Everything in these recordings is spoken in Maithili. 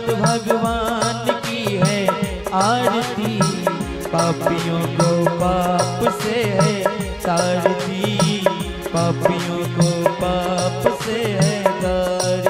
भागवत भगवान की है आरती, पापियों को पाप से है तारती, पापियों को पाप से है तारती।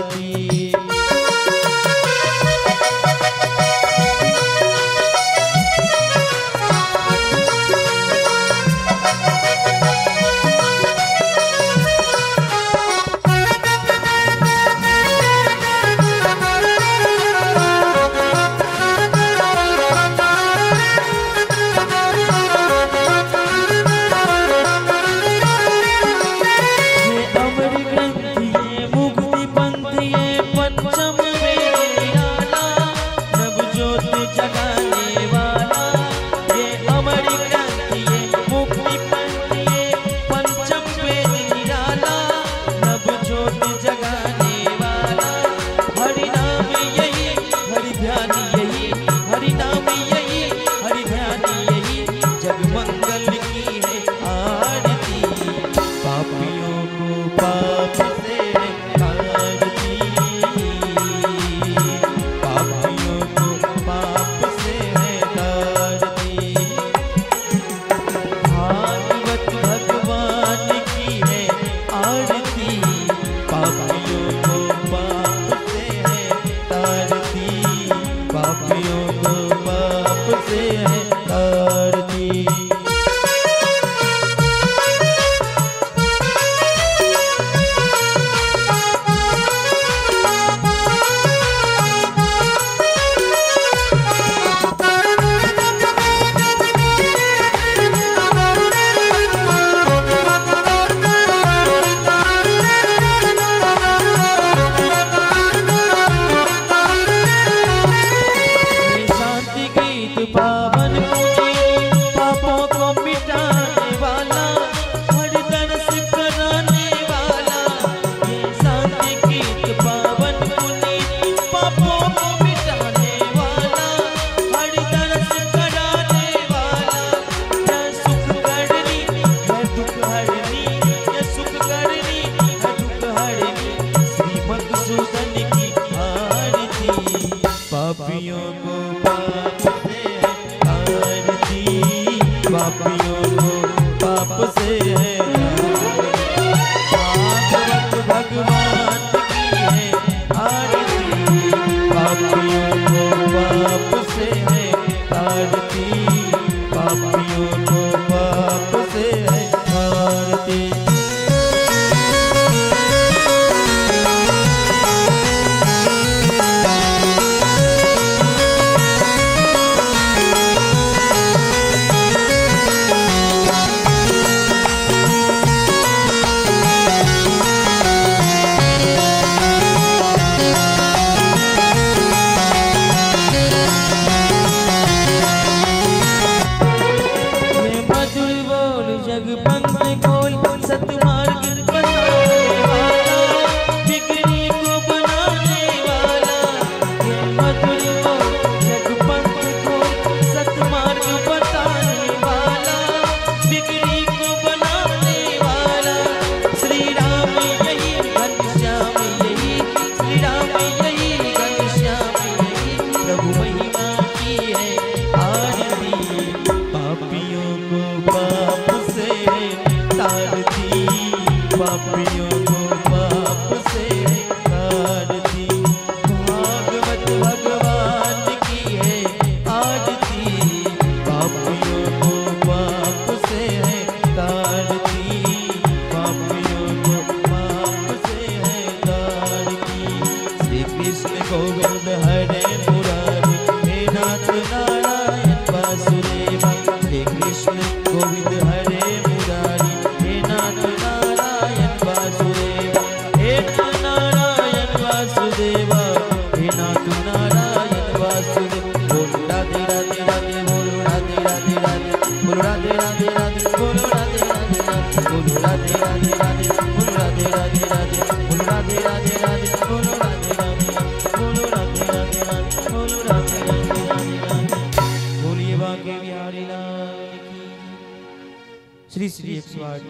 श्री श्री 108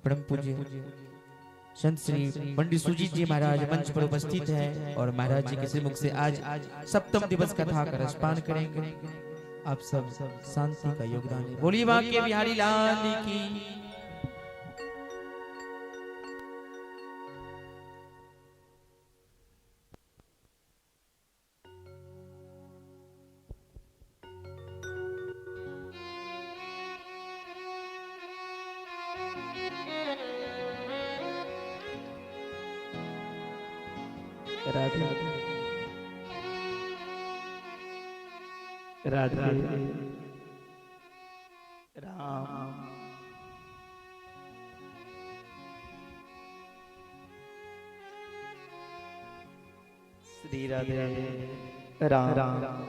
परम पूज्य संत श्री पंडित सुजीत जी महाराज मंच पर उपस्थित हैं और महाराज जी के श्रीमुख से आज सप्तम दिवस कथा का रसपान करेंगे। आप सब शांति का योगदान है। बोलिए बांके बिहारी लाल की। राधे राधे राम। श्री राधे राम राम।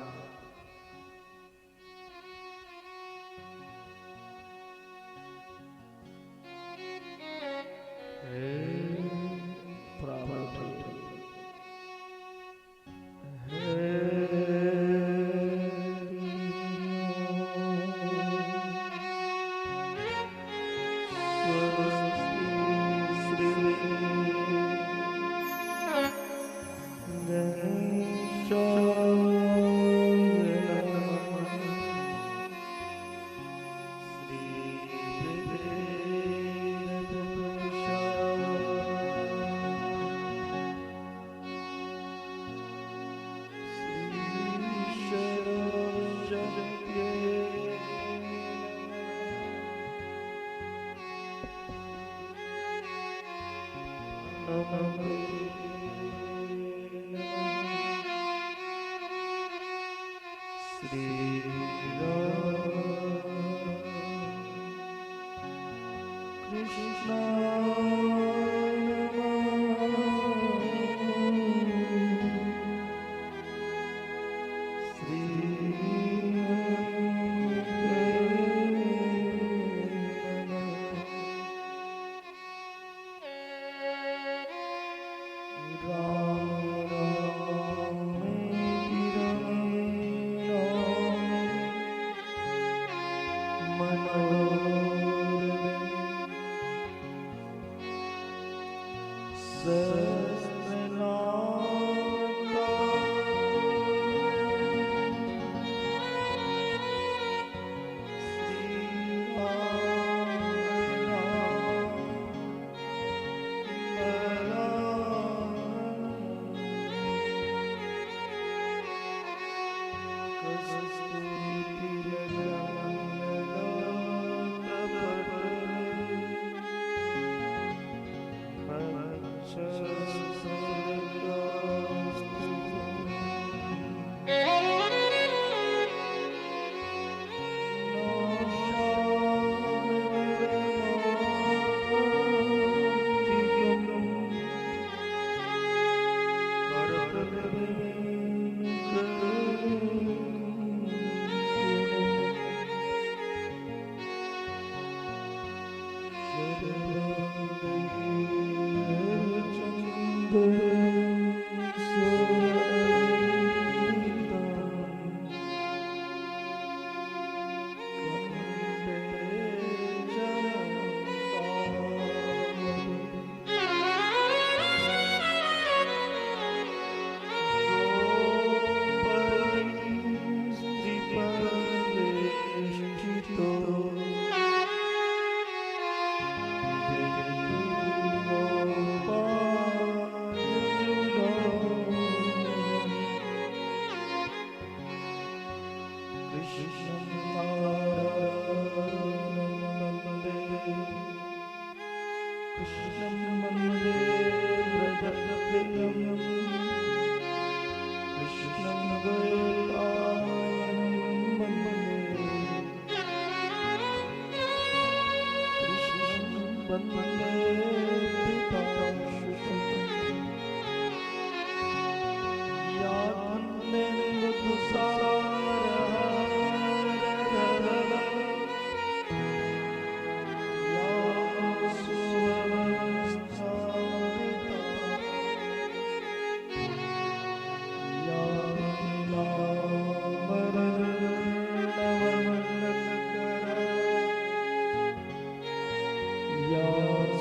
Yeah.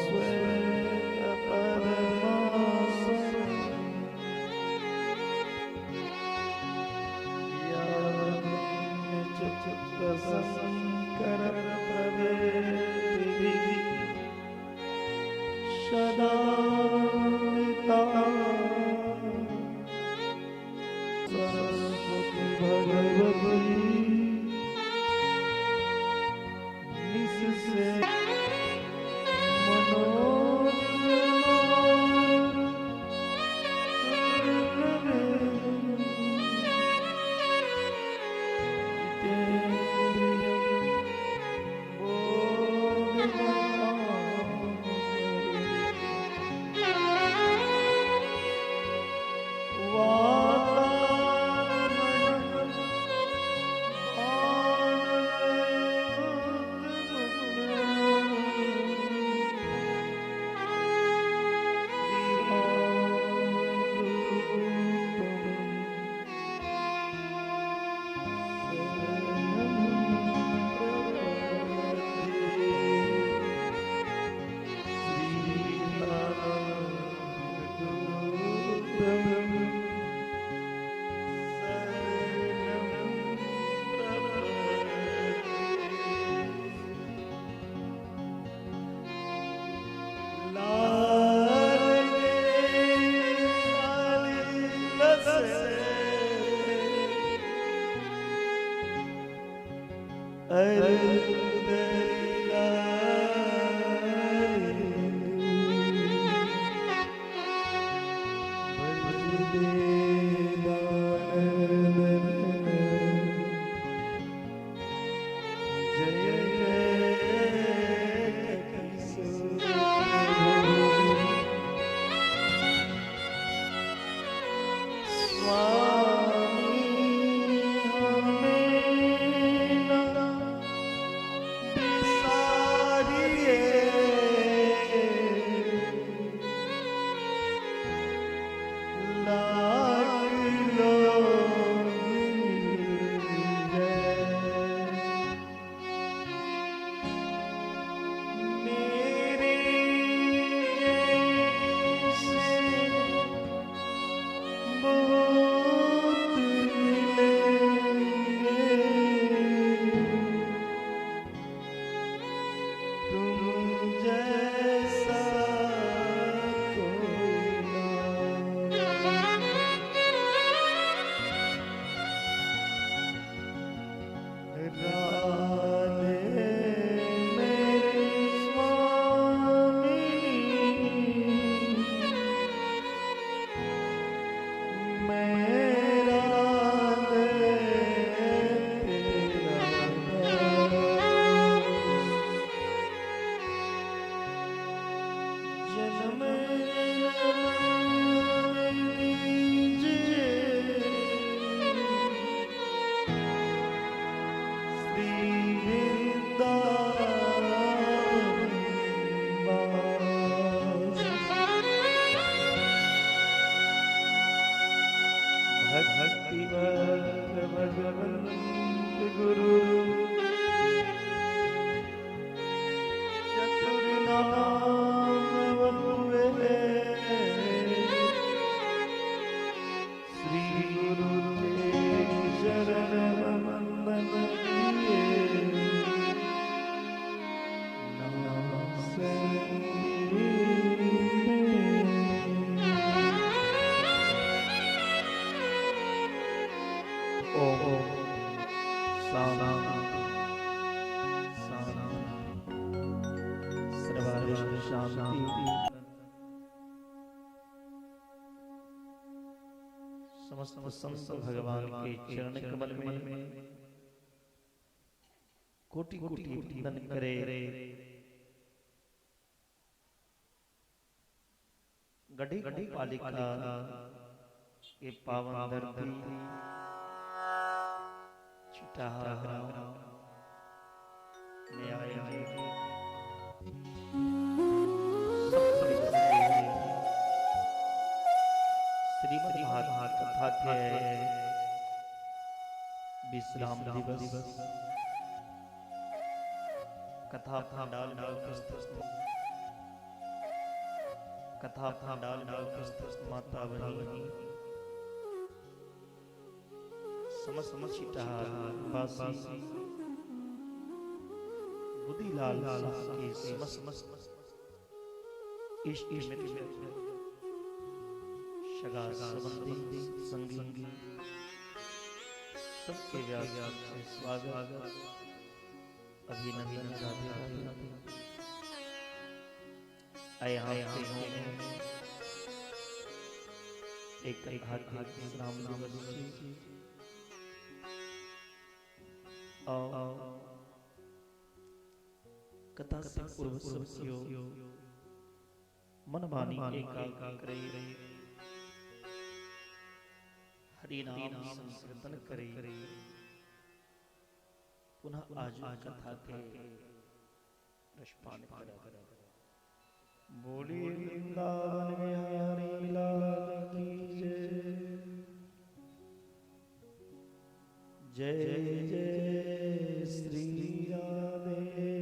संकर प्रभृति सदा सरस्वती भगवती निस्से मनोज समस्त संत भगवान के चरण कमल में कोटि कोटि वंदन करे। गढ़ी पालिका के पावन धरती चिटाहा में आए श्रीमद् भागवत कथा के विश्राम दिवस कथा पंडाल में उपस्थित कथा पंडाल में उपस्थित माता बहिनी समस्त चिटाहा वासी मुदीलाल साहब के समस्त इष्ट मित्र सगा संबंधी संगी सबके व्यास से स्वागत अभिनंदन। राधे राधे। आए हम एक हार्दिक विश्राम दिवस और कथा से पूर्व सबकियो मन वाणी एकाग्र करे, हरि नाम संकीर्तन करे। पुनः आज कथा के रसपान करे। बोली वृंदावन बिहारी लाल की जय। जय जय श्री राधे।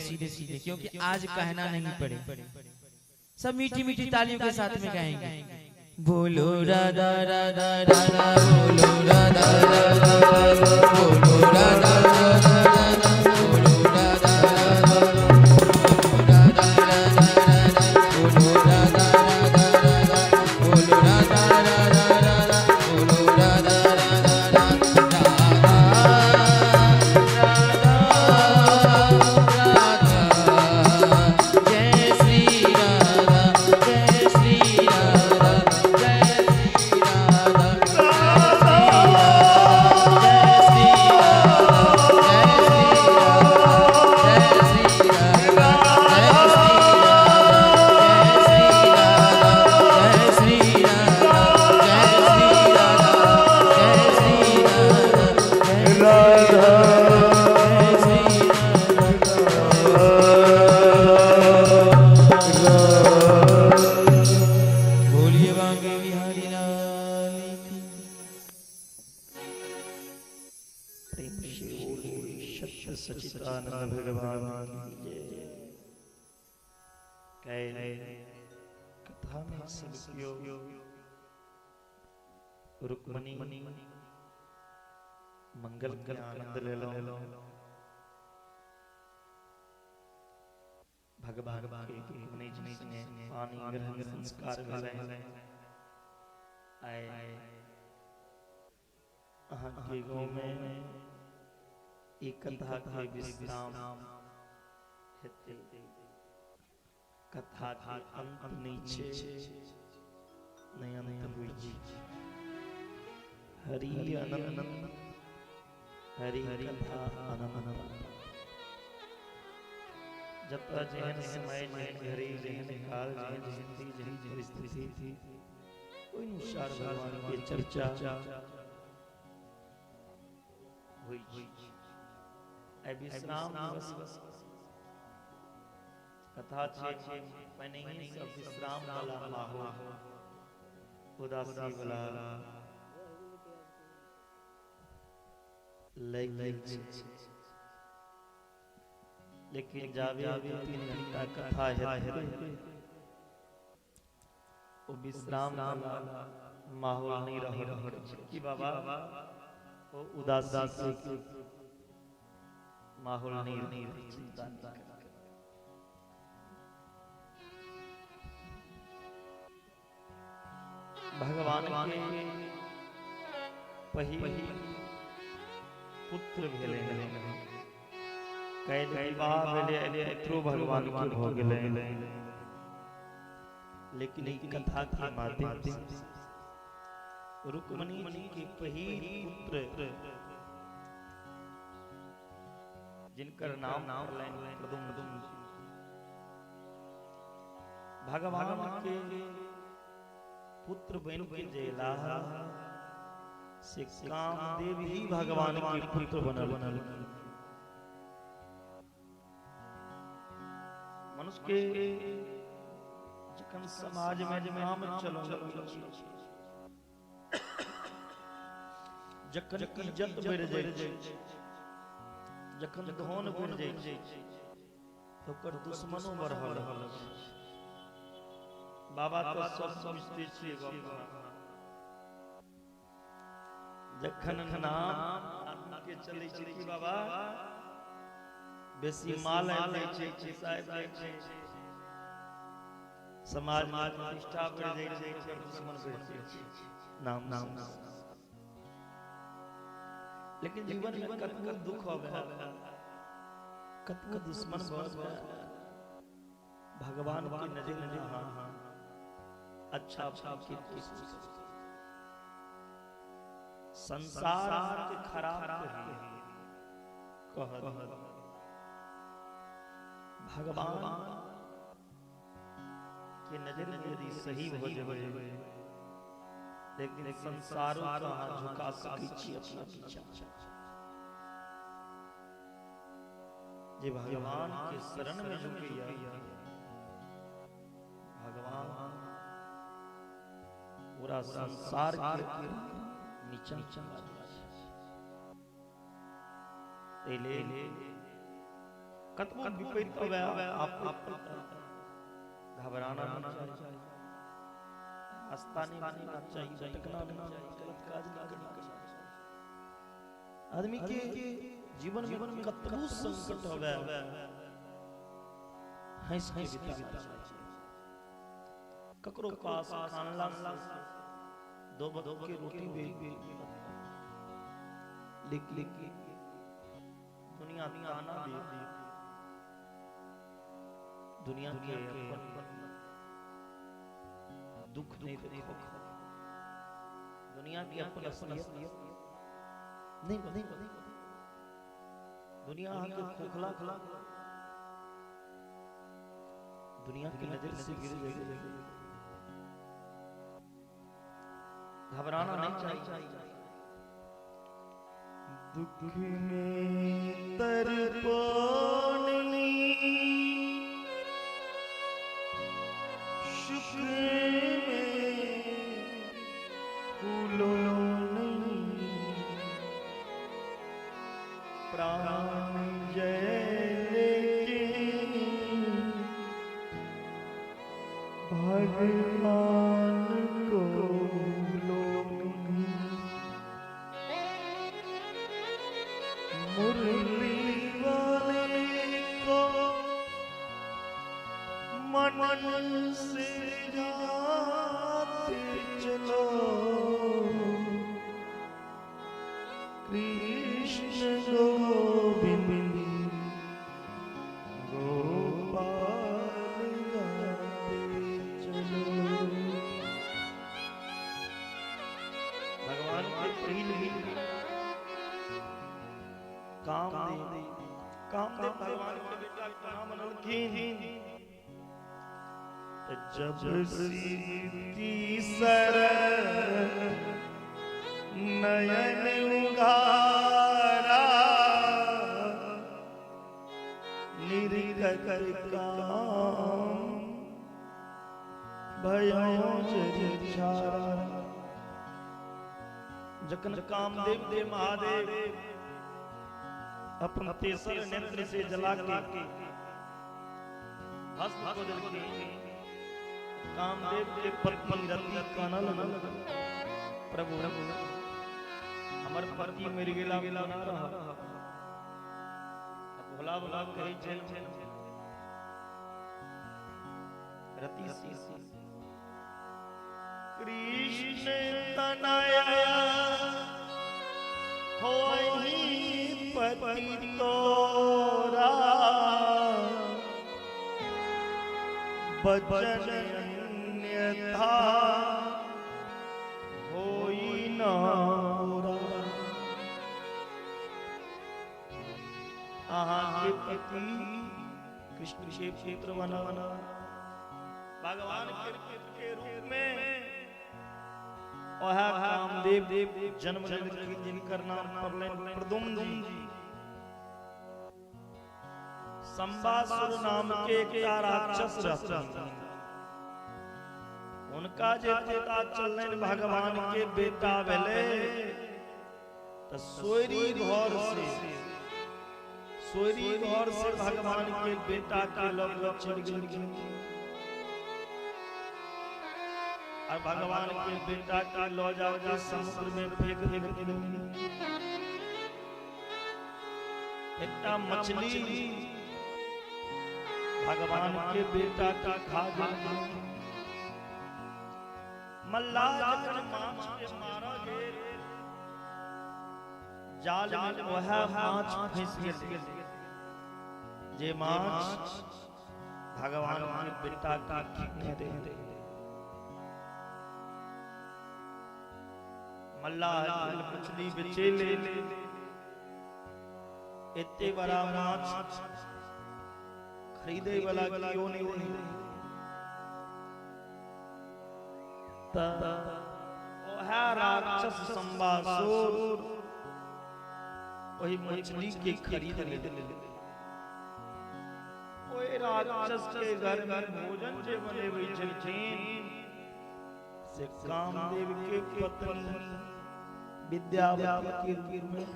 सीधे सीधे, क्योंकि आज कहना नहीं पड़े। सब मीठी मीठी तालियों के साथ में गाएंगे। बोलो राधा राधा राधा, बोलो राधा राधा राधा, बोलो राधा राधा राधा, बोलो राधा राधा राधा राधा, बोलो राधा राधा राधा, बोलो राधा राधा राधा, बोलो राधा राधा राधा राधा राधा। राधा बोलिए बांके बिहारी लाल की। प्रेम से सत्य सच्चिदानंद भगवान की जय। कथा में सब क्यों रुक्मणी मंगल के आनंद ले लो। भगवान के रुक्मणी जी ने पानी ग्रहण संस्कार भेलै। आए अहाँ के गाँव में एक कथा के विश्राम हेतै। कथा के अंत नहीं छे, नहीं अंत हुई छी। हरि अनंत हरि कथा अनंत। जब तक जेहन समय जेहन घड़ी जेहन काल जेहन स्थिति जेहन परिस्थिति ओहि अनुसार भगवान के चर्चा हुई छी। आइ विश्राम दिवस कथा छै, पहिनहि सब विश्राम वाला माहौल, उदासी वाला लागि गेल छै। लेकिन जाबे 2-3 घंटा कथा हेतै ओ विश्राम वाला माहौल नहीं रहल छै। कि बाबा ओ उदासी के माहौल नहीं रहै, चिंता नहीं। भगवान के पहिल पुत्र भेलै, कैल विवाह भेलै, पुत्रो भगवान के भऽ गेलै। लेकिन ई कथा के माध्यम से रुक्मणी जी के पहिल पुत्र जिनकर नाम पड़लनि प्रद्युम्न, भगवान के पुत्र बन के जेला से कामदेव ही भगवान के पुत्र बनल। मनुष्य के जखन समाज में नाम चलो, जखन इज्जत बढ़ जाय छै, जखन धन बढ़ जाय छै, तो ओकर दुश्मनो बढ़ल। बाबा तो सब बुझते छियै गप। जखन नाम आदमी के चलै छै कि बाबा बेसी माल आबि जाइ छै, पैसा आबि जाइ छै, समाज में प्रतिष्ठा बढ़ि जाइ छै, ओकर दुश्मन बढ़ि जाइ छै नाम नाम। लेकिन जीवन में कतबो दुख होवे, कतबो दुश्मन भऽ, भगवान के नजर में हाँ अच्छा की कोशिश। संसार के खराब कह भगवान के नजर में यदि सही हो जाए, लेकिन संसारों कहाँ झुका सकै छी अपना पीछा। जे भगवान के शरण में झुकैया, भगवान पूरा संसार के नीचा ले। कतबो विपरीत होवे आप घबराना नहीं चाहिए, रास्ता नहीं बदलना चाहिए, भटकना नहीं चाहिए, गलत काज नहीं करना चाहिए। आदमी के जीवन में कतबो संकट होवे हंस के बिताना चाहिए। ककरो पास खानला दो बदो के रोटी भी, लेकिन दुनिया ताना दे, दुनिया के अपन दुख नहीं देखो, दुनिया के अपन असलियत नहीं, दुनिया के खोखला दुनिया की नजर से गिर जाएगी। घबराना नहीं चाहिए। दुख में तरपनी, सुख में फूलो नहीं, प्राण जय के भगवान को भूलो नहीं। मुरली वाले को मन से जाते चलो, कृष्ण गोविंद गोपाल गाते चलो। भगवान के पहिल कामदेव, कामदेव भगवान के बेटा के नाम बनलखिन। जब सीती सर नयन उघारा, निर्गत काम भयो जरिछारा। जखन कामदेव के महादेव अपन तेसर नेत्र से जला के भस्म को देलखिन, कामदेव के पत्नी रति कानल, प्रभु हमर पति मरि गेला ना रहा। भोला भोला कहै छै रति सी, कृष्ण तनया होई पति तोरा, बचन अन्यथा होई न। अहाँ के पति कृष्ण के पुत्र बना भगवान के रूप में ओहा कामदेव जन्म लेलखिन, जिनकर नाम पड़लनि प्रद्युम्न जी। संबासुर नाम के एकटा राक्षस रहथिन, उनका जे पता चललनि भगवान के बेटा भेलै त सोयरी घर से भगवान के बेटा के लग चलि गेलखिन और भगवान के बेटा के ल जाके समुद्र में फेंक देलखिन। एकटा मछली भगवान के बेटा के खा गेल। मल्लाह जखन माछ के मारऽ गेल, जाल में वएह माछ फंसि गेल जे माछ भगवान के बेटा के खेने रहे। मल्लाह मछली बेचे ले, एते बड़ा माछ खरीदे वाला क्यों नहीं रहे। ओहा राक्षस संबासुर ओहि मछली के खरीद ले। ओहि राक्षस के घर में भोजन जे बनेबै छलखिन से कामदेव के पत्नी विद्यावती के रूप में।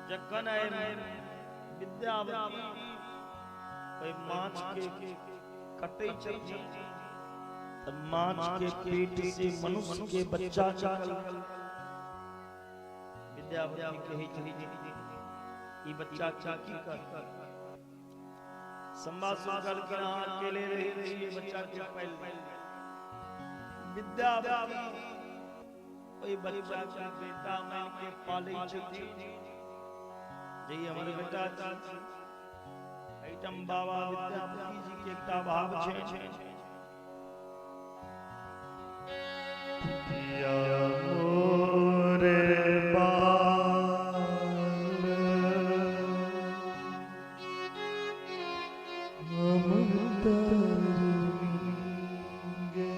जखन विद्यावती ओहि माछ के कटै छलखिन त माछ के पेट से मनुष्य के बच्चा निकल। विद्यावती कहै छली ई बच्चा की कर। संबासुर कहलखिन अहाँ अकेले रहै छियै, बच्चा के पालि। विद्यावती ओहि बच्चा के बेटा मानि के पालै छथिन, जे ई हमर बेटा छी। एहिठाम बाबा विद्यापति जी के एकटा भाव छै, पिया मोरे बाल हम तरनी गे,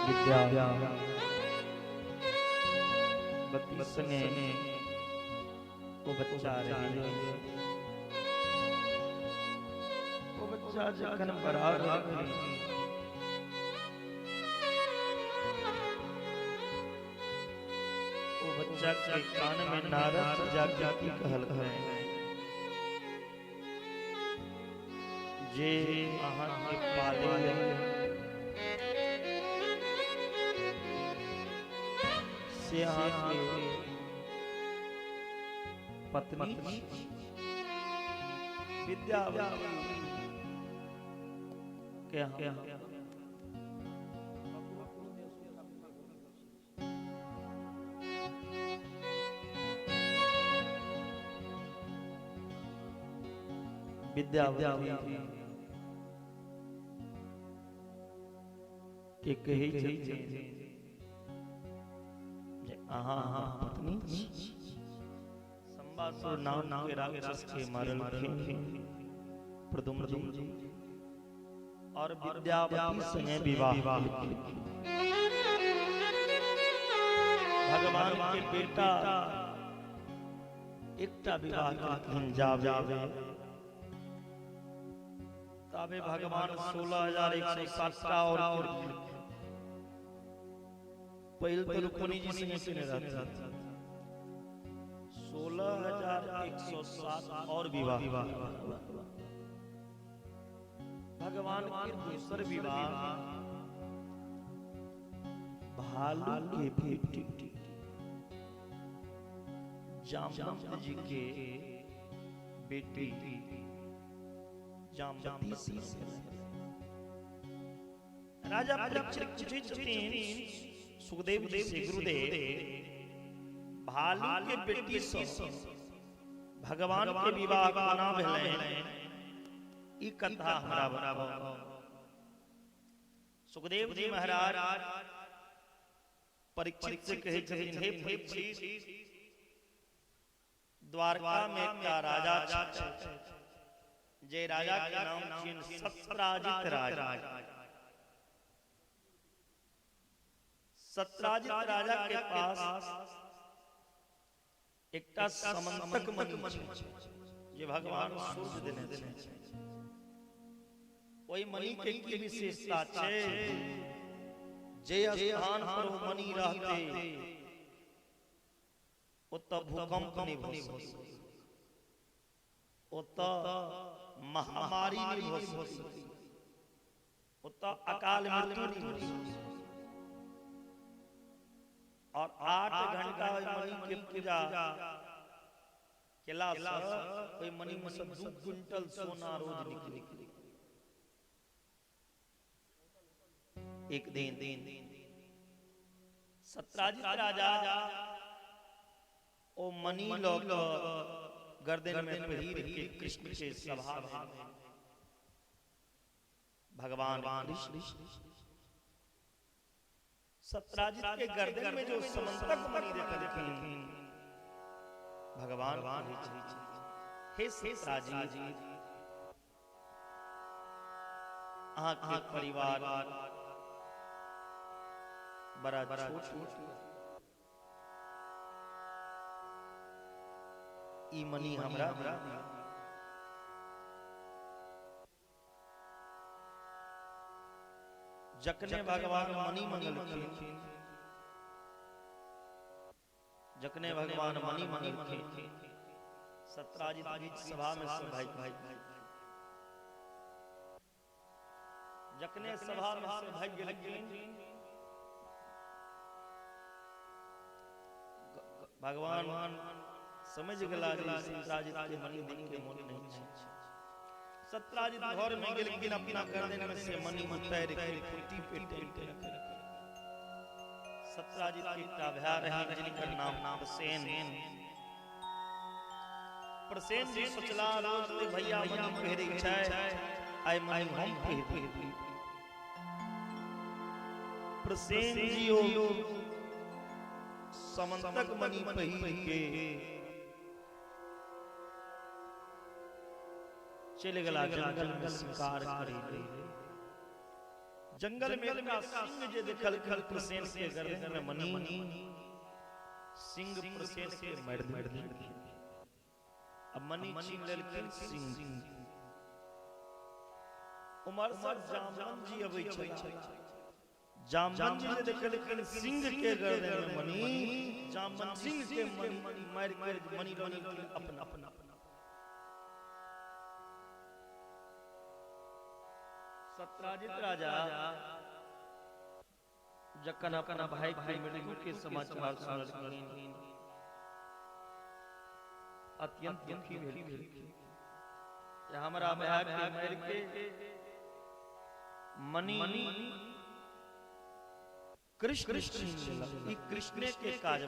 विद्यावती संगे ओ बच्चा रही। ओ बच्चा जखन बड़ा भेल ओ बच्चा के कान में नारद जाके की कहलकै जे अहाँ के पाले से अहाँ के पत्नी विद्यावती के विद्यावती के कहै छथिन जे अहाँ पत्नी संबासुर नाम के राक्षस के मारलखिन प्रद्युम्न जी और विद्यावती संगे विवाह भगवान के बेटा एकटा विवाह केलखिन जावे ताबे भगवान 16,107 और पहिल तो रुक्मिणी जी संगे केने रहथिन 16,107 और विवाह भगवान के दूसर विवाह भालू के बेटी जामवंत जी के बेटी जामवती से राजा परीक्षित पूछै छथिन सुखदेव जी से, गुरुदेव भालू के बेटी से भगवान के विवाह कोना भेलै, ई कथा हमरा बताउ। सुखदेव जी महाराज परीक्षित से कहै छथिन, हे परीक्षित, द्वारका में एकटा राजा छै जे राजा के नाम छियनि सत्राजित राजा। सत्राजित राजा के पास एकटा समंतक मणि छै जे भगवान सूर्य देने छै। ओहि मणि के की विशेषता छै, जे स्थान पर ओ मणि रहते ओतऽ भूकंप नहि भऽ सकै, ओतऽ महामारी नहि भऽ सकै, ओतऽ अकाल मृत्यु नहि भऽ सकै। और 8 घंटा ओहि मणि के पूजा केला से ओहि मणि में से 2 क्विंटल सोना रोज निकले। एक दिन सत्राजित राजा ओ मणि लऽ कऽ गर्दन में पहिर के कृष्ण के सभा में भगवान कृष्ण सत्राजित के गर्दन में जो समंतक मणि देखलखिन, भगवान हे सत्राजित, अहाँ के परिवार बड़ा छोट, ई मणि हमरा जखने भगवान मणि मंगलखिन, जखने भगवान मणि मंगलखिन, सत्राजित बीच सभा में से भाई भाई जखने सभा में से भाग गेलखिन, भगवान समझ गेला जे सत्राजित के मणि देख के मोन नहीं छै। सत्राजित घर में गेलखिन, अपना गर्दन में से मणि उतारि के खुट्टी पे टांगि के सत्राजित के एकटा भाय रहनि जिनकर नाम प्रसेन। प्रसेन जी सोचला रोज ते भैया मणि पहिरै छै, आइ मणि हम पहिरबै। प्रसेन जी ओ समंतक मणि पहिर के चलि गेला जंगल में शिकार करे। जंगल में एकटा सिंह जे देखलखिन प्रसेन के गर्दन में मणि, सिंह प्रसेन के मारि देलखिन। अब मणि छीन लेलखिन सिंह। उमर से जामवंत जी अबै छलाह। जामवंत जी जे देखलखिन सिंह के गर्दन में मणि, जामवंत सिंह के मणि मारि के मणि लऽ लेलखिन अपना अपना। सत्राजित राजा जखन अपना भाई के मृत्यु के समाचार सुनलखिन अत्यंत दुखी भेलखिन। हमरा भाई के मारि के मणि कृष्ण छीन लेलक। ई कृष्णे के काज।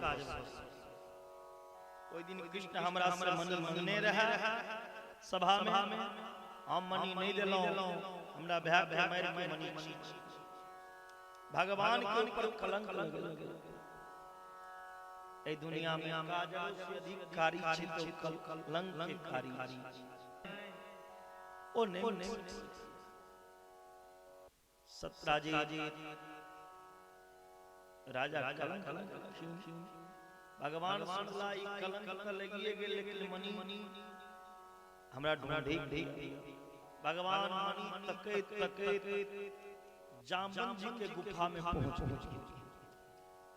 ओहि दिन कृष्ण हमरा से मणि मंगने रहे सभा में, हम मणि नहीं देलहुं, हमरा भाई के मारि के मणि छीन। भगवान के ऊपर कलंक लगल। एहि दुनिया में काजरो से अधिक कारी छै तो कलंक के कारी ओ नहीं। सत्राजित राजा कलंक लगलखिन। भगवान सुनला ई कलंक त लगिए गेल, लेकिन मणि हमरा ढूंढी। भगवान मणि तकैत तकैत जामवंत जी के गुफा में पहुंच गए।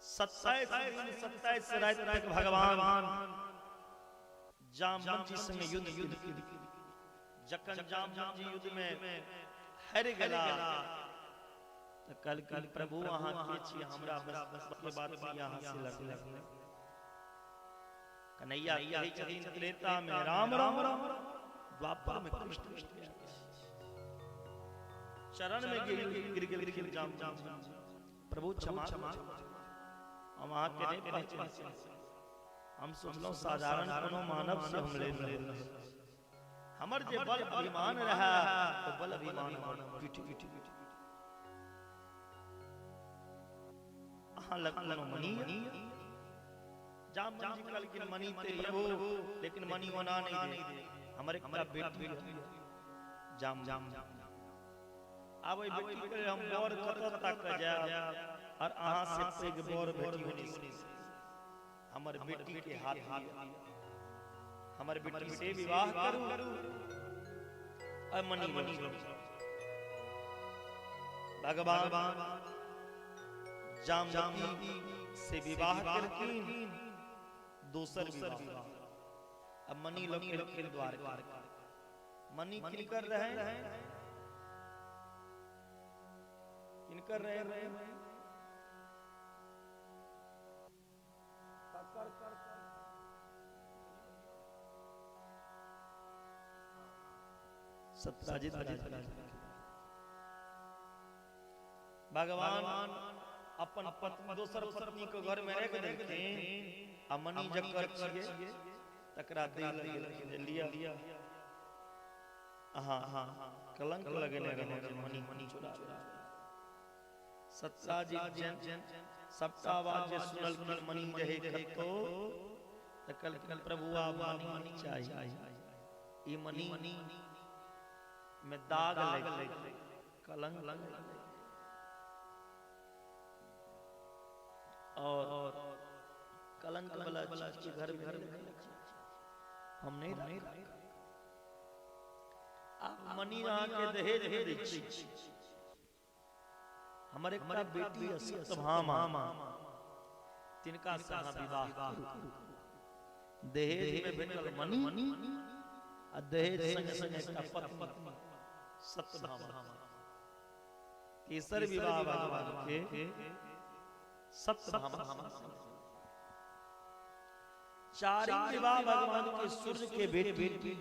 27 दिन 27 रात तक भगवान जामवंत जी संग युद्ध युद्ध। जखन जामवंत जी युद्ध में हारि गेला त कहलखिन प्रभु अहाँ के छी, हमरा बस के बात से अहाँ से लड़ले। कन्हैया कहै छथिन त्रेता में राम राम, द्वापर में कृष्ण। चरण में गिर गेलखिन जामवंत। प्रभु क्षमा, हम अहाँ के नहीं पहचान, हम सोचलहुं साधारण कोनो मानव से हम ले रहे, हमर जे बल अभिमान रहा तो बल अभिमान टूट टूट। अहाँ लग कोनो मणि। जामवंत जी कहलखिन मणि ते प्रभु, लेकिन मणि ओना नहीं दे, हमर एकटा बेटी जाम जाम। आब ओहि बेटी के हम बर कतऽ तक जायब और अहाँ से पैघ बर भेटी होनी, हमर बेटी के हाथ हमर बेटी से विवाह करू और मणि मणि। भगवान जामवती से विवाह करखिन, दोसर विवाह। अब मणि लग गेलखिन द्वारका। मणि किनकर रहे, किनकर रहे? सत्राजित भगवान अपन पत्नी दोसर पत्नी के घर में रख देलखिन आ मणि जकर छियै तकरा दे गेलखिन, लिया अहाँ कलंक लगेने रहौ जे मणि मणि चुरा। सत्राजित जन सबटा बात जे सुनलखिन मणि रहे कतौ त कहलखिन प्रभु आब मणि चाही, ई मणि में दाग लग कलंक और कलंक वाला चीज के घर में हम नहीं रख। आप मणि अहाँ के दहेज में दै छी, हमर एकटा बेटी सत्यभामा तिनका से अहाँ विवाह करू। दहेज में भेटल मणि आ दहेज संगे संगे एकटा पत्नी सत्यभामा। तेसर विवाह भगवान के सत्यभामा। चारिम विवाह भगवान के सूर्य के बेटी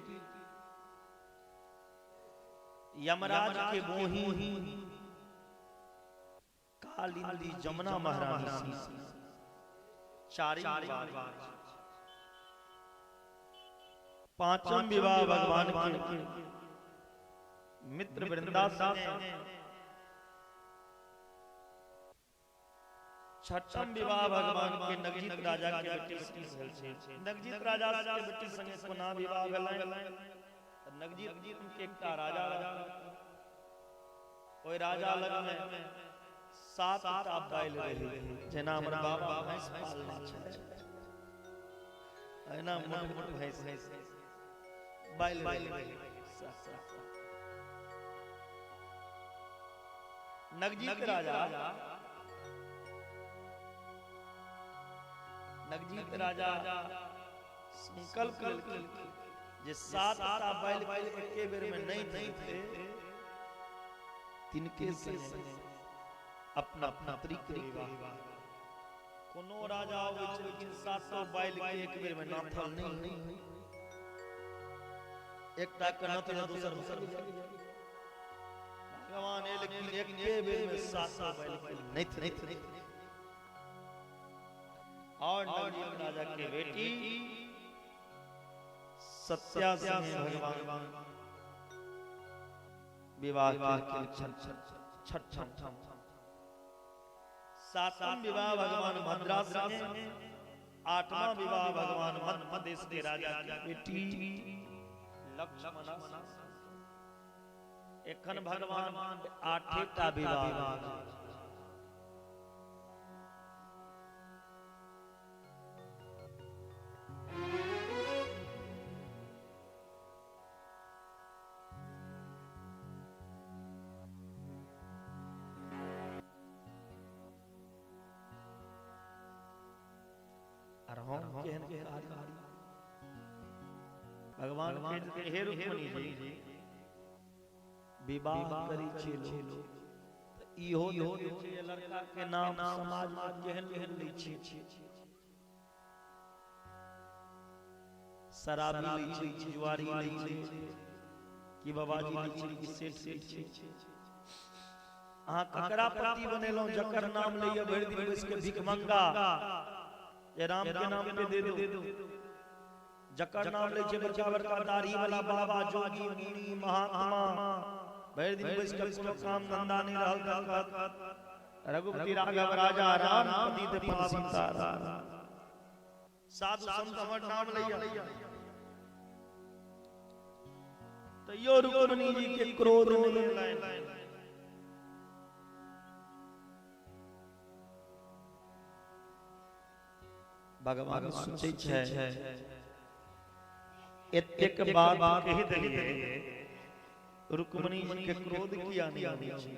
यमराज के बोही कालिंदी जमुना महारानी। चारिम विवाह। पांचम विवाह भगवान के मित्र वृंदा से। छठम विवाह भगवान के नगजीत राजा के बेटी संग भेल छै। नगजीत राजा के बेटी संगे कोना विवाह भेलै? नगजीत के एकटा राजा ओहि राजा लग में 7टा बैल रहे, जेना हमर बाबा भैंस पालने छै एना मोट मोट भैंस बैल रहे। नगजीत राजा, नगजीत राजा संकल्प लेलखिन जे 7टा बैल एके बेर में नहीं थे, तिनके संगे अपना पुत्री के विवाह। कोनो राजा आबै छै लेकिन 7 बैल के एक बेर में नाथल नहीं, एकटा के नाथल दोसर भगवान लेकिन एके बेर में 7 बैल के नहीं थे। और नगजीत राजा के बेटी सत्या संगे भगवान विवाह केलखिन। छठम सातम विवाह भगवान भद्रा संगे, 8वां विवाह भगवान मध्य प्रदेश के राजा के बेटी लक्ष्मणा। एखन भगवान 8टा विवाह। भगवान हे रुक्मिणी जी विवाह करी छे लोग इहो देखै छै लड़का के नाम समाज में केहन केहन लै छै, शराबी लै छै, जुआरी लै छै, कि बाबाजी लै छै, कि सेठ लै छै। अहाँ ककरा पति बनेलहुँ जकर नाम लैया भरि दिन बैस के भिखमंगा, जे राम के नाम पे दे दो। जकर नाम लै छै बड़का बड़का दाढ़ी वाला बाबा जोगी मुनि महात्मा, भरि दिन बैस के कोनो काम धंधा नहीं रहल त रघुपति राघव राजा राम पतित पन सीता राम। साधु संत हमर नाम लैया। तैयो रुक्मिणी जी के क्रोध नहीं लाइन। भगवान सोचै छै एतेक बात कहि देलियै रुक्मिणी जी के क्रोध किया नहीं आबै छै,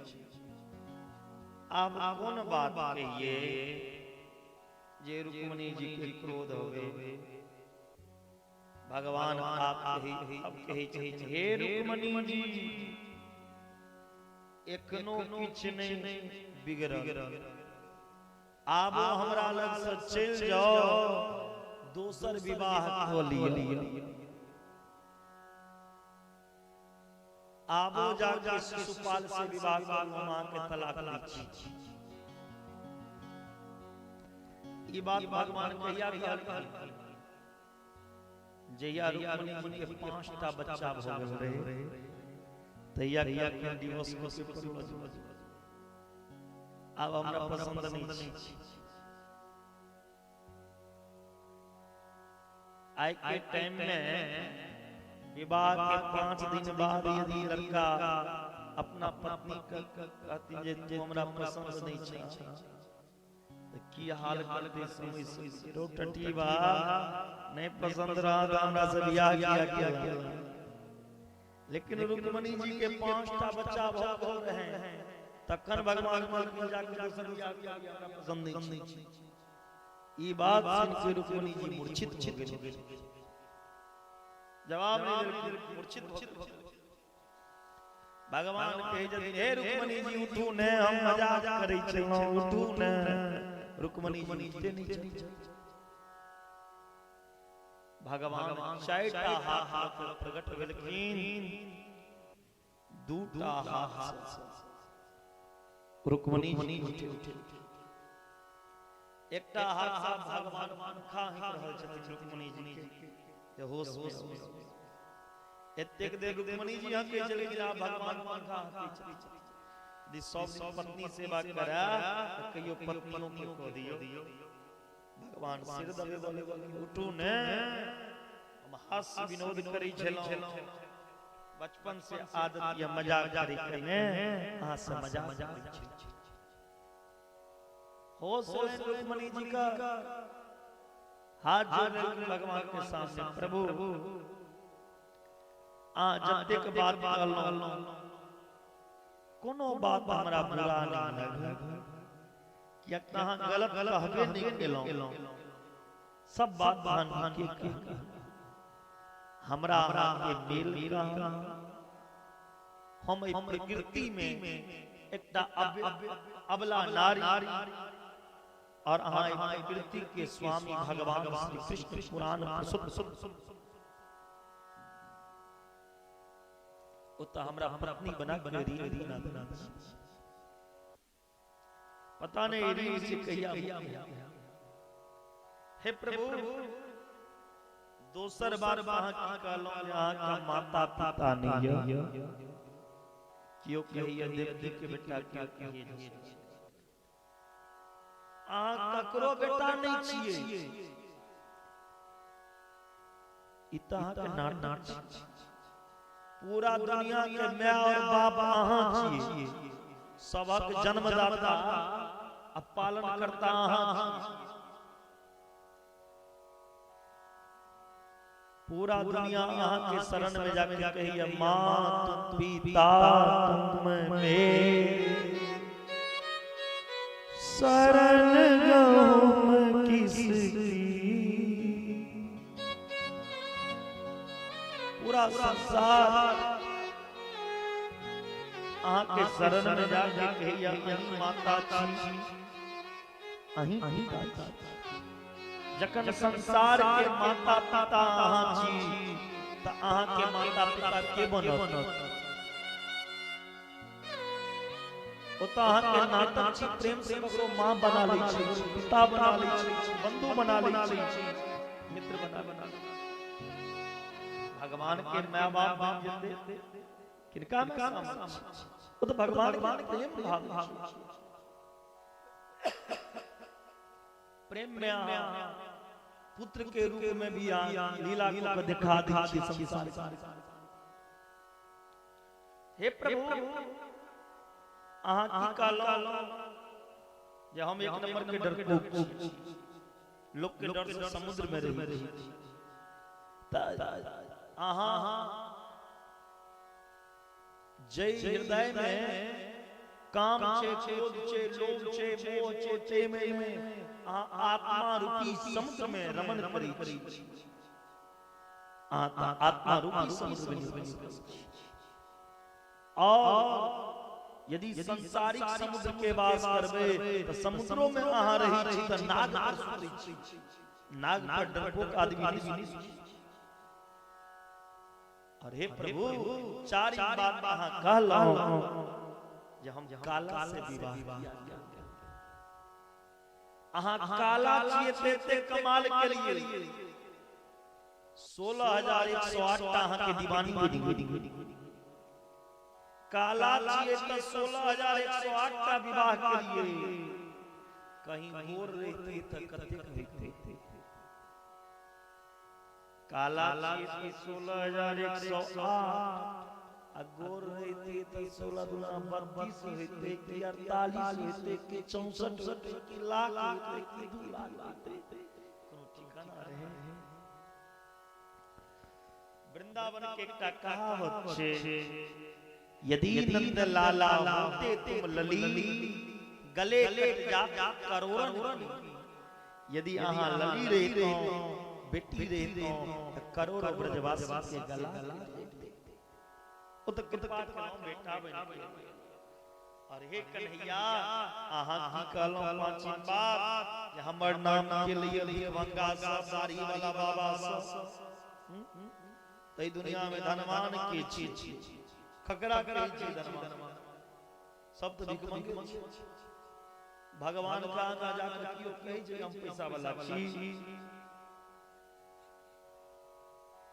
आब कोन बात कहिए जे रुक्मिणी जी के क्रोध होवे। भगवान आप कही अब कही छथिन हे रुक्मिणी जी एखनो किछ नहीं बिगड़ल, आब हमरा लग से चलि जाओ दोसर विवाह कऽ लिअ। आबो जाके शिशुपाल से विवाह करू, हम अहाँके तलाक दै छी। ई बात भगवान कहिया कहलखिन? जहिया रुक्मिणी जी के 5टा बच्चा भऽ गेल रहे तहिया कहलखिन डिवोर्स कऽ के आब हमरा पसंद नहीं छै। आइ के टाइम में विवाह के 5 दिन बाद यदि लड़का अपना पत्नी के कहती जे तू हमरा पसंद नहीं छै त की हाल करते समय से रोटटी बा नहीं पसंद रहा त हमरा से बियाह किया किया। लेकिन रुक्मिणी जी के 5टा बच्चा भऽ गेल रहे तखन भगवान कहलखिन जाके दोसर बियाह हमरा पसंद नहीं छै। ई बात सुन के रुक्मिणी जी मूर्छित हो गेल, जवाब नहीं देलखिन, मूर्छित हो गेल। भगवान कहै छथिन हे रुक्मिणी जी उठू ने, हम मजाक करै छलहुँ, उठू ने। रुक्मिणी जी उठते नहीं छथिन। भगवान 4टा हाथ लऽ प्रकट भेलखिन, 2टा हाथ रुक्मिणी जी उठे उठे, एकटा हाथ से भगवान पंखा हाँकि रहल छथिन रुक्मिणी जी के जे होश में। एतेक देर रुक्मिणी जी हँकै छलखिन आ भगवान पंखा हाँकै छथिन। यदि सब दिन पत्नी सेवा करै तऽ कहियो पत्नियों के कऽ दियौ। भगवान सिर दबे उठू ने, हम हास्य विनोद करै छलहुँ। बचपन से आदत या मजाक करे के ने अहाँ से मजाक करै छी। होश रुक्मणी जी का हाथ जोड़ भगवान के सामने, प्रभु आ जतेक बात कहलहुं कोनो बात हमरा बुरा नहीं लागल, कियाक त अहाँ गलत कहबे नहीं केलहुं, सब बात अहाँ नीके कहलहुं। हमरा अहाँ के मेल कहाँ, हम एहि प्रकृति में एकटा अबला नारी और अहाँ एहि प्रकृति के स्वामी भगवान श्री कृष्ण पुराण पुरुषोत्तम, ओ त हमरा पत्नी बना के ऋण बना देने। पता नहीं ऋण से कहिया। हे प्रभु दोसर बार अहाँ की कहलहुं जे अहाँ का माता पिता नहीं है, कियो कहिए देवकी के बेटा, कियो कहिए अहाँ ककरो बेटा नहीं छियै, ई त अहाँ के नाटक छी। पूरा दुनिया के my और बाप अहाँ छियै, सबक जन्मदाता आ पालन करता अहाँ छियै। पूरा दुनिया अहाँ के शरण में जाके कहिए मात पिता तुम मेरे, शरण गहुम किसकी। पूरा संसार अहाँ के शरण में जाके कहिए अहीं माता छी, अहीं पिता छी। जखन संसार के माता पिता अहाँ छी त अहाँ के माता पिता के बनत? ओ त अहाँ के नाटक छी, प्रेम से ककरो माँ बना लै छी, पिता बना लै छी, बंधु बना लै छी, मित्र बना लै छी। भगवान के my बाप बन जेतै किनका में सामर्थ्य? ओ त भगवान के प्रेम भाव छै। प्रेम में पुत्र के रूप में भी लीला को दिखा दी संसार। हे प्रभु अहाँ की कहलहुं जे हम एक नंबर के डरपोक छी, लोक के डर से समुद्र में रही छी, अहाँ जय हृदय में काम छे, क्रोध छे, लोभ छे, मोह छे, ते में आत्मा रूपी समुद्र में रमन करै छी। आत्मा रूपी समुद्र में रमन। और यदि संसारिक समुद्र के वास करबै त समुद्रो में अहाँ रहै छी त नाग पर सुतै छी, नाग पर डरपोक आदमी नहीं सुतै। और हे प्रभु चारि बात अहाँ कहलहुं जे हम काला से विवाह किया। अहाँ काला छियै ते कमाल के लिए 16,108 टा अहाँ के दीवानी बनि गेल। काला छियै त 16,108 टा विवाह के लिए, कहीं गोर रहितै त कतेक होइतै। काला छियै त 16,108 आ गोर रहितै त 16 दुना 32 होइतै कि 48 होइतै कि 64 होइतै कि लाख होइतै कि 2 लाख होइतै, कोनो ठिकाना रहे? वृंदावन के एकटा कहावत छै, यदि नंद लाला होते तुम लली, गले कट जात करोड़न। यदि अहाँ लली रहितौं, बेटी रहितौं त करोड़ों ब्रजवासी के गला ओ त कृपा केलहुं बेटा बनि गेल। और हे कन्हैया अहाँ की कहलहुं पांचम बात जे हमर नाम के लिए भिखमंगा सब दाढ़ी वाला बाबा सब तै दुनिया में धनवान के छी, खकरा के छी धनवान, सब तो भिखमंगे छी। भगवान का आगा जाकर कियो कहै छै हम पैसा वाला छी।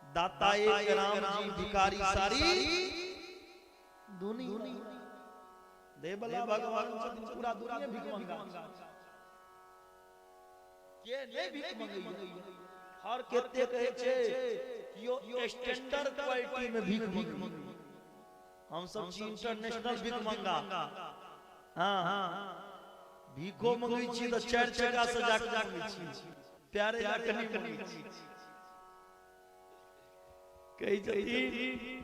दाता एक राम जी भिखारी सारी दुनिया देवला भगवान छथिन, पूरा दुनिया भीख मंगा के नहीं भीख मंगैया। हर केते कहै छै कियो स्टैंडर्ड क्वालिटी में भीख मंगैया। हम सब छी इंटरनेशनल भीख मंगा। हाँ भीखो मंगै छी तऽ 4 चक्का से जाके मंगै छी, प्यारे जाके नहीं मंगै छी। कहै छथिन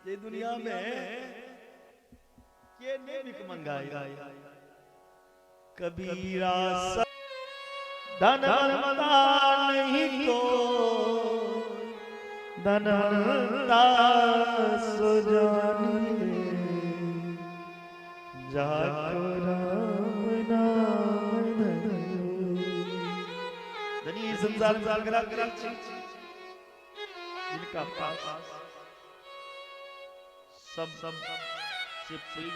जे दुनिया में के नहीं भीख मंगाई। कबीरा धनवंता नहीं को धनवंता सो जानिए, जाको राम नाम धनी। संसार में जिनका पास सब सब से पैघ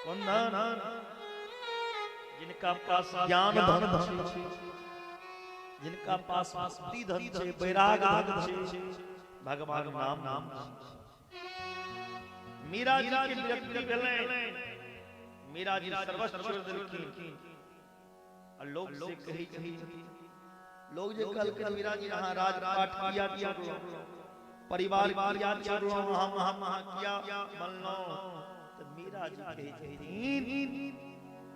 कौन धन, जिनका पास ज्ञान धन छै, जिनका पास भक्ति धन छै, वैराग धन छै, भगवान नाम नाम। मीरा जी के विरक्ति भेलनि, मीरा जी सर्वस्व छोड़ि देलखिन। आ लोग से कहै छथिन, लोग जे कहलखिन मीरा जी अहाँ राजपाट किया छोड़लहुँ, परिवार किया छोड़लहुँ, अहाँ महा महा किया बनलहुँ। तऽ मीरा जी कहै छथिन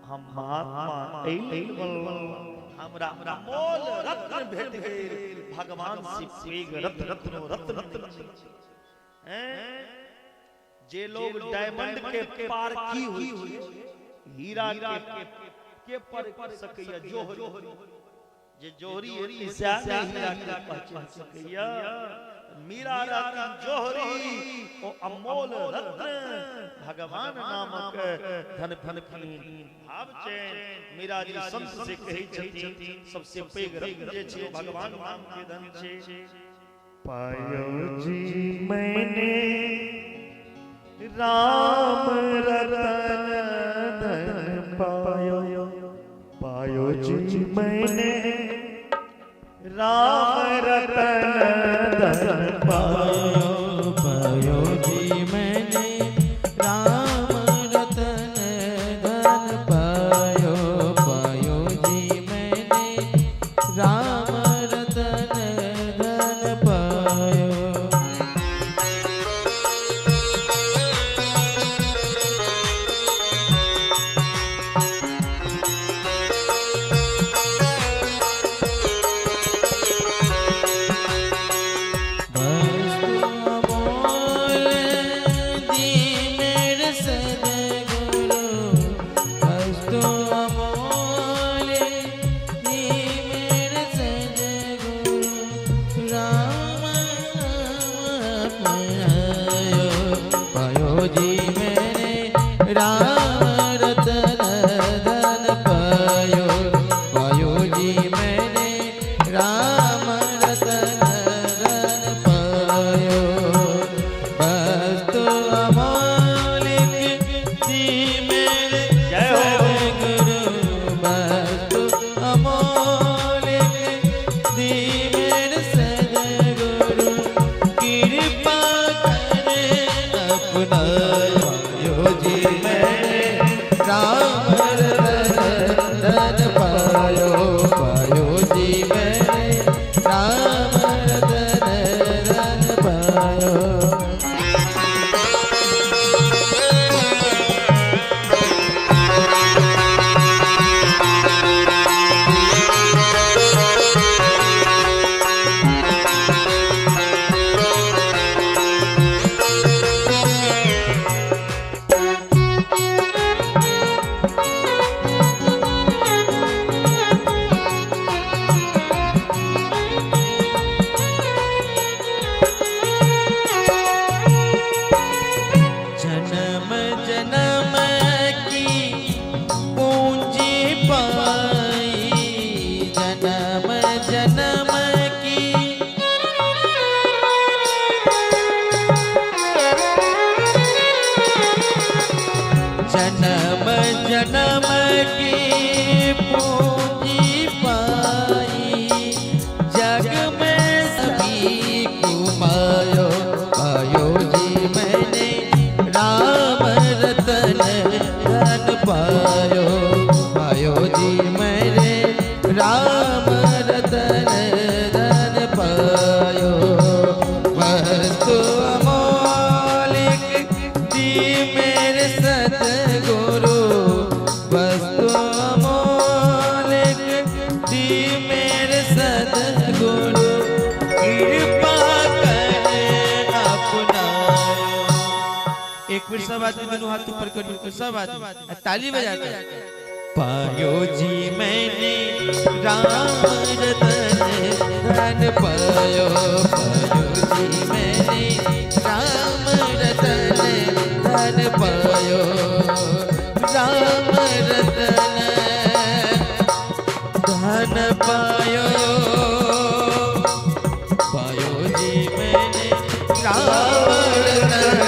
हम महात्मा एहि बनलहुँ, हमरा अमोल रत्न भेट गेल, भगवान से पैघ रत्न रत्न रत्न रत्न। जे लोग डायमंड के पार की हुई, हीरा के पर सकैया जोहरी, जे जोहरी हेती सएह ने हीरा के पहचान सकैया। मीरा रत्न जोहरी ओ अमोल रत्न भगवान नामक धन फल फलीन भाव चैन। मीरा जी संत से कहै छथिन सबसे पैघ रत्न जे छै भगवान नाम के धन छै। पायो जी मैंने राम रतन धन पायो, पायो जी मैंने राम रतन धन पायो, पायो जी मैंने राम रतन धन पायो, पायो जी मैंने राम रतन धन पायो। जन्म की पूंजी पाई, जग में सभी कुमायो, पायो जी मैंने राम रतन धन पायो, पायो जी मैंने राम रतन धन पायो। वस्तु अमोल मेरे सतगुरु वस्तु अमोल दी मेरे सतगुरु कृपा कर अपना। एक फिर सब आदमी दोनों हाथ ऊपर कर, सब आदमी ताली बजाते। पायो जी मैंने राम रतन धन पायो, पायो जी मैंने राम रतन धन पायो, राम रतन धन पायो, पायो जी मैंने राम रतन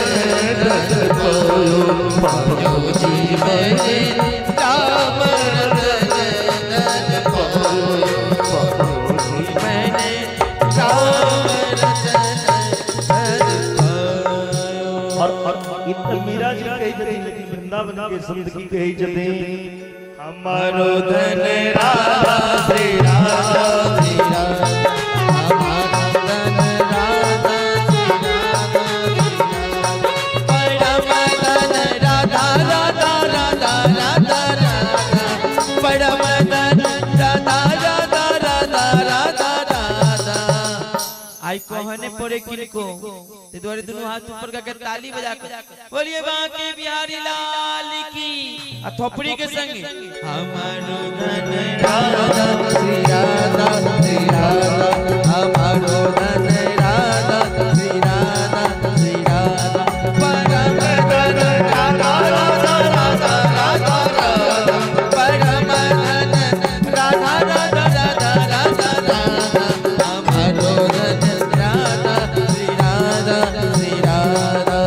धन पायो, पायो जी मैंने राम रतन धन पायो, पायो जी मैंने राम रतन धन पायो। और मीरा जी कही जती वृंदावन के संत की कही जती हमारो धन राधा श्री राधा श्री राधा, हमारो धन राधा श्री राधा परम धन राधा राधा राधा राधा राधा परम धन राधा राधा राधा राधा राधा। आई कहने पड़े किनको ते द्वारे दोनों हाथ ऊपर करके ताली बजा कर बोलिए बांके बिहारी लाल की थोपड़ी के संग। हमारो धन राधा श्री राधा श्री राधा, हमारो धन राधा श्री राधा श्री राधा परम धन राधा राधा राधा राधा राधा परम धन राधा राधा राधा राधा राधा, हमारो धन राधा श्री राधा श्री राधा।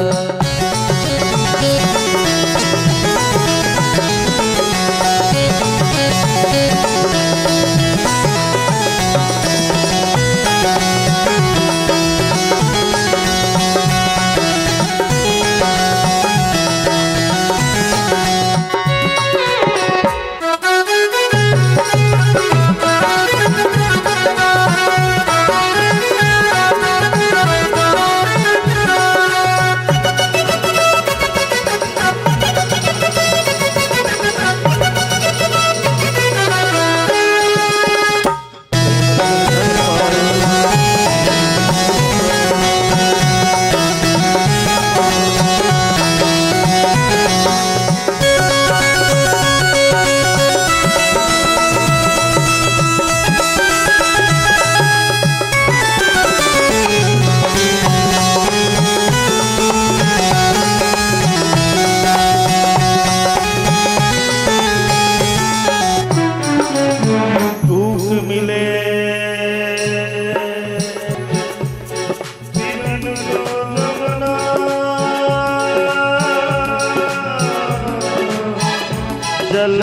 जल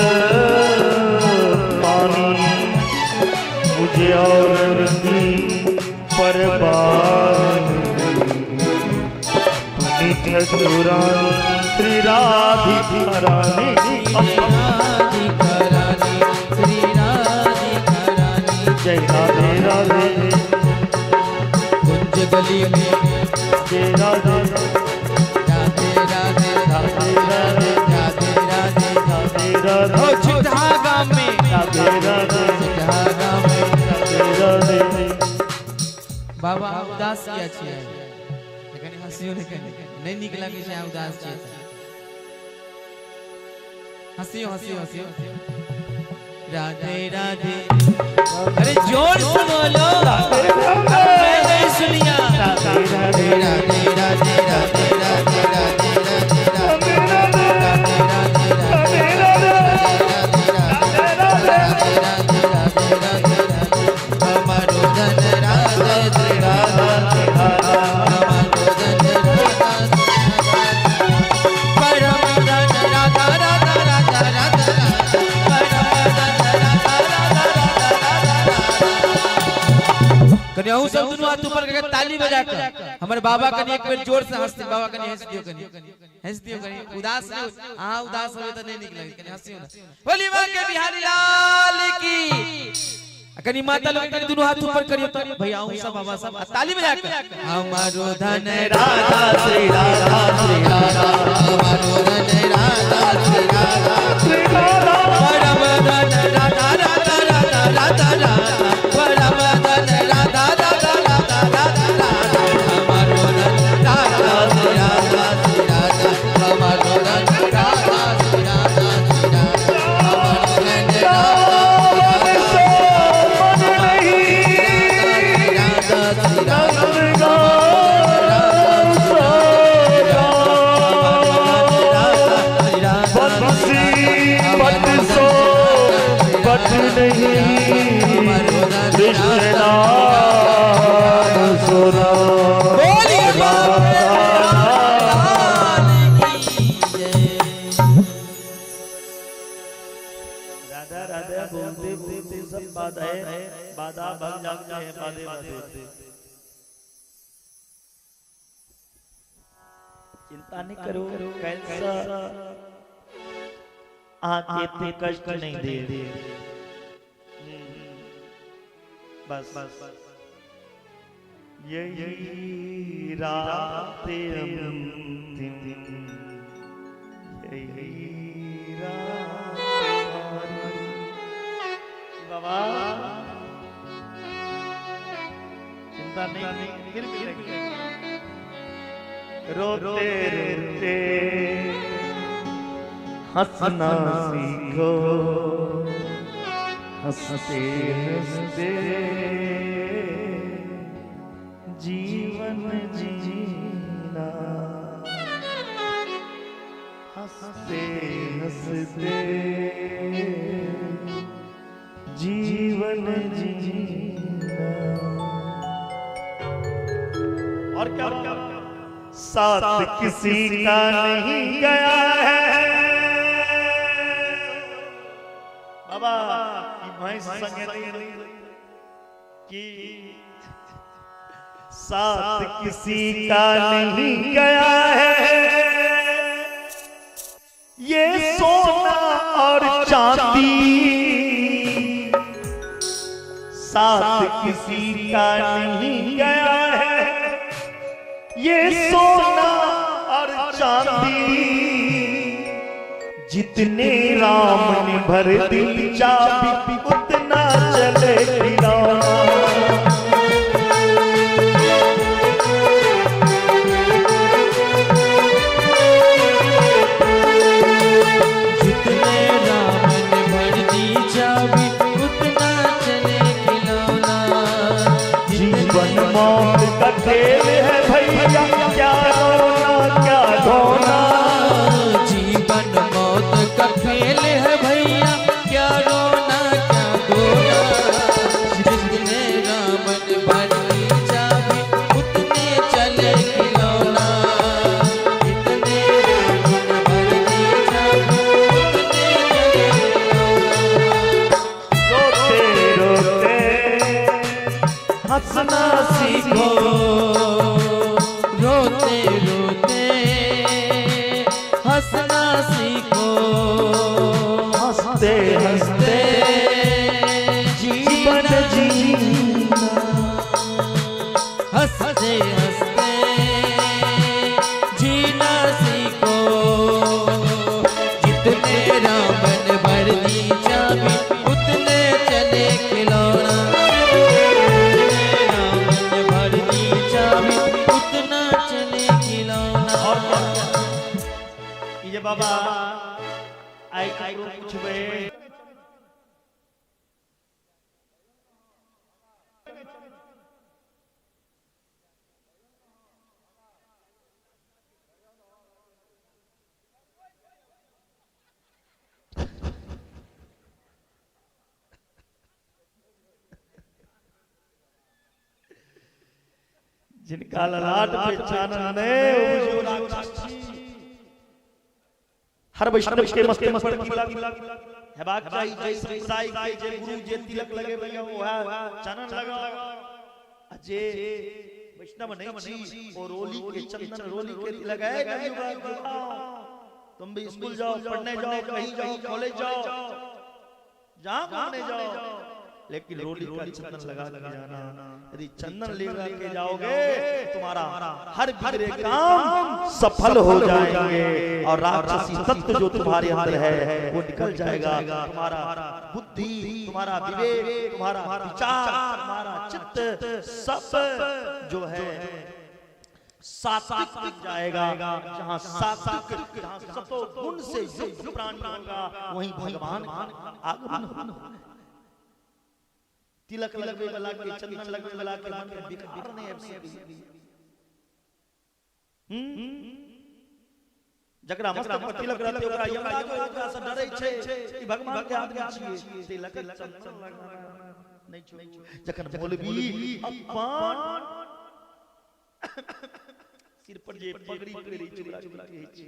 पानी मुझे और की परवाह ठकुरानी श्री राधिका रानी, राधिका रानी श्री राधिका रानी। जय राधे राधे कुंज गली में जय राधे राधे राधे राधे राधे राधे राधे राधे राधे। ओ छिटहा गांव में राधे राधे छिटहा गांव में राधे राधे। बाबा उदास किया छियै कनी हंसियो ने कनी नहीं नीक लागे छै उदास छियै। हंसियो हंसियो हंसियो राधे राधे। अरे जोर से बोलो मैं नहीं सुनिया। राधे राधे राधे राधे राधे राधे राधे राधे राधे राधे राधे राधे राधे। हमारो धन राधे श्री राधा हमारो धन राधा परम धन राधा राधा राधा राधा परम धन राधा राधा राधा राधा। कन्या सब दोनों हाथ ऊपर करके ताली बजाकर हमारे बाबा कनी एक बेर जोर से हंसते। बाबा कनी हंस दियो, कनी हंस दियो, कनी उदास नहीं। हां उदास होवे त नहीं निकले, कनी हंसियो ना। बोली बांके बिहारी लाल की। कनी माता लोग कनी दोनों हाथ ऊपर करियो तो भैया आऊं सब बाबा सब ताली बजा के हमारो धन राधा श्री राधा श्री राधा हमारो धन राधा श्री राधा श्री राधा परम धन राधा राधा राधा राधा राधा परम धन राधा राधा राधा राधा राधा हमारो धन राधा श्री राधा श्री राधा हमारो धन राधा श्री राधा श्री राधा हमारो धन राधा राधा राधा बोलते बोलते सब बाधाएं बाधा भग जाते हैं, बाधे बाधे। चिंता नहीं करो, कैसा आके ते कष्ट नहीं दे, बस बस यही रात अंतिम, यही रात बाबा, चिंता नहीं, फिर मिलेंगे। रोते रोते हंसना सीखो, हंसते हंसते जीवन जीना, हंसते हंसते जीवन जीना। और क्या साथ किसी का नहीं गया है बाबा, कि भैंस संगे नहीं कि साथ किसी का नहीं गया है, ये सोना और चांदी साथ किसी का नहीं गया है, ये सोना और चांदी जितने राम ने भर दी चाबी उतना चले खिलौना। जितने राम ने भर दी चाबी उतना चले खिलौना। जीवन मौत का खेल है भैया, क्या रोना क्या धोना। जीवन मौत का खेल है भैया, क्या रोना क्या धोना। जितने राम ने भर दी चाबी उतने चले खिलौना। जितने राम ने भर दी चाबी उतने चले खिलौना। रोते रोते हंसना सीखो, रोते रोते हंसना सीखो, हंसते हंसते जीवन जीना, हंसते हंसते जीना सीखो। जितने राम ने भर दी चाबी उतने चले खिलौना। जितने राम ने भर दी चाबी उतना चले खिलौना। और ये बाबा आई ककरो पूछबे जिनका ललाट पे चानन है वो राक्षस। हर वैष्णव के मस्तक पर तिलक हेबाक चाही, जय संप्रदाय के जे गुरु जे तिलक लगे भैया वो है चानन लगाओ। जे वैष्णव नहीं छी और रोली के चंदन रोली के तिलक है। तुम भी स्कूल जाओ, पढ़ने जाओ, कहीं जाओ, कॉलेज जाओ, जहां घूमने जाओ, लेकिन रोली का चंदन लगा के जाना। यदि चंदन लगा के जाओगे तुम्हारा हर बिगड़े काम सफल हो जाएंगे और राक्षसी तत्व जो तुम्हारे अंदर है वो निकल जाएगा। तुम्हारा बुद्धि, तुम्हारा विवेक, तुम्हारा विचार, तुम्हारा चित्त सब जो है सात्विक बन जाएगा। जहाँ सात्विक, जहाँ सतो गुण से युक्त प्राणी होगा वहीं भगवान आगमन होगा। तिलक लगवे वाला के, चंदन लगवे वाला के मन में विकार नहीं आबि सकै। जकरा मस्तक पर तिलक रहते ओकरा यमराज ओकरा से डरै छै ई भगवान के आदमी छियै। तिलक चंदन लगाना नहीं छोड़ू। जखन मौलवी अपन सिर पर जे पगड़ी पहिरै छै ओकरा कहै छै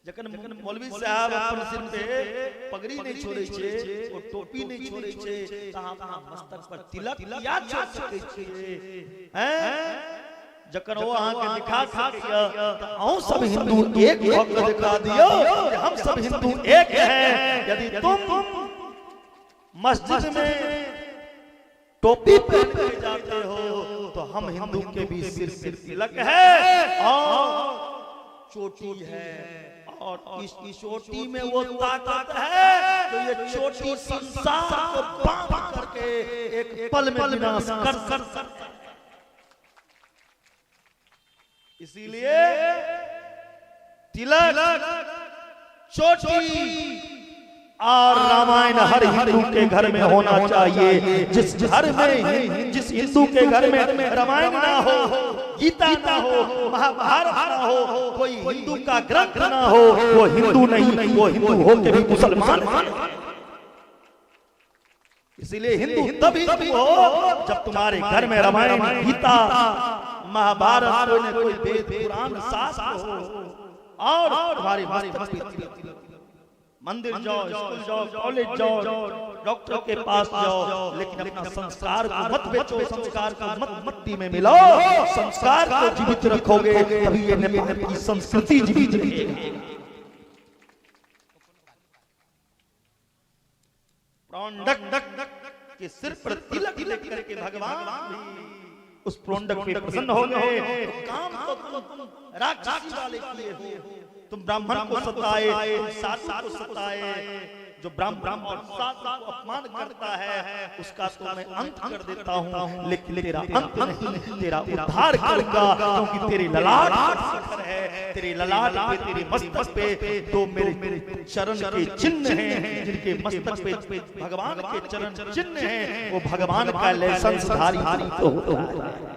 जखन मौलवी साहब अपन सिर पे पगड़ी नहीं छोड़ै छै, ओ टोपी नहीं छोड़ै छै, त अहाँ अपना मस्तक पर तिलक किया छोड़ सकै छियै? हैं? जखन ओ अहाँ के दिखा सकैया त अहूँ सब हिंदू एक भ के दिखा दियौ कि हम सब हिंदू एक हैं। यदि तुम मस्जिद में टोपी पहन के जाते हो तो हम हिंदू के भी सिर पे तिलक है और चोटी है, और इस चोटी में वो ताकत है जो ये चोटी संसार को बांध करके एक पल में विनाश कर सकता है। इसीलिए तिलक, चोटी और रामायण हर हिंदू के घर में होना चाहिए। जिस घर में, जिस हिंदू के घर में रामायण ना हो, गीता ना हो, महाभारत ना हो, कोई हिंदू का ग्रंथ ना हो, वो हिंदू नहीं, वो हिंदू हो के भी मुसलमान। इसीलिए हिंदू तभी हो जब तुम्हारे घर में रामायण, गीता, महाभारत, कोई न कोई वेद, पुराण, शास्त्र हो और तुम्हारे मस्तक पे तिलक। मंदिर जाओ, स्कूल जाओ, कॉलेज जाओ, डॉक्टर के पास जाओ, लेकिन अपना संस्कार को मत बेचो, संस्कार को मत मिट्टी में मिलाओ। संस्कार को जीवित रखोगे तभी ये नेपाल की संस्कृति जीवित रहेगी। प्रोंडक के सिर पर तिलक लेकर के भगवान उस प्रोंडक पे प्रसन्न हो गए। तो काम तो तुम राक्षसी वाले किए हो, तुम ब्राह्मण को सताए, तुम साधु को सताए। जो ब्राह्मण और साधु को अपमान करता है उसका तो मैं अंत कर देता हूँ, लेकिन तेरा अंत नहीं, तेरा उद्धार करूंगा, क्योंकि तेरे ललाट शिखर है, तेरे ललाट पे, तेरे मस्तक पे दो मेरे चरण के चिन्ह हैं, जिनके मस्तक पे भगवान के चरण चिन्ह हैं, वो भगवान का लाइसेंसधारी तो होता है।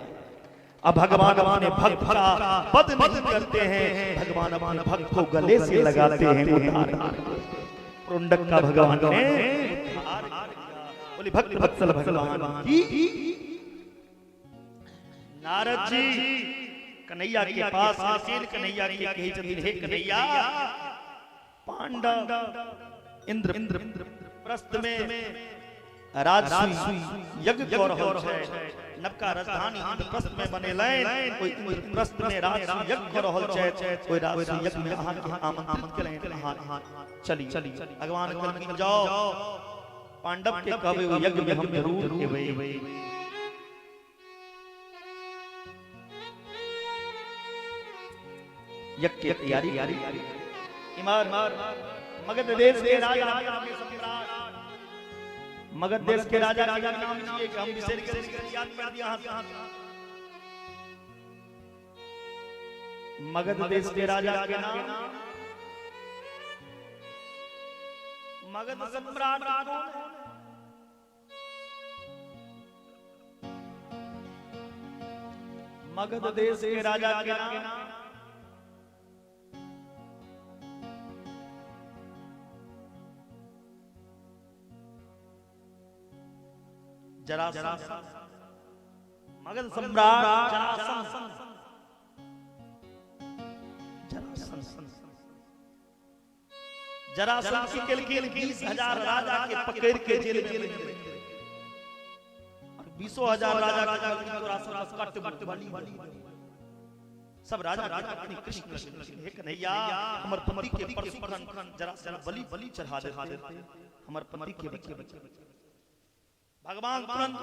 अब भगवान अपने भक्त का वध नहीं करते हैं, भगवान अपने भक्त को गले से लगाते हैं। उद्धार प्रोंडक का भगवान ने उद्धार किया। बोली भक्त वत्सल भगवान की। नारद जी कन्हैया के पास अकेले कन्हैया के कही छथिन, हे कन्हैया, पांडव इंद्र प्रस्थ में राजसूय यज्ञ क रहल छै, नवका राजधानी इंद्रप्रस्थ में बनेलनि, ओहि इंद्रप्रस्थ में राजसूय यज्ञ क रहल छै, ओहि राजसूय यज्ञ में अहाँ के आमंत्रित केलनि, अहाँ चली। भगवान कहलखिन जाओ पांडव के कहबै ओहि यज्ञ में हम जरूर एबै। यज्ञ के तैयारी इमर मगध देश के राजा सम्राट, मगध देश के राजा के नाम छियै कि हम बिसरि गेल याद कर दिया। मगध देश के राजा के नाम मगध सम्राट कौन है? मगध देश के राजा के नाम जरासंध। मगध सम्राट जरासंध, जरासंध जरासंध की केलखिन 20,000 राजा के पकड़ के जेल में और 20,000 राजा के तोरा सब कट बलि। सब राजा के पत्नी कृष्ण लग, हे कन्हैया, हमर पति के परसु खन जरा सा बलि बलि चढ़ा देते, हमर पति के बच्चे। भगवान तुरंत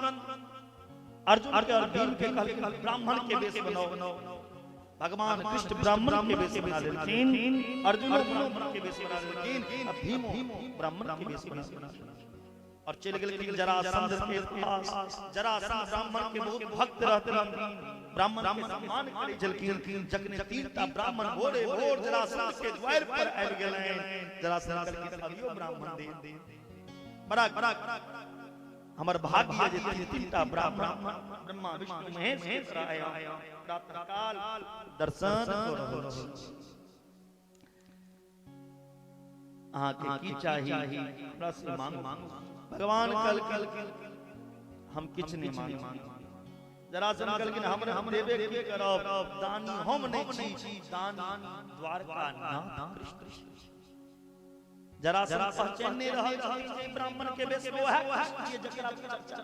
अर्जुन के और भीम के कहलखिन ब्राह्मण के वेश बनाओ। भगवान कृष्ण ब्राह्मण के वेश बना लेलखिन, अर्जुन ब्राह्मण के वेश बना लेलखिन, आ भीमो ब्राह्मण के वेश बना लेलखिन और चलि गेलखिन जरासंध के पास। जरासंध ब्राह्मण के बहुत भक्त रहथिन, ब्राह्मण के सम्मान करै छलखिन। जखने तीनटा ब्राह्मण भोरे भोर जरासंध के द्वार पर आबि गेलनि, जरासंध कहलखिन अबियो ब्राह्मण दे, बड़ा बड़ा हमर भाग्य जे तीनटा ब्राह्मण ब्रह्मा विष्णु महेश के तरह आया, प्रातः काल दर्शन क रहल छी, अहाँ के की चाही हमरा से मांगू। भगवान कहलखिन हम किछु नहि मांगब। जरासंध कहलखिन हम देबे की करब, दानी हम नहि छी, दानी द्वारका नाथ कृष्ण। जरासंध पहचान नहि रहल छथिन जे ब्राह्मण के वेश में वएह कृष्ण छियै जकरा चर्चा।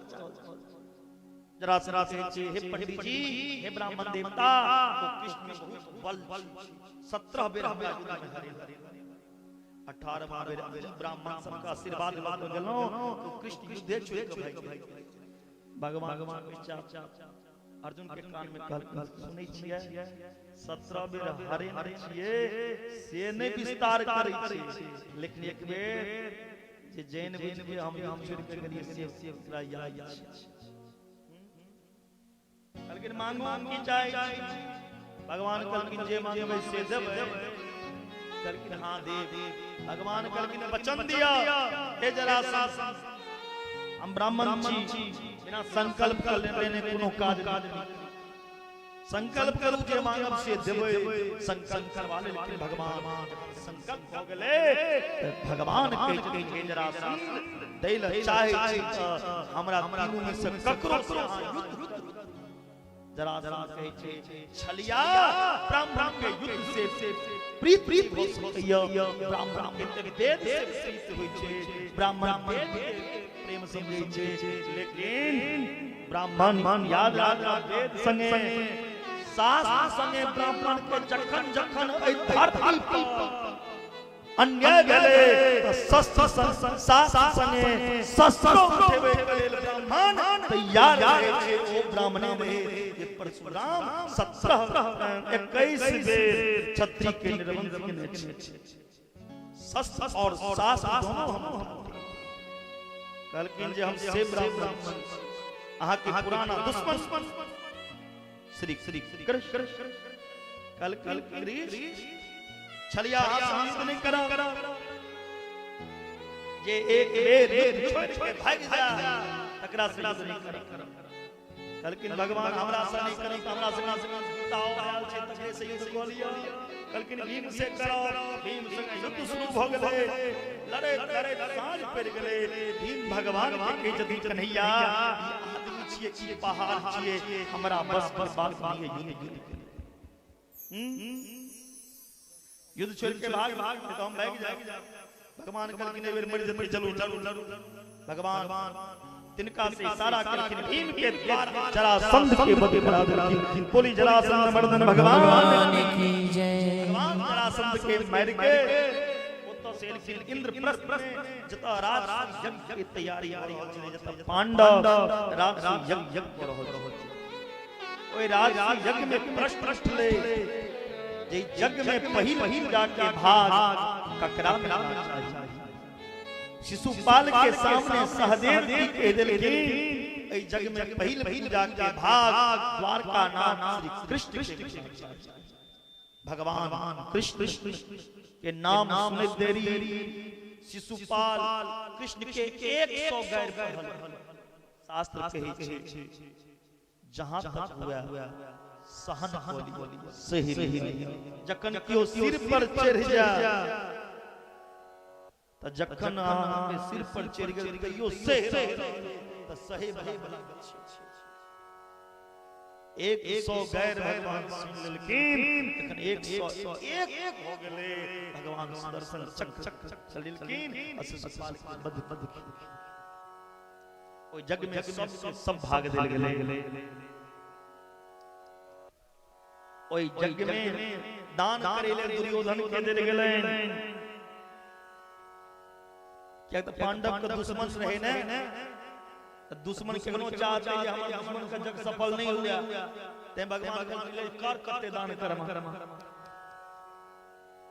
जरासंध कहै छै हे पंडित जी, हे ब्राह्मण देवता, ओ कृष्ण में बहुत बल, 17 बेर हमरा युद्ध में हरेलखिन, 18वां बेर ब्राह्मण सबके आशीर्वाद लऽ कऽ गेलहुँ तो कृष्ण युद्धे छोड़ि कऽ भागि गेल। भगवान अर्जुन के कान में कहलखिन सुनै छियै 17 बेर हरे नहि छियै से नहि विस्तार करै छियै, लेकिन एक बेर जे जैन बुझि के हम युद्ध छोड़ि कऽ गेलियै से ओकरा याद छै। कहलखिन मांगू की चाही? भगवान कहलखिन जे मांगबै से देबै। कहलखिन हाँ देब। भगवान कहलखिन वचन दिया, हे जरासंध, हम ब्राह्मण छी, बिना संकल्प कर लेने कोनो काज नहि, संकल्प करू जे मांगब से देबै। संकल्प करवा लेलखिन भगवान। संकल्प भऽ गेलै तऽ भगवान कहै छथिन हे जरासंध, दै लए चाहै छी तऽ हमरा तीनू में से ककरो से युद्ध। जरासंध कहै छै छलिया ब्राह्मण के युद्ध से प्रीत प्रीत हो सकैया, ब्राह्मण के वेद से प्रीत होइ छै, ब्राह्मण प्रेम समझै छै, लेकिन ब्राह्मण याद राख वेद संगे शास्त्र संगे ब्राह्मण के जखन जखन एहि धरती पर अन्याय भेलै तऽ शस्त्र शास्त्र संगे शस्त्र उठेबै के लेल ब्राह्मण तैयार रहै छै। ओ ब्राह्मणे रहे जे परशुराम 17 21 बेर क्षत्रिय के निर्वंश केने छै। शस्त्र और शास्त्र दोनों हम कहलखिन जे हम से ब्राह्मण अहाँ के पुराना दुश्मन श्री श्री कृष्ण। कहलखिन कृष्ण छलिया अहाँ से युद्ध नहि करब, जे एक बेर युद्ध छोड़ि के भागि जाय तकरा से युद्ध नहि करब। कहलखिन भगवान हमरा से नहि करब, हमरा से ताओ आयल छै तकरे से युद्ध कऽ लिअ। कहलखिन भीम से करब, भीम से युद्ध शुरू भऽ गेलै, लड़ैत लड़ैत साँझ पड़ि गेलै। भीम भगवान के कहै छथिन कन्हैया, ई आदमी छियै कि पहाड़ छियै, हमरा बस के बात नहि है युद्ध। युद्ध छोड़ के भाग भाग तो हम भागि जायब। भगवान कहलखिन एहि बेर मरि जेतै, चलू चलू। भगवान तिनका से इशारा केलखिन भीम के द्वार जरासंध के वध करा देलखिन। बोली जरासंध मर्दन भगवान की जय। भगवान जरासंध के मारि के ओतऽ से एलखिन इंद्रप्रस्थ में, जतऽ राज यज्ञ के तैयारी भऽ रहल छलै, जतऽ पांडव राज यज्ञ कऽ रहल छलै। ओहि राज यज्ञ में प्रश्न उठलै जे यज्ञ में पहिल पूजा के भाग ककरा मिलना चाही। शिशुपाल के सामने सहदेव जी कह देलखिन एहि यज्ञ में पहिल पूजा के भाग द्वारका नाथ श्री कृष्ण के मिलना चाही। भगवान कृष्ण के नाम सुनैत देरी शिशुपाल कृष्ण के 100 गैर पढ़ल। शास्त्र कहै छै जहां तक हुआ सहन कऽ सही, जखन केओ सिर पर चढ़ि जाय तऽ जखन अहाँ के सिर पर चढ़ि गेल तैयो सही तऽ सही भला छै। 100 गैर भगवान सुनि लेलखिन, तखन 101 भऽ गेलै। भगवान सुदर्शन चक्र चलेलखिन आ शिशुपाल के बध बध ओहि यज्ञ में सब सब भाग देल गेलै। ओहि यज्ञ में दान करे ले दुर्योधन के देल गेलनि। किया त पांडव के दुश्मन रहे ने, दुश्मन केकनो चाहते जे हमर दुश्मन के जग सफल नहीं हुआ, ते भगवान के कर कते दान करमा।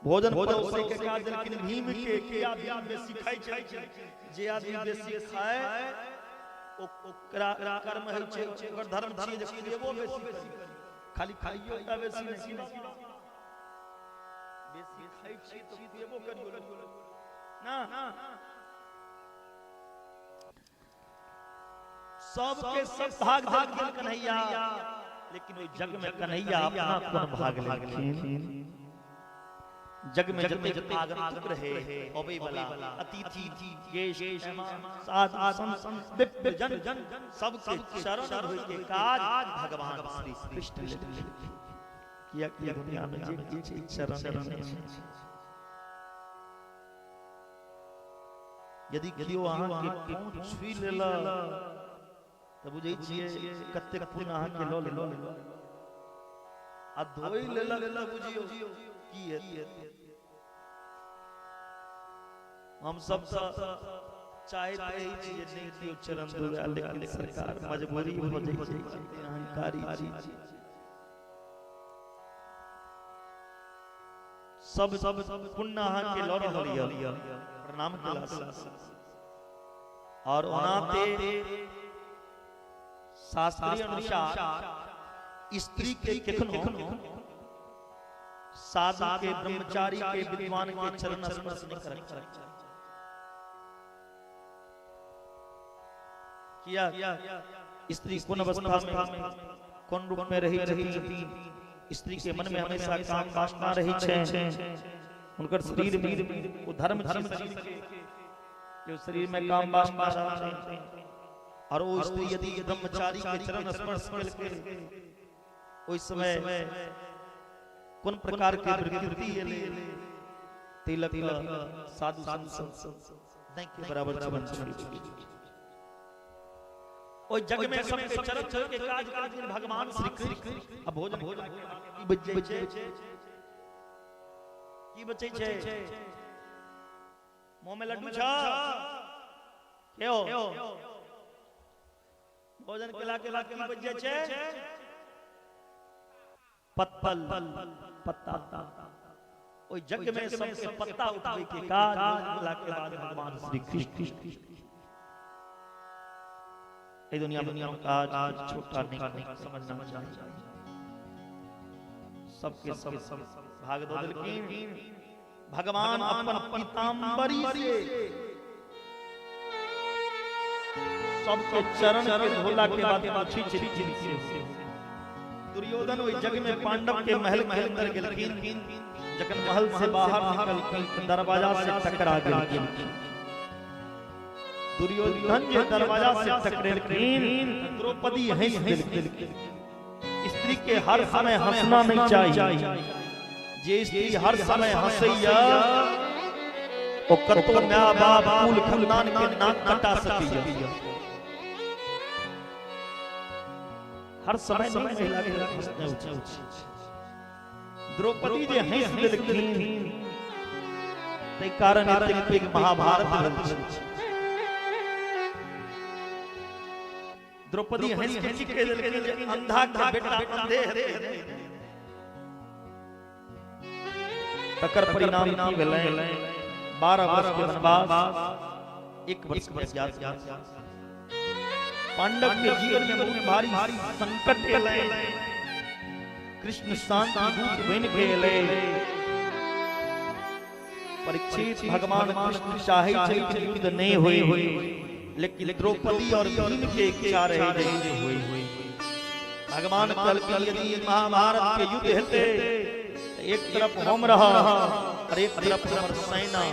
भोजन परोसे के काज देलखिन भीम के, किया भीम बेसी खाइ छै, जे आदमी बेसी खाए ओकरा कर्म होइ छै, ओकर धर्म छियै जे खुएबो बेसी करी, खाली खाइयो टा बेसी नहि, बेसी खाइ छी तऽ खुएबो करियो ना। सबके सब भाग देलखिन कन्हैया, लेकिन ओहि जग में कन्हैया अपना कोन भाग लेलखिन। जग में जतेक आगंतुक रहे, अबै वाला अतिथि गेस्ट साधु संत विप्रजन सबके चरण धोइ के काज भगवान श्री कृष्ण लेलखिन। किया कि दुनिया में जे किछु चरण छै, यदि केओ अहाँ के पाँव छुइ लेलक तऽ बुझै छियै कतेक पुण्य अहाँ के लऽ लेलक, आ धोइ लेलक तऽ बुझियौ की हेतै। हम सब चाहैत रहै छी जे नहि केओ चरण धोए, लेकिन सरकार मजबूरी भऽ जाइ छै, अहंकारी छी। सब सब पुण्य अहाँ के लऽ रहल यऽ प्रणाम केला से। और ओनाते शास्त्रीय अनुसार स्त्री के केखनो साधु के, ब्रह्मचारी के, विद्वान के चरण स्पर्श नहीं करक चाही। किया स्त्री कोन अवस्था में कोन रूप में रही छथिन, स्त्री के मन में हमेशा काम वासना रही छै, उनकर शरीर में वो धर्म छै शरीर के, जो शरीर में काम वासना छै, और वो स्त्री यदि ब्रह्मचारी के चरण स्पर्श केलकै ओहि समय कोन प्रकार के प्रकृति एलै, तिलक साधु संत नहीं के बराबर चरण छुई। ओहि जग में सबके चरण छुई के काज करथिन भगवान श्री कृष्ण। अब भोजन की बचै छै, की बचै छै, मुंह में लड्डू छ केओ, भोजन केला के बाद की बच जाइ छै, पत्तल पत्ता। ओहि जग में सबके पत्ता उठबै के काज केला के बाद भगवान श्री कृष्ण। एहि दुनिया में काज छोटा नहीं समझना चाहिए, सबके सब भाग दऽ देलखिन भगवान अपन पीताम्बरी से सबके चरण के धोला के बाद पूछी छलखिन। दुर्योधन ओहि जग में पांडव के महल के अंदर गेलखिन, जखन महल से बाहर निकलखिन दरवाजा से टकरा गेलखिन। दुर्योधन जे दरवाजा से टकरेलखिन, द्रौपदी हंस देलखिन। स्त्री के हर समय हंसना नहीं चाहिए, जे स्त्री हर समय हंसैया ओ कतौ my बाप कुल खानदान के नाक कटा सकैया। हर समय नहीं महिला के हंसना उचित। द्रौपदी जे हंस देलखिन तै कारण एतेक पैघ महाभारत भेल छै। द्रौपदी हंस के की कहि देलखिन जे अंधा के बेटा अंधे हेतै, तकर परिणाम की भेलै, 12 वर्ष के वनवास, 1 वर्ष के अज्ञातवास। पांडव के जीवन में बहुत भारी संकट एलै, कृष्ण शांति दूत बनि के एलै। परीक्षित भगवान कृष्ण चाहै छलखिन युद्ध नहीं होय, लेकिन द्रौपदी और भीम के इच्छा रहे जे युद्ध होय। भगवान कहलखिन यदि महाभारत के युद्ध हेतै एक तरफ हम रह और एक तरफ हमर सेना,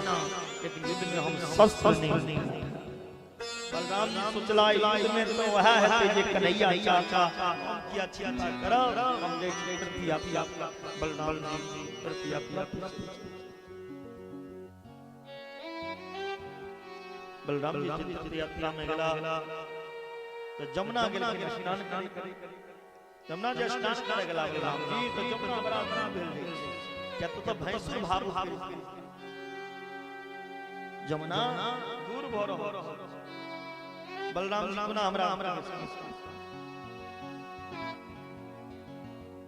लेकिन युद्ध में हम शस्त्र नहीं। बलराम जी सोचला युद्ध में तो वह हेतै जे कन्हैया चाचा, हम किया चिंता करब, हम जाइ छी तृतीया। बलराम जी तृतीया। बलराम जी तीर्थ यात्रा में गेला तो जमुना गेलखिन स्नान करे। जमुना जे स्नान करे गेला बलराम जी तो जमुना बड़ा दूर भेल जाइ छै, किया तो भैंसुर भाव जमुना दूर भ रहल। बलराम जी पुनः हमरा हमरा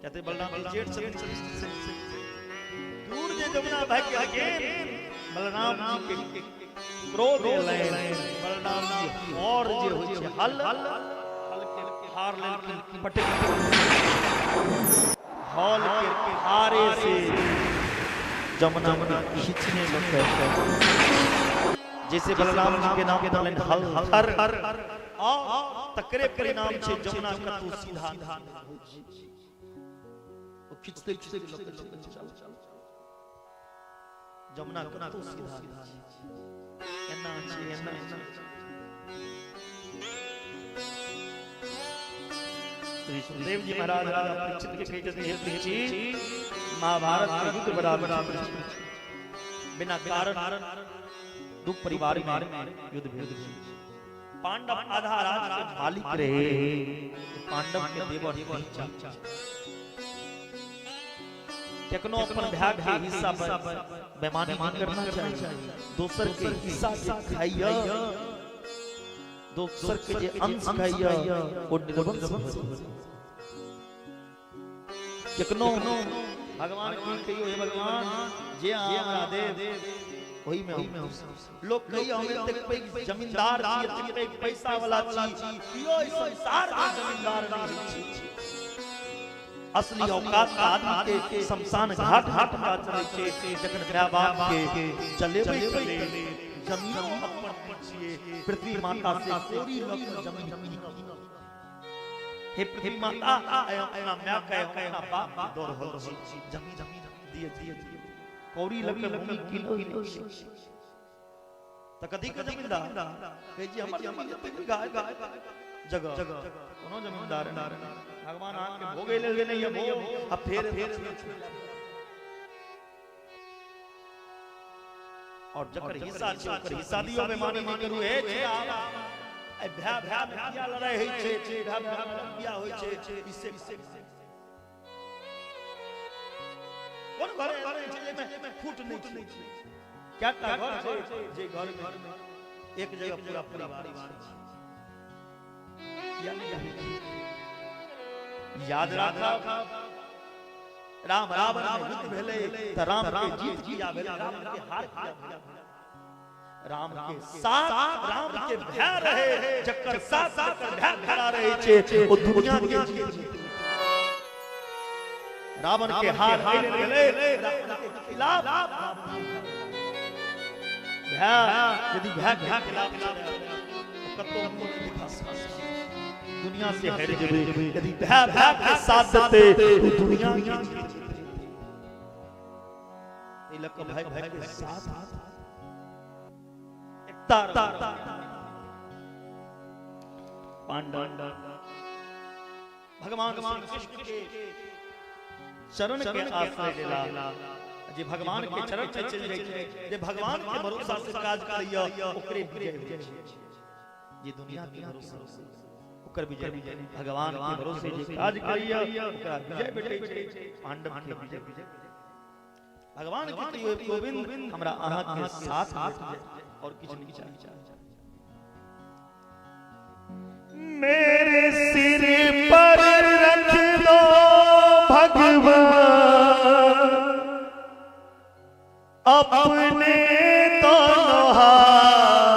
कहते बलराम जी जेठ से दूर जे जमुना भाग गेल, बलराम जी के क्रोध एलनि। बलराम जी और जे होइ छै हल हल के हार लेलखिन, पटक हल के हारे से जमुना के खींचने लगे। जैसे बलराम जी के नाम देलनि हल हर आ तकरे परिणाम छै जमुना कतौ सीधा ओ खींचते खींचते चल चल जमुना कतौ सीधा एना छै एना। श्री सुखदेव जी महाराज राजा परीक्षित के कहै छथिन, हे परीक्षित, महाभारत के युद्ध बड़ा बिना कारण दू परिवार में युद्ध भेल। पांडव आधा राज के मालिक रहे, पांडव के देवर नहीं चाहता केकनो अपन भाग के हिस्सा पर बेईमानी नहीं करना चाहिए। दोसर के हिस्सा जे खाइया, दोसर के जे अंश खाइया वो निर्वंश। केकनो भगवान की कहियो, हे भगवान जे हमरा दे ओही में हम। लोग कहियो हम एतेक पैघ जमींदार छी, एतेक पैघ पैसा वाला छी, कियो ई संसार में जमींदार नहीं छी। असली औकात आदमी के शमशान घाट घाट पता चलै छै जखन माय बाप के चलेबै के लेल जमीन अपन छियै, पृथ्वी माता से कोरी लग जमीन। हे पृथ्वी माता, आइ अपना माय के अपना बाप के दौड़ रहल छी, जमीन दिए दिए कौड़ी लग भूमि किनो। त कथी के जमींदार कहै छी हमर जमीन एतेक बीघा जगह, कोनो जमींदार नहीं। भगवान आके भोगे ले नहीं है भोग, अब फेर और जकर हिस्सा छै ओकर हिस्सा दियो, बेईमानी नहीं करू। हे ए भ्या भ्या में किया लड़ाई होइ छै, भ्या भ्या में किया होइ छै, इससे कोन घर छै जे में फूट नहीं छै? क्या का घर छै जे घर में एक जगह पूरा परिवार छै? याद राखब, राम रावण में युद्ध भेलै त राम के जीत किया भेलै, राम के हार किया भेलै। राम के साथ राम के भय रहे, जकर साथ जकर भय खड़ा रहे छै ओ दुनिया के जीत। रावण के हार भेलै, रावण के खिलाफ भय, यदि भय के खिलाफ कतौ दिखा दुनिया से हार जेबै। यदि भय भय के साथ देते तो दुनिया के जीत। ए लक भय भय के साथ एकता पांडव भगवान कृष्ण के चरण के आश्रय लेला। जे भगवान के चरण में चल जाइ छै, जे भगवान के भरोसा से काज करैया ओकरे विजय होइ छै। जे दुनिया के भरोसा ओकर विजय, भगवान के भरोसे जे काज करैया ओकरा विजय भेटै छै। पांडव के विजय भगवान के कहियो गोविंद हमरा अहाँ के साथ भेट जाय और किछु नहीं चाहिए। मेरे सिर पर रख दो भगवान अपने दोनों हाथ,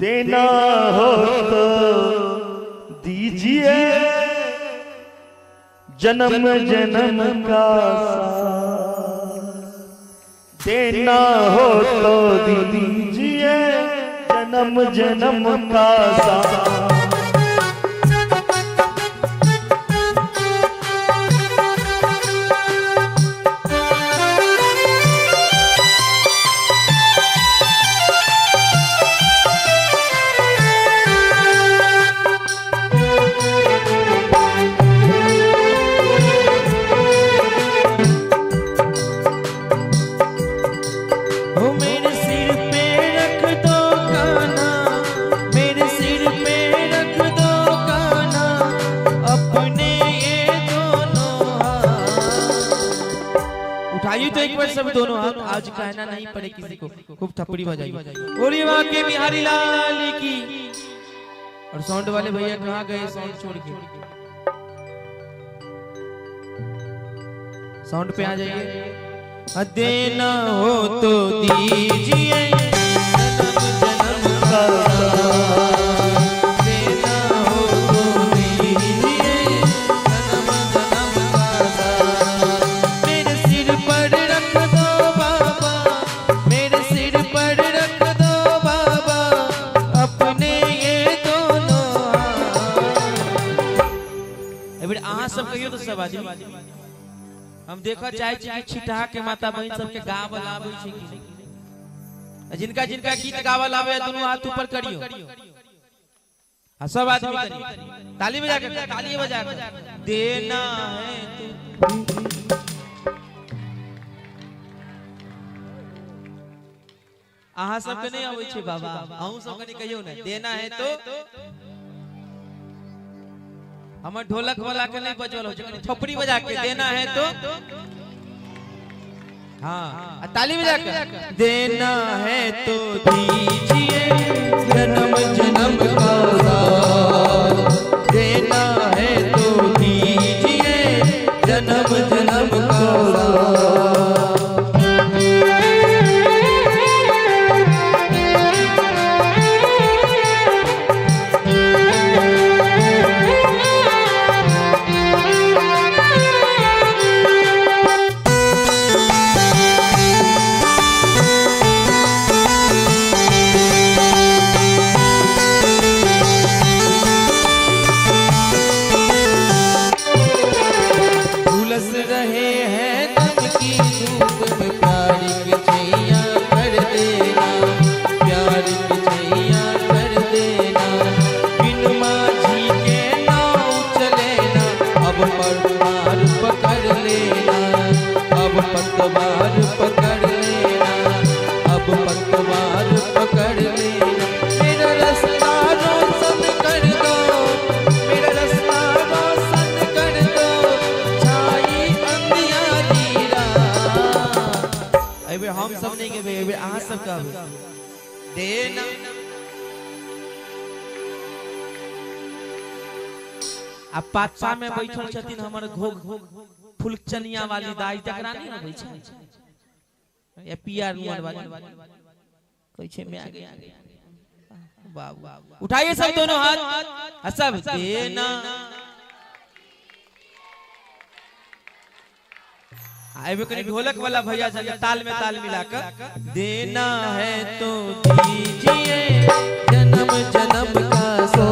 देना हो तो दीजिए जन्म जन्म का साथ, देना हो तो दीजिए जन्म जन्म का साथ। मेरे सिर पे रख दो कान्हा, मेरे सिर सब दोनों हाथ। आज कहना नहीं पड़े किसी को, खूब थप्पड़ी बजाइए। बोलिए बांके बिहारी लाल की। और साउंड वाले भैया कहाँ गए साउंड छोड़ के? साउंड पे आ जाइए। देना हो तो दीजिए जन्म जन्म का साथ, देना हो तो दीजिए जन्म जन्म का साथ। मेरे सिर पर रख दो बाबा, मेरे सिर पर रख दो बाबा अपने ये दोनों हाथ। अहाँ सब कहियो तो सब आदमी हम देखा चाहे छी कि छिटहा के माता बहन सबके गावल आबै छै कि जिनका जिनका गीत गावल आवे दोनों हाथ ऊपर करियो। हां सब आदमी करियो, ताली बजा के, ताली बजा के। देना है तू अहाँ सबके नहीं आबै छै बाबा, अहूँ सब कनि कहियो ने देना है तो। हमर ढोलक वाला के नहीं बजल हो, थोपड़ी बजा के देना है तो। हाँ ताली बजा के देना है तो दीजिए जन्म जन्म का साथ, देना है तो दीजिए जन्म जन्म का साथ। देना आ पाछा में बैठल छथिन हमर घोघ फुलचनिया वाली दाई, तकरा नहीं आबै छै या पियर नुअर वाली कहै छै मैं आ गया बाबू। उठाइए सब दोनों हाथ आ सब देना। आइबे कनी ढोलक वाला भैया संगे ताल में ताल मिलाकर देना है तो दीजिए जन्म जन्म का सो।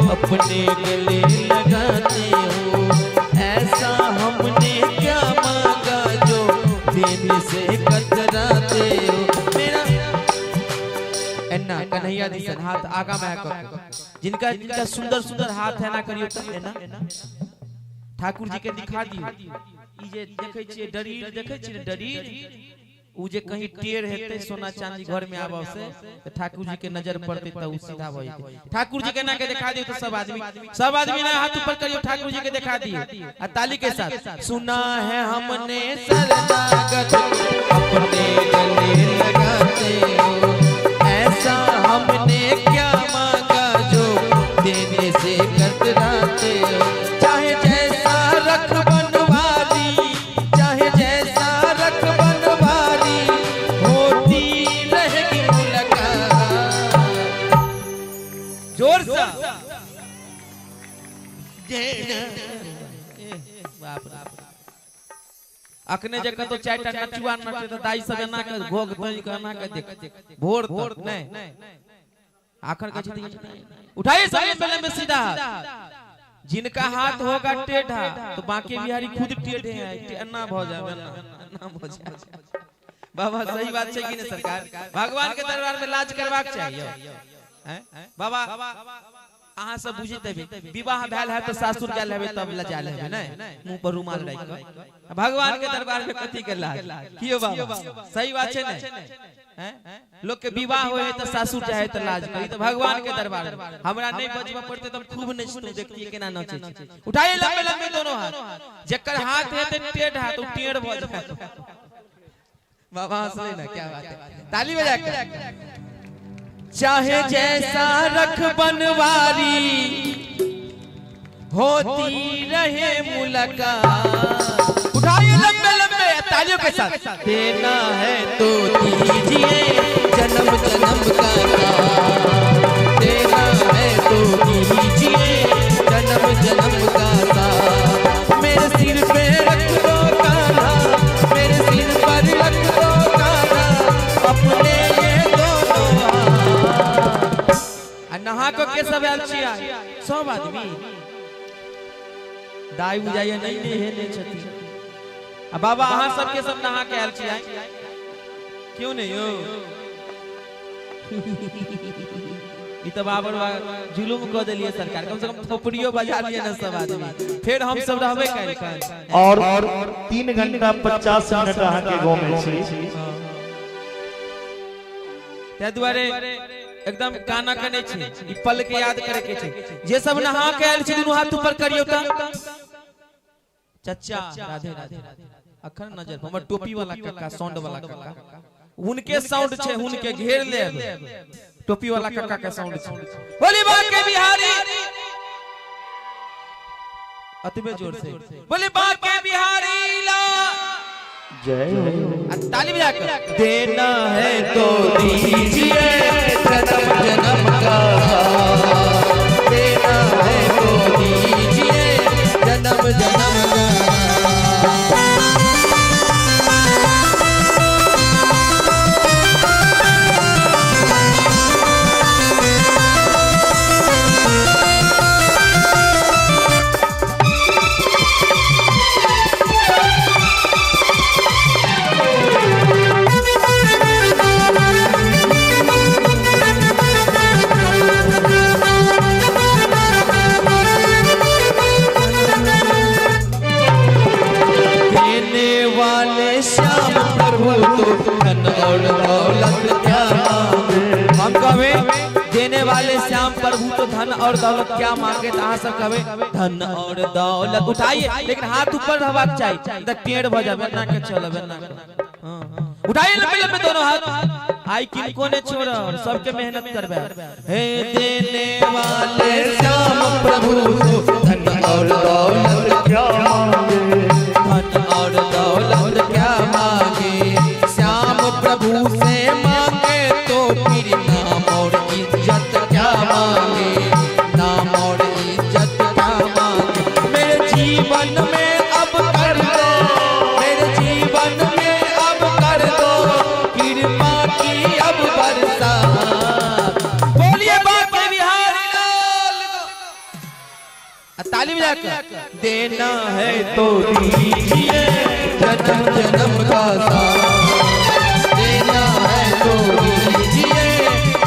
अपने गले लगाते हो, ऐसा हमने क्या मांगा जो देने से कतराते हो। मेरा एन्ना कन्हैया दिसन हाथ आगा में है, जिनका जिनका सुंदर सुंदर हाथ है ना करियो तो एना ठाकुर जी के दिखा दियो। ई जे देखै छियै डरीर, देखै छियै डरीर, उ जे कहीं टेढ़ हेतै सोना चांदी घर में आबऽ से त ठाकुर जी के नजर पड़तै त उ सीधा भ जेतै। ठाकुर जी के ना के दिखा दियो तो सब आदमी ना हाथ ऊपर करियो, ठाकुर जी के दिखा दियो आ ताली के साथ। सुना है हमने शरणागत अपने गले लगाते हो, ऐसा हमने क्या मांगा जो देने से कतराते हो। चाहे जैसा रख बनवारी, चाहे जैसा रख बनवारी, होती रहेगी मुलाकात। जोर सा बाप रे। अखने जे कतो चारिटा नचुआ नचे त दाई सब एना के घोघ तोड़ि के एना के देख भोर तक नहीं आखर के छथि। उठाइए सब पहले में सीधा हाथ, जिनका हाथ होगा टेढ़ा तो बाकी बिहारी खुद टेढ़े हैं, एना भ जाए एना एना भ जाए। बाबा सही बात छै कि नहीं सरकार? भगवान के दरबार में लाज करबाक चाहिए हैं बाबा। अहाँ सब बुझैत हेबै विवाह भेल है तो सासुर गेल हेबै तब लजायल हेबै नहीं, मुंह पर रुमाल राखि कऽ। भगवान के दरबार में कथी के लाज? कियो बाबा सही बात छै नहीं? लोग के विवाह होय है तो सासुर जाए तो लाज करी, तो भगवान के दरबार में हमरा नहीं बजबऽ पड़तै त खूब नचतौ, देखतियै केना नचै छै। उठाइए लंबे लंबे दोनों हाथ, जकर हाथ हेतै टेढ़ा तो टेढ़ भऽ जायत। बाबा हंसलै ना, क्या बात है, ताली बजा के। चाहे जैसा रख बनवारी, होती रहे मुलाकात। उठाइए लंबे लंबे तालियों के साथ। देना है तो दीजिए जन्म जन्म का साथ, देना है तो दीजिए जन्म जन्म का साथ। मेरे सिर पे रख दो कान्हा, मेरे सिर पर रख दो कान्हा, अपने ये दोनों हाथ। नहा को के सब आयल छियै सब आदमी? दाई बुझाइए नहीं नहीं हे नहीं छथि। आ बाबा अहाँ सबके सब नहा के आयल छियै क्यों नहीं यो? ई तो बाबर जुलुम क देलिए सरकार, कम से कम थोपड़ियो बजा लिए ना सब आदमी, फिर हम सब रहबे कैल। और 3 घंटा 50 मिनट अहाँ के गांव में छी, तै दुआरे एकदम काना के नहीं छै, ई पल के याद करे के छै। जे सब नहा के आयल छी दुनू हाथ ऊपर करियो त। चचा राधे राधे अखन नजर हमर टोपी वाला काका, साउंड वाला काका, उनके साउंड छै, उनके घेर लेब। टोपी वाला काका के साउंड छै। बोली बाके बिहारी अतबे जोर से बोली बाके बिहारी ला जय हो। ताली बजा कर। देना है तो दीजिए जन्म जन्म का, देना है तो दीजिए जन्म जन्म का। देने वाले श्याम प्रभु तो धन और दौलत क्या मांगे? तो अहाँ सब कहबे धन और दौलत। उठाइए लेकिन हाथ ऊपर रहबाक चाहिए, त टेढ़ भ जाबे ना के चलबे ना। उठाइए लंबे लंबे दोनों हाथ। आई किनको ने छोड़, सबके मेहनत करबे। हे देने वाले श्याम प्रभु तो धन और दौलत क्या मांगे, धन और दौलत क्या मांगे? श्याम प्रभु से मांगे तो फिर नाम और इज्जत क्या मांगे, नाम और इज्जत क्या मांगे? मेरे जीवन में अब कर दो, मेरे जीवन में अब कर दो कृपा की अब बरसात। बोलिए बाके बिहारी लाल। ताली बजाकर। देना है तो दीजिए जन्म जन्म का साथ, देना है तो दीजिए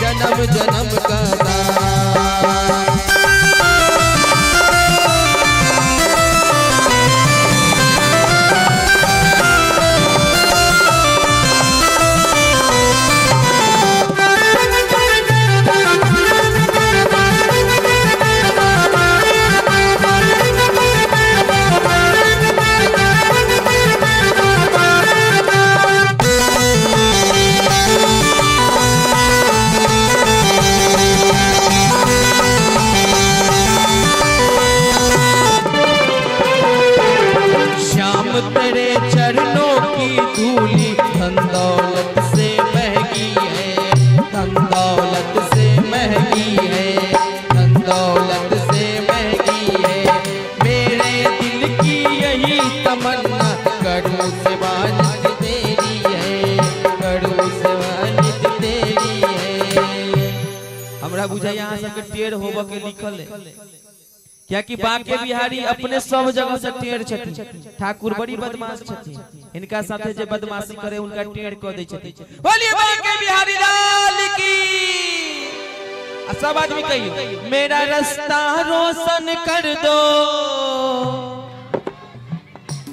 जन्म जन्म का साथ। टेढ़ होबऽ के लिखल है, क्याकि बांके बिहारी अपने सब जगह से टेढ़ छथिन। ठाकुर बड़ी बदमाश छथिन, इनका साथे जे बदमाशी करे उनका टेढ़ क दै छथिन। बोलिए बांके बिहारी लाल की। आ सब आदमी कहियो, मेरा रास्ता रोशन कर दो।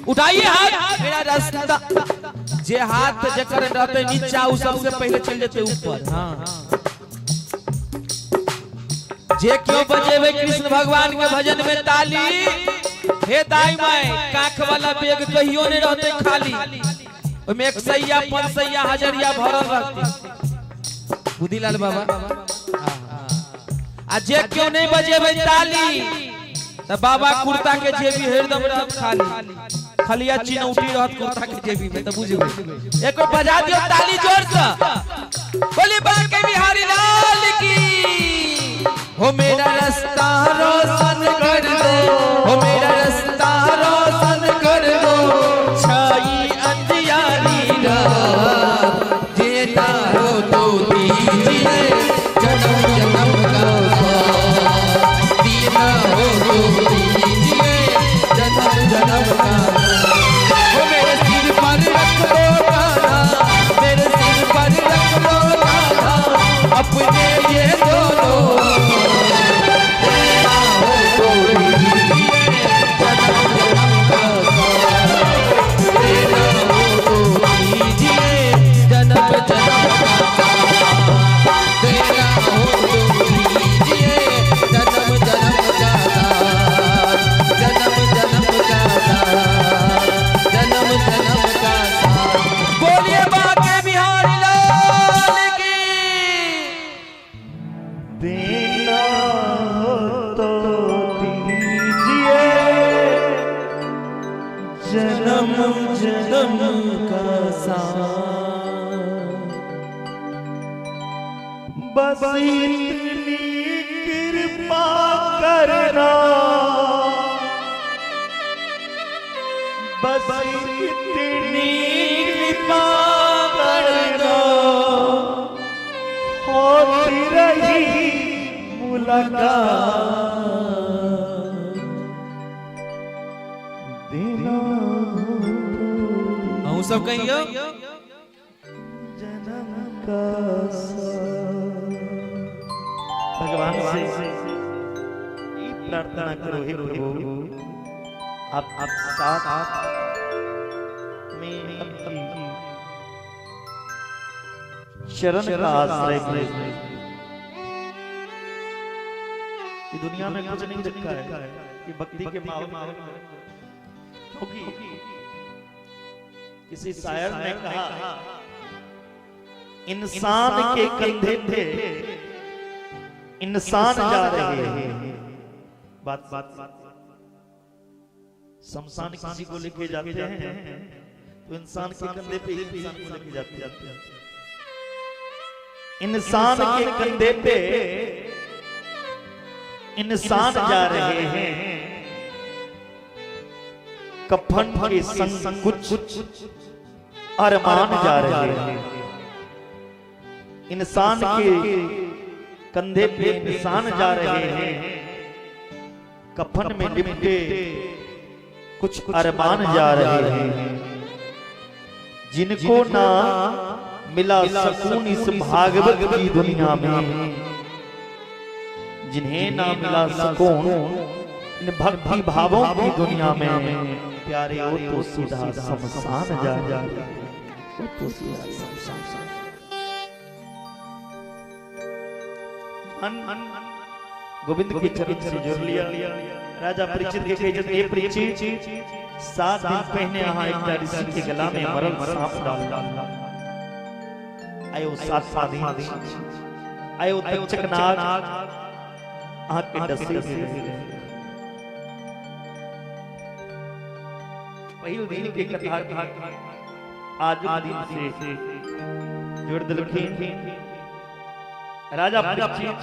उठाइए हाथ, मेरा रास्ता। जे हाथ जकर रहते नीचा उ सबसे पहले चल जेते ऊपर। हाँ, जे क्यों बजेबे कृष्ण भगवान के भजन में ताली, हे दाई माई काख वाला बेग कहियो नहीं रहते खाली, ओमे एक सैया पांच सैया हजरिया भरल रहते। बुद्धिलाल बाबा, आ जे क्यों नहीं बजेबे ताली त बाबा कुर्ता के जेबी हरदम रहत खाली, खलिया चिनौटी रहत कुर्ता के जेबी में। त बुझबे, एक बार बजा दियो ताली जोर से, बोली बांके बिहारी लाल की। हो मेरा रास्ता रोशन कर दो, हो मेरा रास्ता रोशन कर दो, छाई अंधियारी रात, देता हो तो दीजिए जन्म जन्म का साथ, देना हो तो दीजिए जन्म जन्म का। हो मेरे सिर पर रख दो कान्हा, मेरे सिर पर रख दो कान्हा, अपने ये दोनों। बोलिए बांके बिहारी लाल की। देना हो तो दीजिए जन्म जन्म का साथ, बस इतनी कृपा करना, बस इतनी कृपा करना, होती रही मुलाकात। देना अहूँ सब कहियो जन्म का साथ। भगवान से प्रार्थना करो, हे प्रभु आप साथ में शरण का आश्रय ले। दुनिया में कुछ नहीं रखा है कि भक्ति के माहौल में, क्योंकि किसी शायर ने कहा, इंसान के कंधे पे इंसान जा रहे हैं। बात बात शमशान किसी को लेके जाते हैं तो इंसान के कंधे पे ही इंसान को लेके जाते हैं। इंसान के कंधे पे इंसान जा रहे हैं, कफन के संग कुछ अरमान जा रहे हैं। इंसान के कंधे पे इंसान जा रहे हैं, कफन में लिपटे कुछ अरमान जा रहे हैं। जिनको ना मिला सुकून इस भागवत की दुनिया में, जिन्हें ना मिला सुकून इन भक्ति भावों की दुनिया में, प्यारे वो तो सीधा शमशान जा रहे हैं। गोविंद के चरण से जुड़ लिया। राजा परीक्षित के कहे जब, ए परीक्षित, 7 दिन पहले अहाँ एकटा ऋषि के गला में मरल सांप डाल आयो, 7 दिन आयो तक्षक नाग अहाँ के डसे। पहिल दिन के कथा आज दिन से जोड़ देलखिन राजा परीक्षित।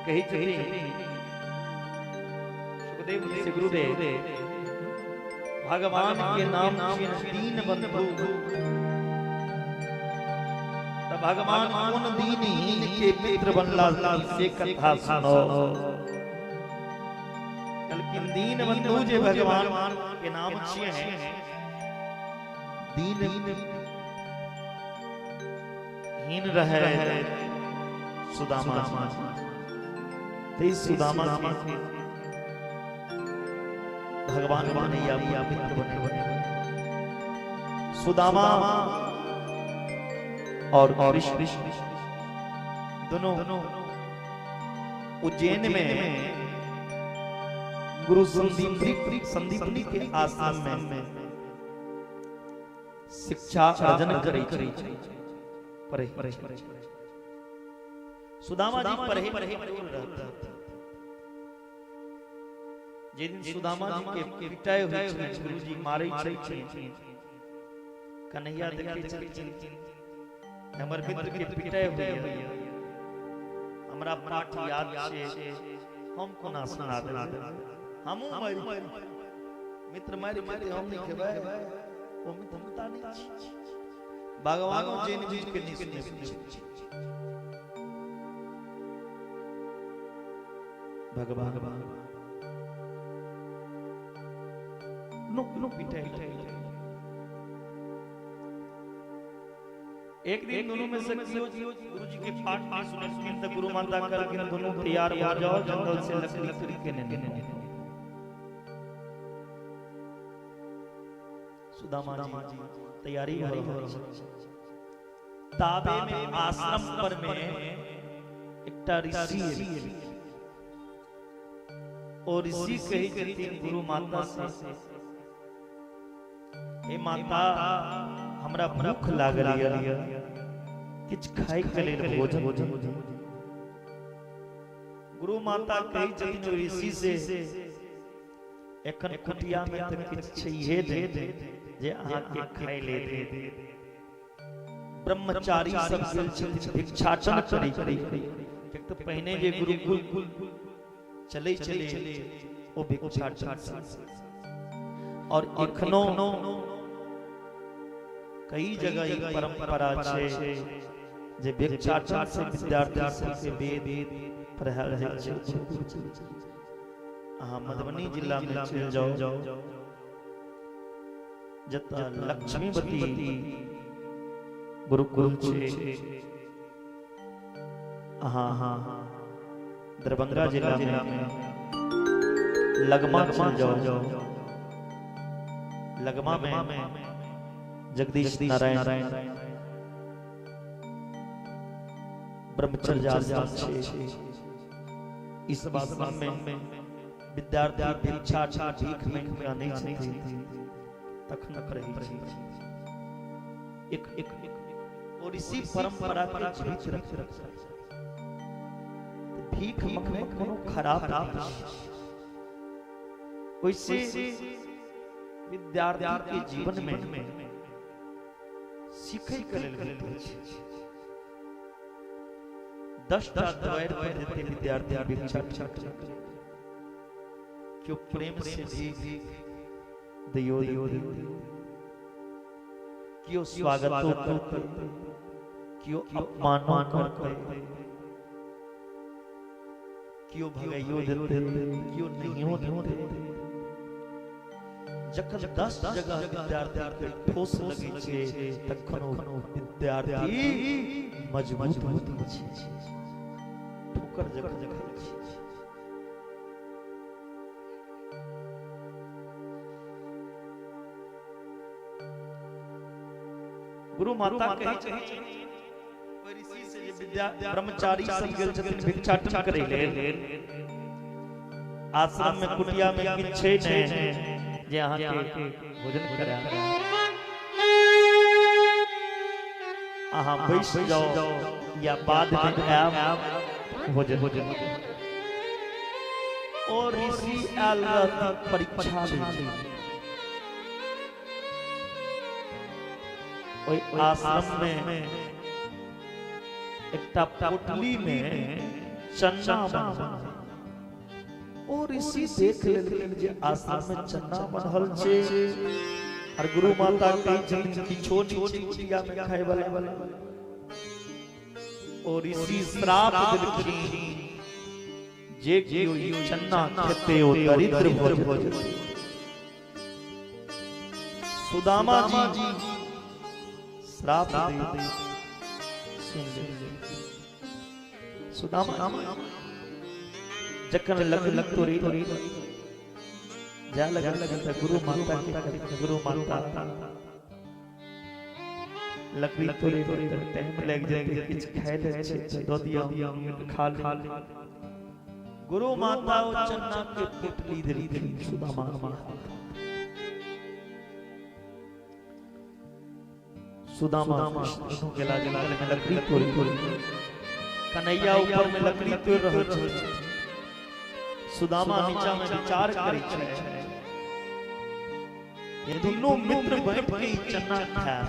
कही छथिन सुखदेव से, गुरुदेव भगवान के नाम दीन बंधु, तब भगवान कोन दीनहीन के मित्र बनला से कथा सुनो। कहलखिन दीन बंधु जे भगवान के नाम छियै दीन हीन रहे सुदामा जी, सुदामा के भगवान कन्हैया मित्र बने। सुदामा और कृष्ण दोनों उज्जैन में गुरु संदीपनी के आश्रम में शिक्षा अर्जन करै छै। सुदामा जी पढ़े रहता। जे दिन सुदामा जी के पिटाई होइ छै, गुरुजी मारै छै, कन्हैया देखै छलखिन हमर मित्र के पिटाई होइए, हमरा पाठ याद छै, हम कोना सुना देबै, हमहूँ मारि मित्र मारि खेतै हम नहि खेबै, ओ मित्रता नहि छै। भगवानो जैन बुझि के नहि सुनै छै। भगवान नो पिटाई। एक दिन दोनों में से गुरु जी के पाठ नहीं सुने तो गुरु माता कहलखिन दोनों तैयार हो जाओ, जंगल से लकड़ी खरीद के लेने। सुदामा जी तैयारी हो रही। ताबे में आश्रम पर में एकटा ऋषि और ऋषि कही छथिन गुरु माता से, हे माता हमरा भूख लागल ये, किछ खाय के लेल भोजन। गुरु माता कही छथिन ऋषि से, एखन कुटिया में त किछ छैहे नै जे अहाँ के खाय ले दे। ब्रह्मचारी सब गेल छथिन भिक्षाटन करै, किएक त पहिने जे गुरुकुल चले चले ओ भिक्षाटन, और एखनो कई जगह ई परंपरा छै जे भिक्षाटन से विद्यार्थी सबके वेद पढ़ायल जाइ छै। अहाँ मधुबनी जिला में चलि जाउ जतऽ लक्ष्मीवती गुरुकुल छै, अहाँ दरभंगा जिला में लगमा चलि जाउ, लगमा में जगदीश नारायण ब्रह्मचर्य आश्रम छै। इस आश्रम में विद्यार्थी भिक्षा भीख मांगि कऽ आनै छथिन तखन करै छै। एक एक और इसी परंपरा के जीवित रख भीख मांगनाइ कोनो खराब नहीं। वैसे विद्यार्थी के जीवन में सीखै के लेल भेटै छै। 10टा द्वार पर जेतै विद्यार्थी भिक्षा क्यों प्रेम से भीख दियो दियो, क्यों स्वागतो करते, क्यों अपमानो करते, क्यों भगाइयो देते, क्यों नहियो देते। जखन 10 जगह विद्यार्थी के ठोस लगै छै तखन ओ विद्यार्थी मजबूत होइत छै। ठोकर जखन खाइ छै। गुरु माता कहै छथिन ओहि ऋषि से जे विद्या ब्रह्मचारी सब गेल छथिन भिक्षाटन करै लेल, आश्रम में कुटिया में किछु छै नै जे अहाँ के भोजन करा, अहाँ बैस जाओ या बाद में आयब भोजन। और ऋषि आयल रहथिन परीक्षा लै। ओहि आश्रम में एकटा पोटली में चन्ना बनल। ओ ऋषि देख लेलखिन जे आश्रम में चन्ना बनल छै और गुरु माता कहै छथिन किछो नहि छै कुटिया में खाय वाला। ओ ऋषि श्राप देलखिन जे केओ ई चन्ना खेते ओ दरिद्र भ जेतै। सुदामा जी श्राप दे सुन ले। सुदामा जखन लकड़ी तोड़ी जा लगल त गुरु माता के, गुरु माता लकड़ी तोड़े त टाइम लग जाए, किछ खाय ले छै त द दिया खा ले। गुरु माता ओ चन्ना के पोटली देलखिन सुदामा के। सुदामा दुनू गेला जंगल में लकड़ी तोड़ी, कन्हैया ऊपर में लकड़ी तोड़ रहल छै, सुदामा नीचा में विचार करै छै। ये दुनू मित्र बैठ के चन्ना खाय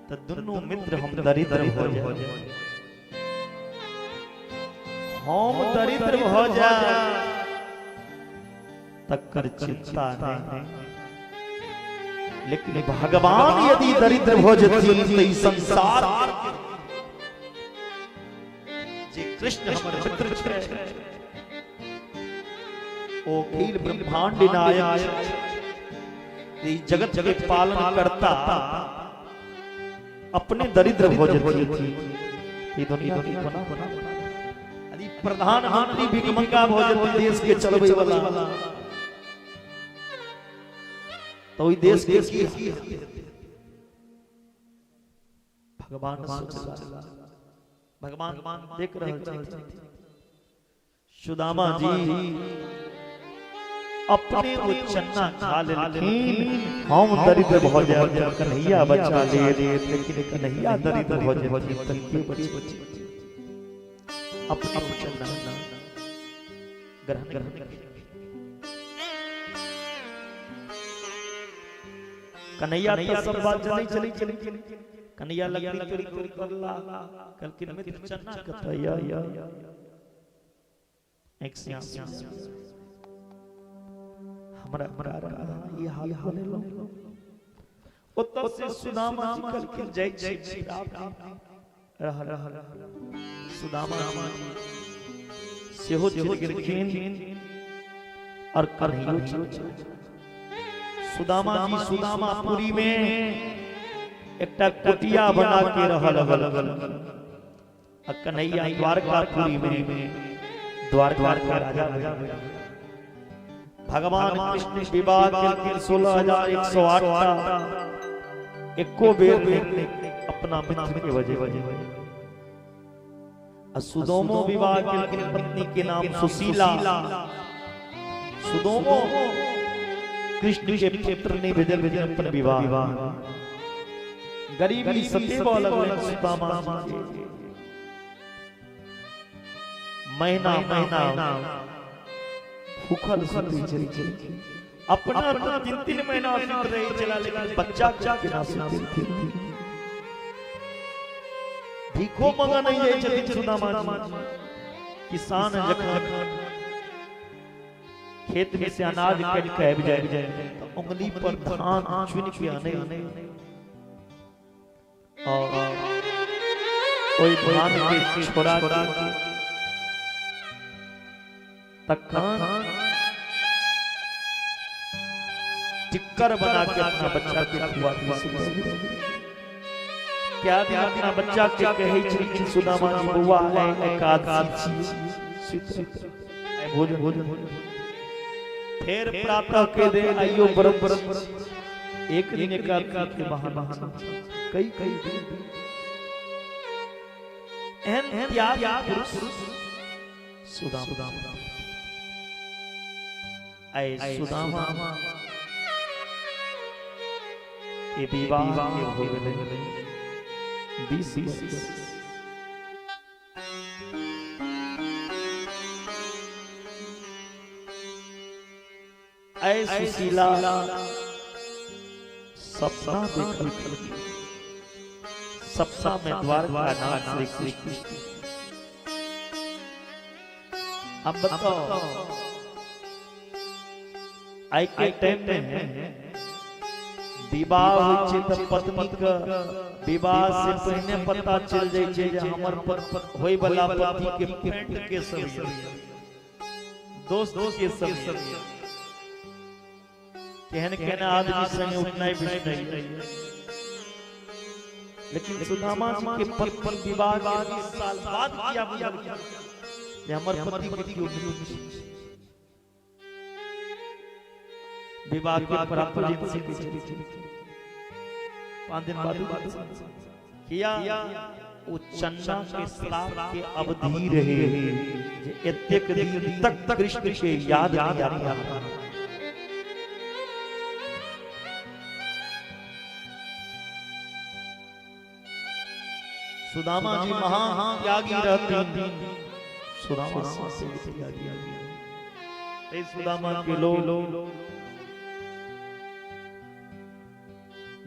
त दुनू मित्र हम दरिद्र हो जाए, हम दरिद्र हो जाए तकर चिंता नहीं, लेकिन भगवान यदि दरिद्र हो जथिन त ई संसार जे कृष्ण हमर मित्र छै ओ अखिल ब्रह्मांड नायक छै, जगत के पालन करता अपने दरिद्र हो जथिन ई दुनिया के कोना बना। यदि प्रधानमंत्री भिखमंगा हो जथिन देश के चलबै वाला तो ई देश के की। भगवान सोचला, भगवान देख रहल छथिन सुदामा जी अपने वो चन्ना खा लेलखिन, हम दरिद्र भ जायब कन्हैया बचा ले, लेकिन कन्हैया दरिद्र भ जेथिन त के बची। अपने वो चन्ना ग्रहण ग्रहण कन्हैया त सब बात जनै चली चली। कन्हैया लकड़ी तोड़ी तोड़ी करला, कहलखिन मित्र चन्ना कतऽ य? एक श्याम हमरा ई हाल बनेलो। ओतऽ से सुदामा जी कहलखिन जय जय रहल रहल। सुदामा जी सेहो चलि गेलखिन और कन्हैयो चलि। सुदामा जी सुदामापुरी में एकटा कुटिया बना के रहल आ कन्हैया द्वारकापुरी में द्वारका के राजा। भगवान कृष्ण विवाह केलखिन 16,108 टा, एको बेर नहीं अपना मित्र के वजह। आ सुदामो विवाह केलखिन पत्नी के नाम सुशीला। सुदामो कृष्ण के पुत्र ने भेजल भेजल अपन विवाह। गरीबी सतेबऽ लगलै सुदामा जी के। महीना महीना भूखल सुतै छलखिन, अपना तो 3-3 महीना सुत रहै छला, लेकिन बच्चा के केना सुतै। भीखो मंगऽ नहि जाइ छथिन सुदामा जी। किसान जखन खेत में से अनाज काटि के आबि जाय त उंगली पर धान चुनि के आनै और ओहि धान के छोड़ा के तखन टिक्कर बना के अपना बच्चा के खुआ दी। क्या दिन अपना बच्चा के कहै छलखिन सुदामा जी, बौआ आइ एकादशी छी, भोजन भोजन फिर प्रातः के दे आइयो व्रत, एक दिन एकादशी के बहाना कई कई दिन। एहन त्याग पुरुष सुदामा। आए सुदामा के विवाह के हो गेलै 20 वर्ष। आए सुशीला सपना देखलखिन, सपना में द्वारका नाथ श्री कृष्ण। अब बताओ आई के टाइम में विवाह होइ छै तऽ पत्नी के विवाह से पहिने पता चलि जाइ छै जे हमर होय वाला पति के फ्रेंड के सब यऽ, दोस्त के सब यऽ, केहन केहन आदमी संगे उठनाइ बैसनाइ। लेकिन सुदामा जी के पत्नी विवाह के 20 साल बाद किया बुझलखिन जे हमर पति के केओ मित्र छै। विवाह के प्राप्त दिन से 5 दिन बाद किया ओ चन्ना के श्राप के अवधि रहे जे एतेक दिन तक कृष्ण के याद नहीं आता। सुदामा जी महान त्यागी रहती, सुदामा से त्यागी। सुदामा के लोग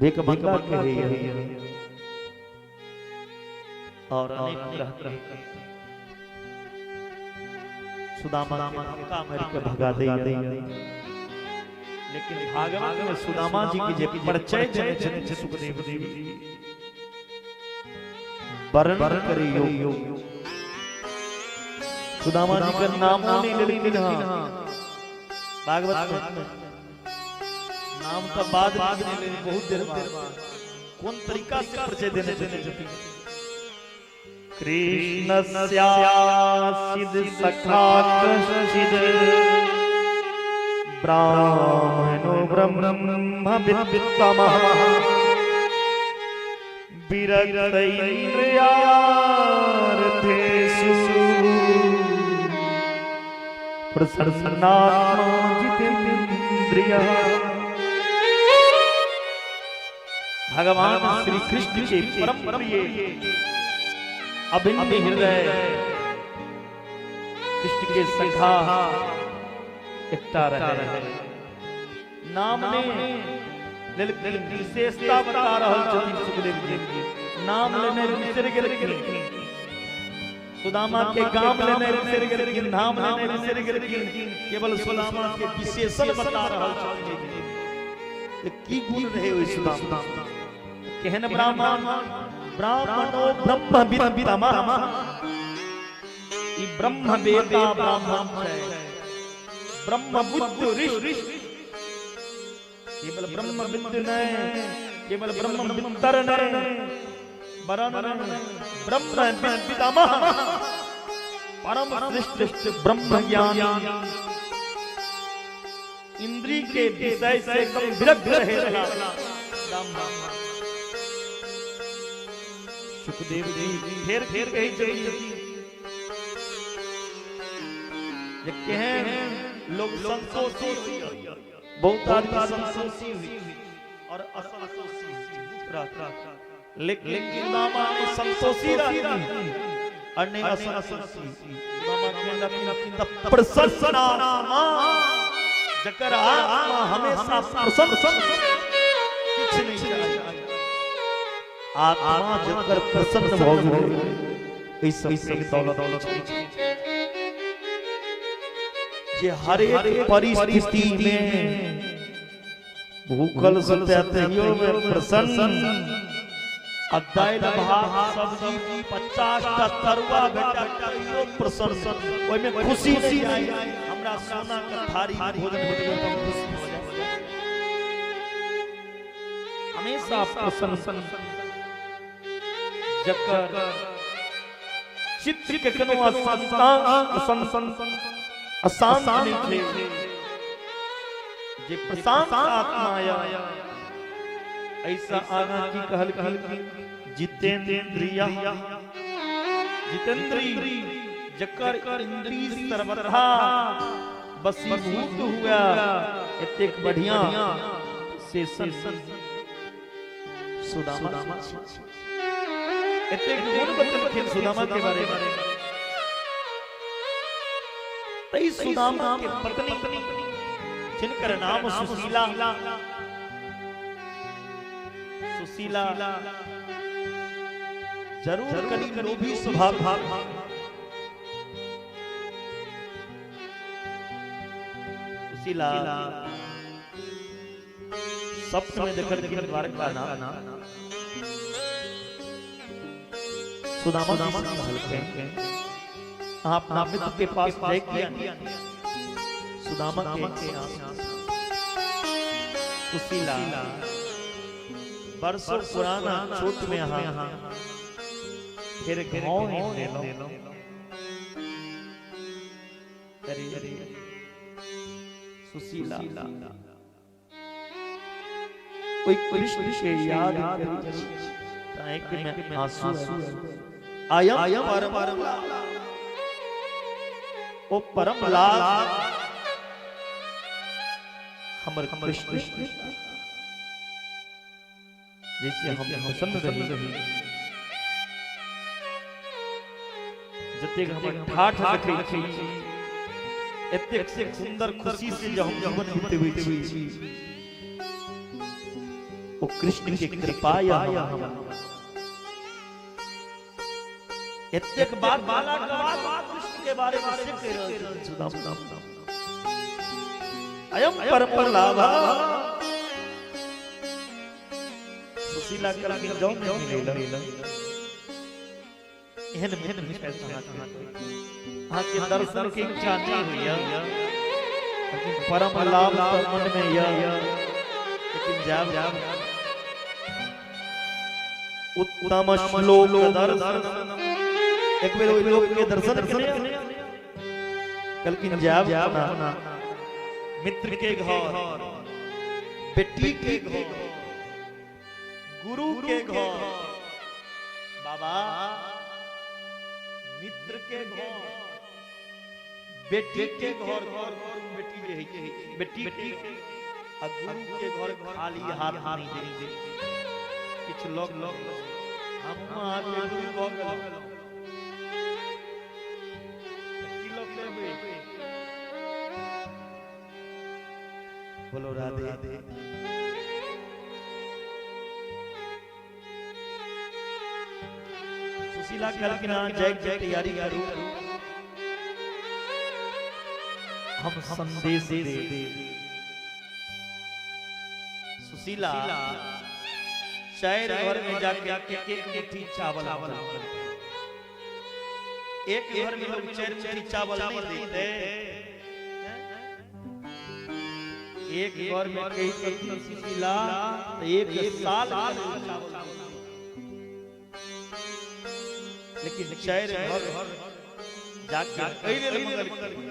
भीख मंगा के है और अनेक तरह के सुदामा के धक्का मार के भगा दे। लेकिन भागवत में सुदामा जी के जे परिचय देने छथिन सुखदेव जी वर्णन करे योग। सुदामा जी का नामों नहीं लेलखिन हां भागवत में, नाम तो बाद में लेलखिन बहुत देर बाद। कौन तरीका से परिचय देने छथिन? कृष्णस्यासिद सखा कश्चिद ब्राह्मणो ब्रह्मवित्तमः विरक्त इन्द्रियार्थेषु प्रसन्नात्मा जितेन्द्रियः। भगवान श्री कृष्ण के परम प्रिय अभिन्न हृदय कृष्ण के सखा एकटा रहे। नाम ने लेलखिन, विशेषता बता रहल छथिन सुखदेव जी। नाम लेने बिसरि गेलखिन, सुदामा के गाम लेने बिसरि गेलखिन, धाम लेने बिसरि गेलखिन, केवल सुदामा के विशेषण बता रहल छथिन। की गुण रहे ओहि सुदामा? केहन ब्राह्मण? ब्राह्मणो ब्रह्मवित्तमः। ई ब्रह्मवेता ब्राह्मण छै, ब्रह्मबुद्ध ऋषि। केवल ब्रह्मविद् नहीं, केवल ब्रह्मवित्तर नहीं, वरन ब्रह्मवित्तमः परम श्रेष्ठ ब्रह्म ज्ञानी, इंद्री के विषय से कम विरक्त रहे। सुखदेव जी फेर फेर कही चली केहन लोग संतोषी, बहुत आदमी संतोषी हुई और असंतोषी रहता, लेकिन सुदामा ने संतोषी रहती और नहीं असंतोषी। सुदामा के प्रसन्न आत्मा, जकर आत्मा हमेशा प्रसन्न, किछ नहीं चाहिए। आत्मा जकर प्रसन्न भ गेलै ई सब दौलत जे हर एक परिस्थिति में भूखल सुते तहियो में प्रसन्न, आ दालि भात सब्जी 50 टा तरुआ भेटा तहियो प्रसन्न, ओहि में खुशी नहीं आई। हमरा सोना के थारी भोजन भेट गेल त खुशी हो जाए, हमेशा प्रसन्न। जकर चित्त केकनो अशांत नहीं थे, जे प्रशांत आत्मा आया। ऐसा आगा की कहल कहल जितेंद्रिय, जितेंद्री जकर इंद्री सर्वथा बसीभूत हुआ, एतेक बढ़िया शेषन सुदामा एतेक गुण बतलखिन सुदामा के बारे में। तई सुदामा के पत्नी जिनकर नाम सुशीला, सुशीला जरूर कभी लोभी स्वभाव, सुशीला स्वप्न में देखलखिन द्वारका नाथ सुदामा जी से कहलखिन, अहाँ अपना मित्र के पास जाय किया नहीं? सुदामा के सुशीला बरसों पुराना चोट में अहाँ फिर घाव ही देलहुं। अरे सुशीला कोई कृष्ण के याद करी आंख में आंसू आयम परम ओ परम लाल हमर कृष्ण जैसे हम प्रसन्न रही, जतेक हमर ठाठ रखै छी, एतेक सुंदर खुशी से जो हम जीवन बितबै छी, ओ कृष्ण के कृपा या हम एतेक बात बाला के बाद कृष्ण के बारे में से कह रहल सुदामा अयम परम लाभ। सुशीला कहलखिन जौ नहीं मिलेला एहन मित्र अहाँ के दर्शन के इच्छा नहीं होइया, लेकिन परम लाभ तो मन में या, लेकिन जाब उत्तम श्लोक दर्शन एक बेर ओहि लोक के दर्शन केने कहलखिन जाब अपना मित्र के घर, बेटी के घर, गुरु के घर, बाबा मित्र के घर, बेटी के घर, घर बेटी जे है बेटी आ गुरु के घर खाली हाथ नहीं दे, किछु लोग हम अहाँ के गुरु भऽ गेलहुँ की लोग लेबै? बोलो राधे। सुशीला कहलखिन अहाँ जाय के तैयारी करू, हम संदेश दे। सुशीला चार घर में जाके एक एक मुट्ठी चावल, एक घर में लोग 4 मुट्ठी चावल नहीं देते, एक घर में कही सुशीला तो एक साल चावल, लेकिन चार घर जाके कहि लेल मंगलखिन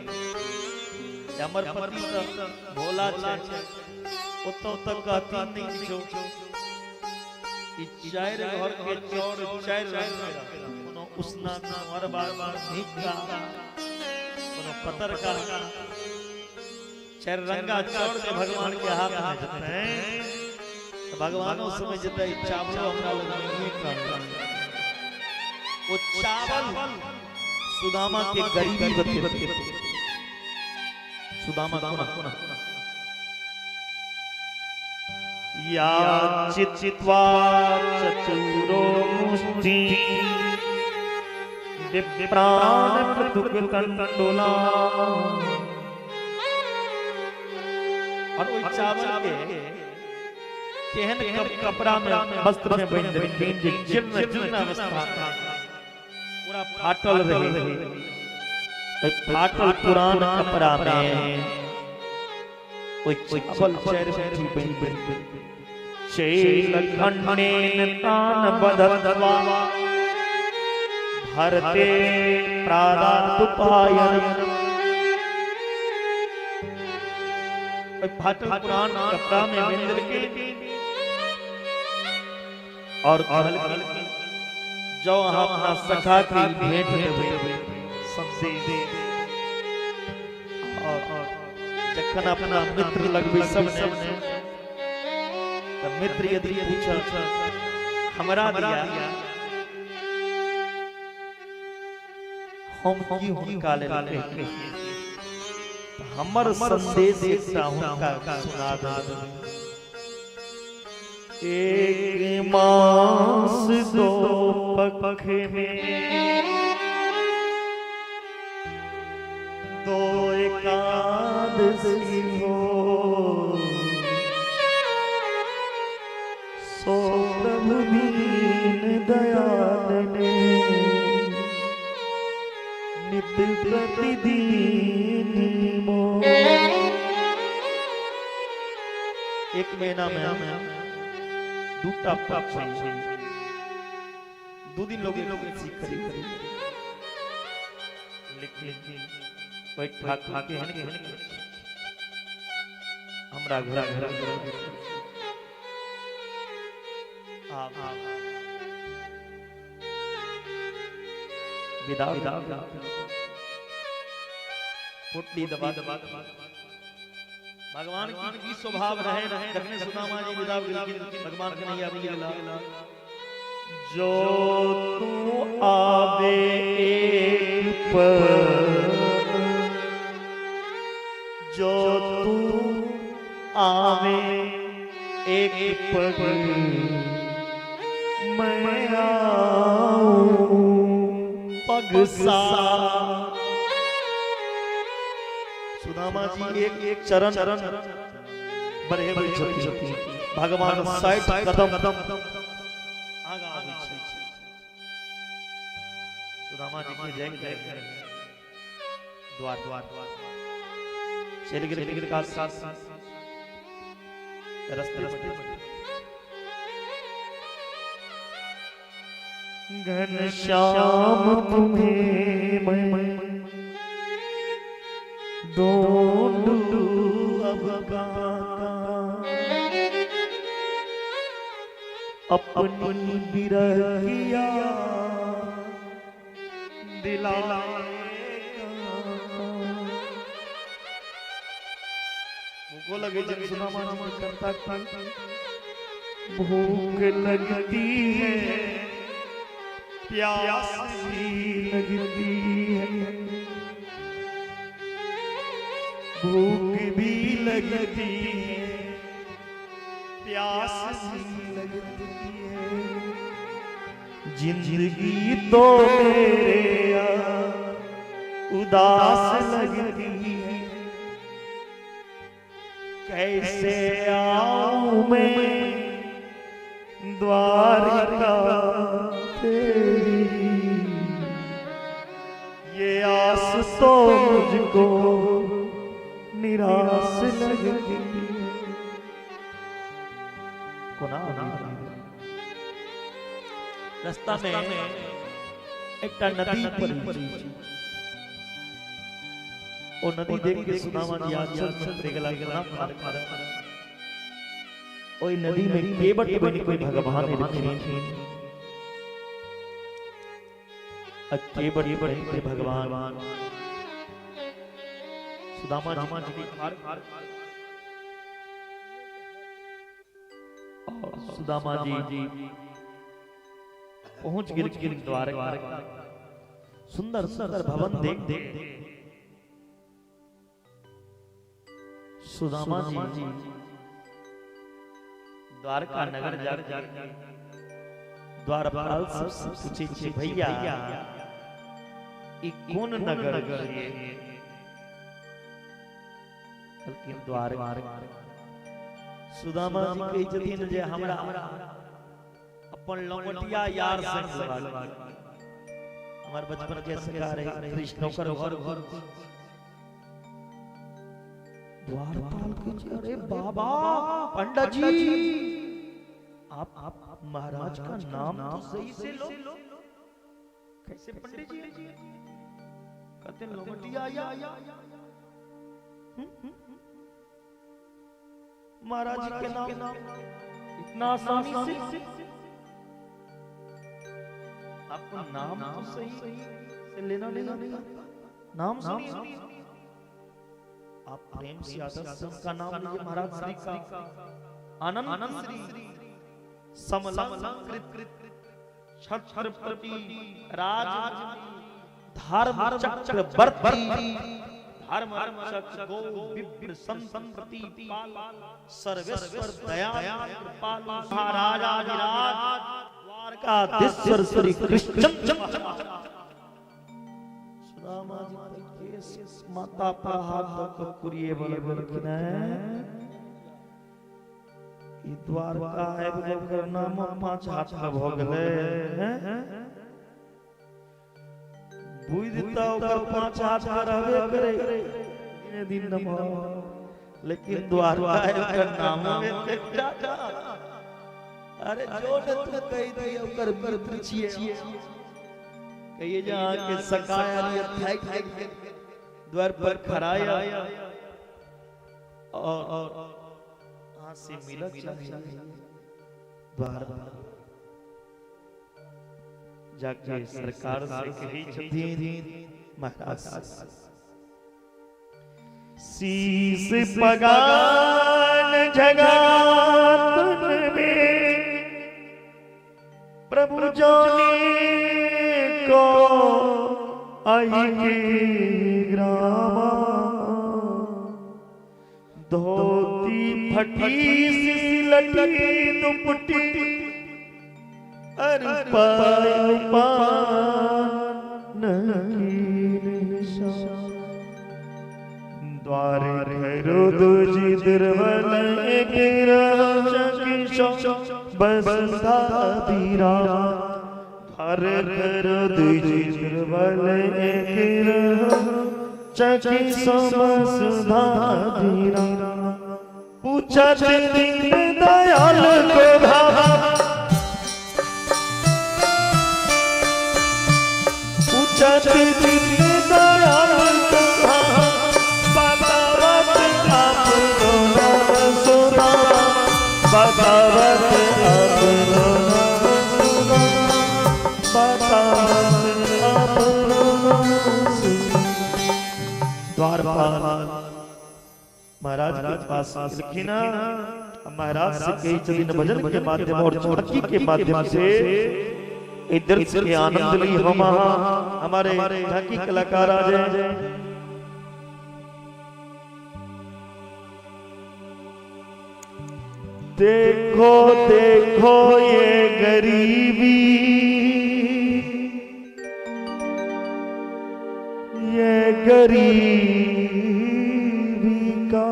हमर पति त भोला छै, ओतौ तक कहथिन नहीं किछो, ई चार घर के चौर चार रंग के, कोनो उसना कोनो अरबा नीका कोनो पतर का, चार रंगा चौर के भगवान के हाथ में जतै त भगवानो समझ जतै चावलो हमरा लग नहीं काम। वो चावल सुदामा के गरीबी बते, सुदामा कोना या चित्वा चतुरो मुष्टि विप्राण पृथुक कंडोला। और ओइ चावल के केहन कपड़ा में वस्त्र में बनि देलखिन जे जीर्ण जीर्ण अवस्था पूरा फाटल रहे, फाटल पुरान कपड़ा में ओइ चावल चारि मुट्ठी बनि बनि शैलखंडेन तान बधत्वा भरते प्रादातुपायन। फाटल पुरान कपड़ा में बनि देलखिन और जो अहाँ अपना सखा के भेंट देबै संदेश, और जखन अपना मित्र लगबै सबने त मित्र यदि पूछत हमरा दिया हम की हुनका लेल कही, हमर संदेश एकटा हुनका सुना देबै। एक मास दो पख में दो एकादशी हो, नित प्रतिदिन मोर। एक महीना में दूटा पक्ष, दू दिन लोग सीख, लेकिन ओहि ठाकुर के एहन हमरा घर घर विदा विदा पोटली दबा दबा। भगवान की की स्वभाव रहे, जखने सुदामा जी विदा गेलखिन, भगवान के नहीं आबि गेला। जो तू आवे एक पर, जो तू आवे एक पग, मैं आऊं पग सा। सुदामा जी एक एक चरण बढ़ेबै छथिन, भगवान 60 कदम आगा आबै छै। सुदामा जी के जय जय द्वार द्वार चलि गेल। काश रस्ते रस्ते घन श्याम तुम्हें मैं ढूंढूं अब कहाँ, अपनी बिरहिया दिलाए। भूखो लगे जब सुदामा जी करता, भूख लगती है, प्यास भी लगती है, भूख भी लगती है, प्यास भी लगती है, जिंदगी तो मेरे उदास लगती है। कैसे आऊं मैं द्वारिका तेरी, ये आस तो मुझको निराश लगती है। कोना रास्ता में एकटा नदी पड़ी, ओ नदी देख के सुदामा जी आश्चर्य में पड़ गेला। कोना पार कर ओई नदी में केवट बनि कोई भगवान एलखिन, आ केवट बनि के भगवान सुदामा जी के घर और सुदामा जी पहुंच गेलखिन द्वारका। सुंदर सुंदर भवन देख देख सुदामा जी द्वारका नगर जा द्वारपाल सबसे पूछे छे, भैया ई कोन नगर छियै? कहलखिन द्वारका। सुदामा जी कहै छथिन जे हमरा अपन लंगोटिया यार संग लेबाक। हमर बचपन के सखा रहे कृष्ण, ओकर घर घर। द्वारपाल कहै छै, अरे बाबा पंडा जी, आप महाराज का नाम तो सही से लो। कैसे पंडित जी? कहते लंगोटिया यार। महाराज जी के नाम इतना आसानी से, आपको नाम तो सही से लेना नहीं आता। नाम सुनिए, आप प्रेम से आदर से उनका नाम लीजिए। महाराज श्री का आनंद श्री समलंकृत छत्रपति राज धर्म चक्रवर्ती धर्म रक्षक गो विप्र संप्रति सर्वेश्वर दया कृपाल महाराजाधिराज द्वारकाधीश्वर श्री कृष्ण। सुदामा जी केस माता पर हाथ धऽ कुरिये बोललखिन, ई द्वारका आबि गेल, ओकर नामो 5 हाथ मे भऽ गेलै। बुद्धि तो ओकर 5 हाथ के रहबे करे दिने दिन नमः, लेकिन द्वारका ओकर नाम में एकटा। अरे जो ने तू कहि दिए ओकर मित्र छिए, कहिए जे अहाँ के सकाया लिए थाकि द्वार पर खड़ाया और अहाँ से मिलक चाहिए। द्वार जाके सरकार से कही छथिन महाराज शीश पगान जगातन में प्रभु जाने को आई के ग्रामा, धोती फटी सिलटी दुपटी अर पान की निशान। द्वार भैरो दुजी दुर्बल बसंधा दीरा, द्वार भैरो दुजी दुर्बल चकी बसंधा दीरा। पूछा दीन दयाल को भावा, पूछा दीन दयाल को भावा, बतावत अपनो नाम सुना, बतावत अपनो नाम सुना, बतावत अपनो नाम सुना। द्वारपाल महाराज के पास लिखी ना, महाराज से कही चली भजन के माध्यम और झांकी के माध्यम से इधर के आनंद ली। हम हमारे झांकी कलाकार आ जाए। देखो देखो ये गरीबी, ये गरीबी का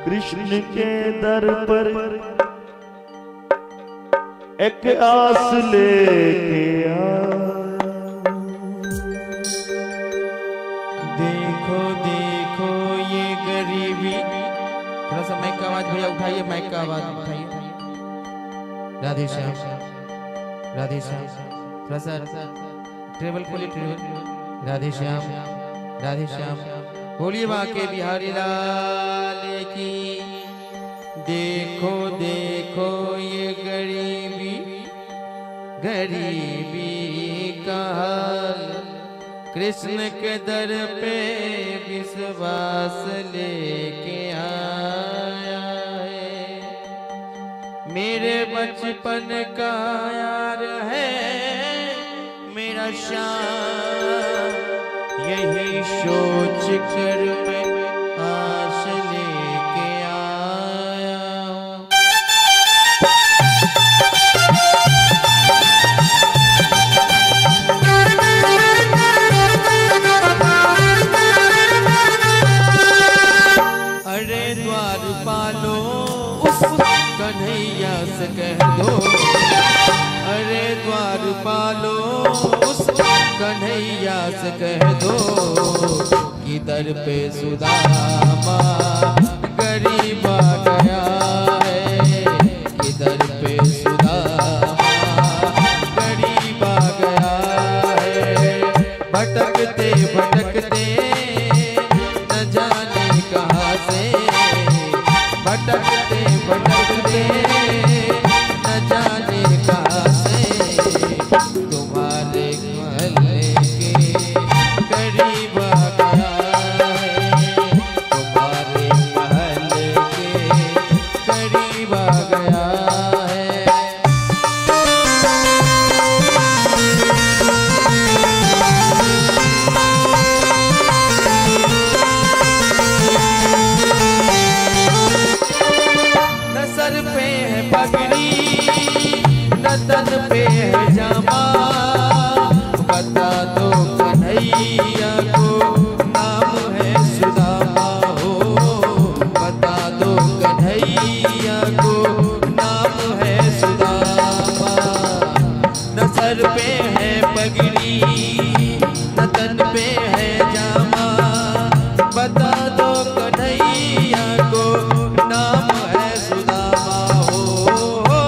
कृष्ण के दर पर एक आस लेके आ। देखो देखो ये गरीबी। थोड़ा सा माइक का आवाज भैया उठाइए, माइक का आवाज उठाइए। राधे श्याम राधे श्याम, थोड़ा सा ट्रेवल खोलिए, ट्रेवल। राधे श्याम राधे श्याम, बोलिए बाके बिहारी लाल की। देखो देखो ये गरीबी, गरीबी का हाल, कृष्ण के दर पे विश्वास लेके आया है। मेरे बचपन का यार है मेरा श्याम, यही सोच कर मैं आस लेके आया हूँ। अरे द्वार पालो उस कन्हैया से कह दो, अरे द्वार पालो उस कन्हैया से कह दो कि दर पे सुदामा गरीब आ गया है, कि दर पे सुदामा गरीब आ गया है। भटकते भटकते न जाने कहाँ से, भटकते भटकते न जाने कहाँ से, तुम्हारे महल के करीब आ गया है, तुम्हारे महल के करीब आ गया है। न सर पे है पगड़ी न तन पे है जामा, बता दो कन्हैया को नाम कन्हैया को नाम है सुदामा हो।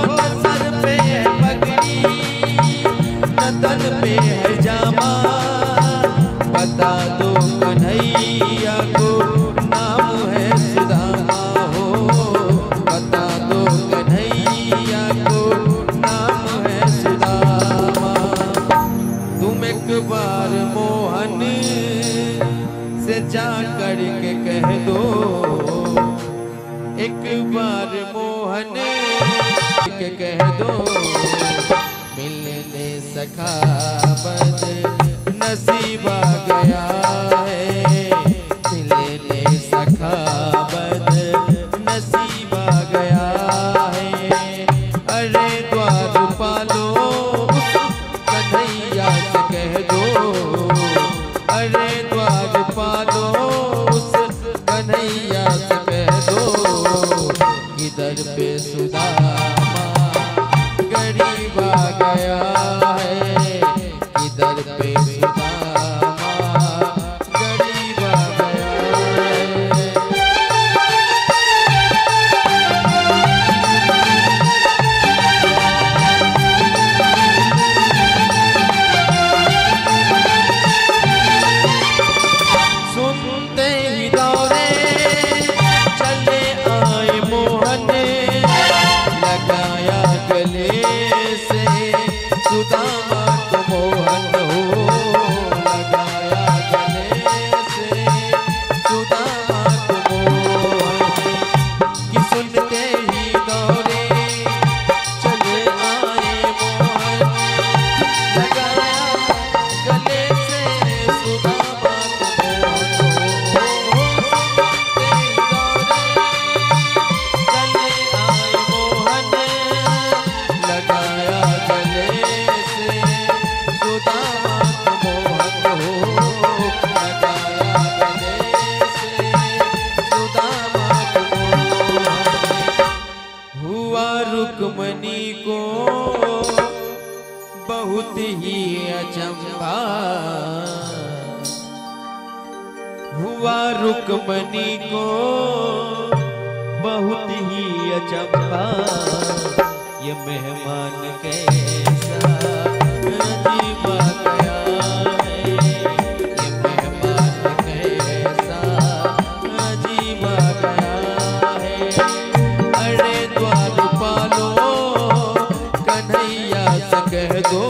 न सर पे है पगड़ी न तन पे है जामा, बता दो कन्हैया को नाम है सुदामा हो। बता दो कन्हैया को नाम है सुदामा। तुम एक बार मोहन से जा करके कह दो, एक बार मोहन के कह दो, मिलने सखा बद नसीब आ गया है। मिलने सखा बद नसीब आ गया है। अरे द्वार पालो कन्हैया से कह दो, अरे द्वार पालो उस कन्हैया से कह दो, किधर पे सुदामा गरीब आ गया है। किधर पे सुदामा गरीब आ गया है। सुनते ही दौड़े चले आए मोहन, लगाया गले से सुदामा को मोहन हो। लगाया गले से सुदामा को मोहन। कि सुनते ही दौड़े चले आए मोहन, लगाया गले से सुदामा को मोहन हो। सुनते ही दौड़े चले आए मोहन, लगाया गले से सुदामा को मोहन हो। लगाया गले से सुदामा को मोहन। हुआ रुक्मणी को बहुत ही अचंभा, हुआ रुक्मणी को बहुत ही अचंभा। ये मेहमान कैसा अजीब आ गया है। ये मेहमान कैसा अजीब आ गया है। अरे द्वार पालो कन्हैया से कह दो,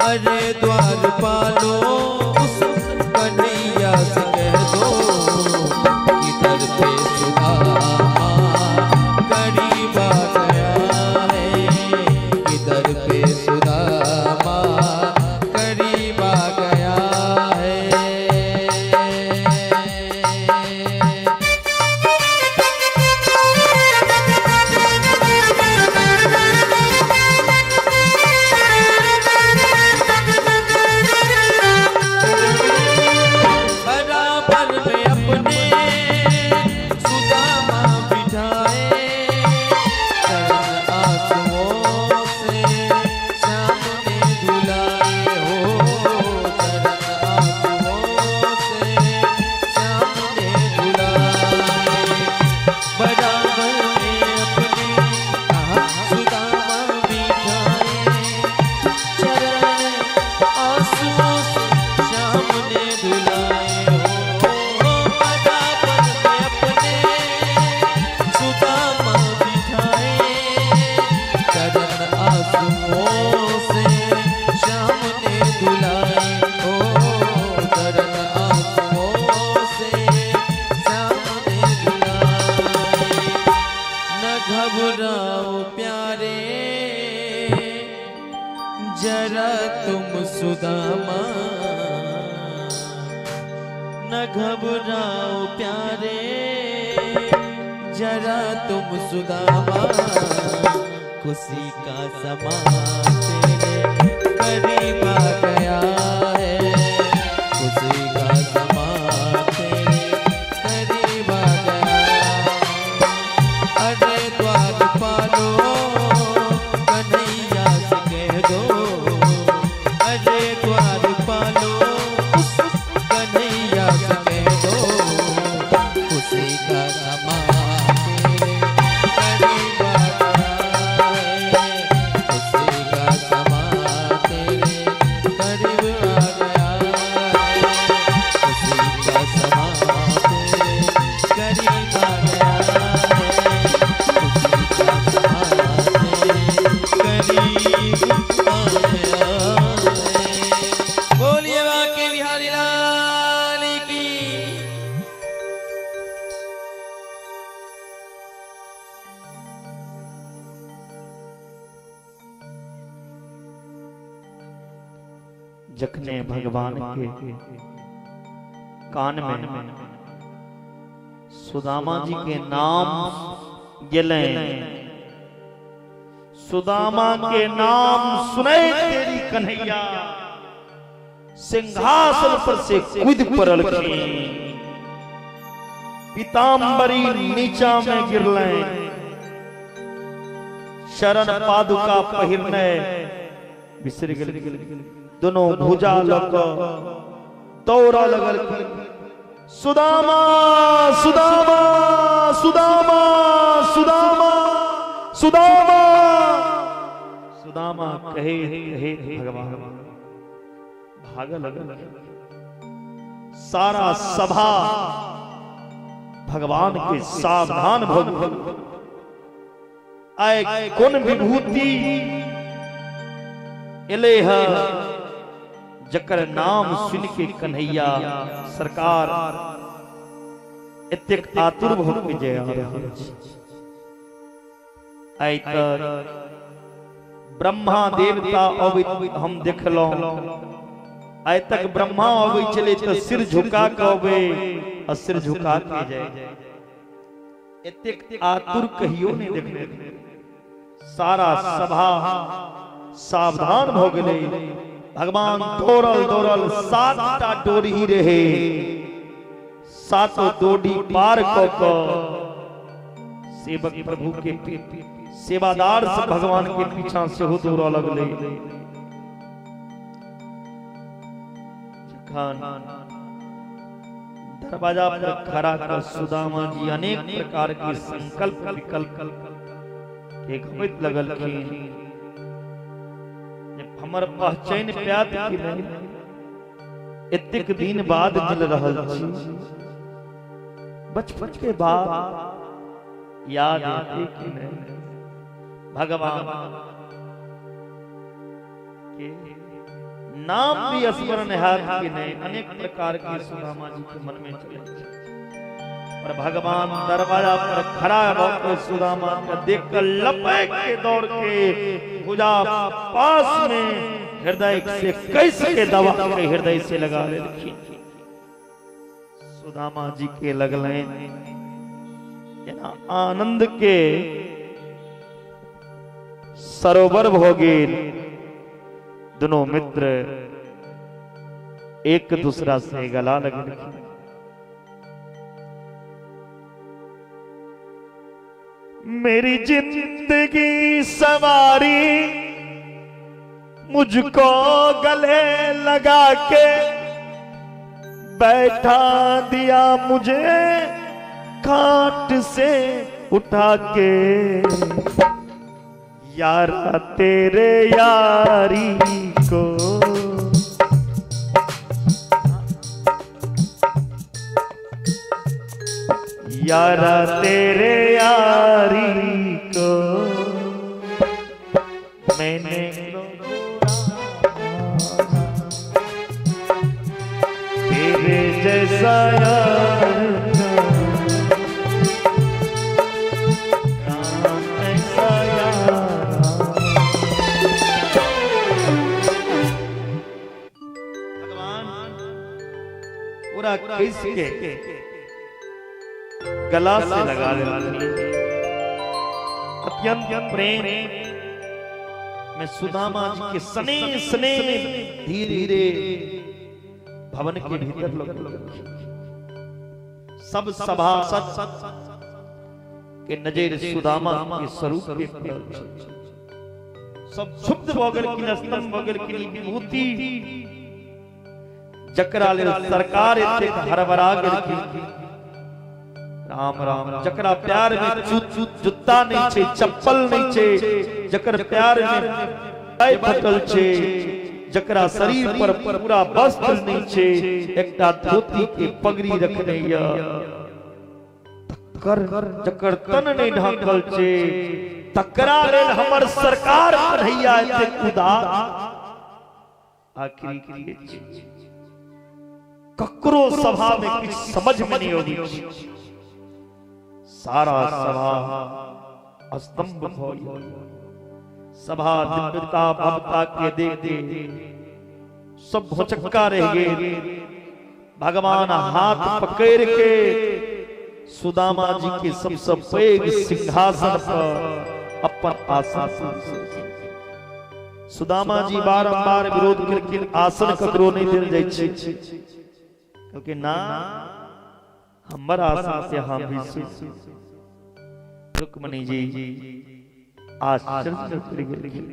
अरे द्वार पालो उस कन्हैया से कह दो, किधर पे सुदामा गरीब आ गया है। किधर पे सुदामा गरीब आ गया है। बराबर में अपने सुदामा बिठाए, चरण आंसुओं से श्याम ने धुलाए हो। चरण आंसुओं से श्याम ने धुलाए। बराबर में अपने सुदामा बिठाए, चरण आंसुओं से श्याम ने धुलाए हो। बराबर में अपने सुदामा बिठाए, चरण आंसुओं से श्याम ने धुलाए हो। चरण आंसुओं से श्याम ने धुलाए। न घबराओ प्यारे जरा तुम सुदामा, न घबराओ प्यारे जरा तुम सुदामा। खुशी का समा तेरे करीब आ गया है। खुशी का समा तेरे करीब आ गया। अरे द्वार पालो कन्हैया से कह दो, अरे द्वार पालो कन्हैया से कह दो, खुशी का करीब आ गया है, उसी का जमाना करीब आ गया है। बोलिए बाके बिहारी लाल की। जखने भगवान के कान में सुदामा जी के नाम गेलै, सुदामा के नाम सुनै तेरी कन्हैया सिंहासन पर से कूद पड़लखिन, पीताम्बरी नीचा में गिरलै, शरण पादुका पहिरने बिसरि गेलखिन, दोनों भुजा लऽ कऽ दौड़ा लगलखिन, सुदामा सुदामा सुदामा सुदामा सुदामा सुदामा कहे कहे भगवान भागल लगल। सारा सभा भगवान के सावधान भऽ गेल। आइ कोन विभूति एलै ह जकर नाम सुन के कन्हैया सरकार एतेक आतुर भऽ के जा रहल छै। आइ तक ब्रह्मा देवता अबैत हम देखलहुँ, आइ तक ब्रह्मा अबै छलै तऽ सिर झुका के अबै आ सिर झुका के जाय, एतेक आतुर कहियो नहि देखने। सारा सभा सावधान भऽ गेलै। भगवान दौड़ल दौड़ल 7टा डोरी रहे, 7 डोरी पार कऽ कऽ सेवक प्रभु के सेवादार सब भगवान के पीछा सेहो दौड़ऽ लगलै। जखन दरवाजा पर खड़ा कऽ सुदामा जी अनेक प्रकार के संकल्प विकल्प के घुमैत लगलखिन, हमर पहचान पायत कि नहि, एतेक दिन बाद मिल रहल छी, बचपन के बाद याद एते कि नहि। भगवान के नाम भी स्मरण हैत कि नहि, अनेक प्रकार के सुदामा जी के मन में चलै छै। पर भगवान दरवाजा पर खड़ा भऽ के सुदामा के देख कर लपैक के दौड़ के भुजा पास में हृदय से कैस के दबा के हृदय से लगा लेलखिन। सुदामा जी के लगलनि जेना आनंद के सरोवर भऽ गेल। दोनों मित्र एक दूसरा से गला लगलखिन। मेरी जिंदगी सवारी मुझको गले लगा के बैठा दिया मुझे खाट से उठा के, यारा तेरे यारी को। यारा तेरे यारी को मैंने तेरे जैसा यार राम ऐसा यार। भगवान पूरा किसके गला से लगा लेलखिन। अत्यंत प्रेम में सुदामा जी के स्नेह स्नेह धीरे धीरे भवन के भीतर लग सब सभासद के नजर सुदामा के स्वरूप के पड़ल, सब क्षुब्ध भऽ गेलखिन, स्तंभ भऽ गेलखिन। विभूति जकरा लेल सरकार एतेक हड़बड़ा गेलखिन, राम राम, जकरा प्यार में जुत्ता नहीं छे, चप्पल नहीं छे, जकर प्यार में पैर फटल छे, जकरा शरीर पर पूरा वस्त्र नहीं छे, एकटा धोती के पगड़ी रखने या, जकर तन नहीं ढाकल छे तकरा लेल हमर सरकार कन्हैया एतेक उदार आखिरी के ककरो सभा में किछु समझ में नहीं अबै छै। सारा सभा स्तंभ भ गेल। सभा दिव्यता भवता के देख के सब भौचक्का रह गेल। भगवान हाथ पकड़ के सुदामा जी के सबसे पैघ सिंहासन पर अपन आसन। सुदामा जी बारंबार विरोध करके आसन ककरो नहीं देल जाइ छै, क्योंकि ना हमर आसन से हम भी। रुक्मणी जी आश्चर्य पड़ि गेलखिन,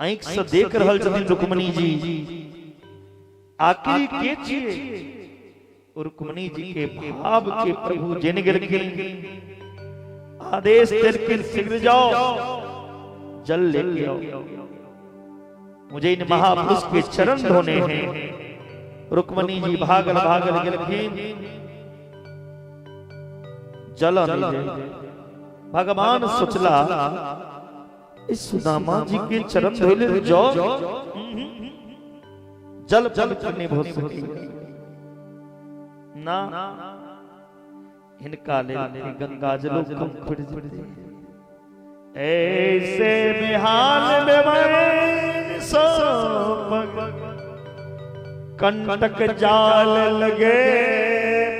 आँखि से देख रहल छथिन रुक्मणी जी आखिरी के छियै। रुक्मणी जी के भाव के प्रभु जन गेलखिन, आदेश देलखिन शीघ्र जाओ जल लेके आओ, मुझे इन महापुरुष के चरण धोने हैं। रुक्मणी जी भागल भागल गेलखिन, जल नहीं। भगवान सोचला इस सुदामा जी के चरण धोले जाओ, जल जल नहीं भो सकी ना, हिनका लेल गंगा जलो कम पड़ जेतै। ऐसे बेहाल में मैं सो कंटक जाल लगे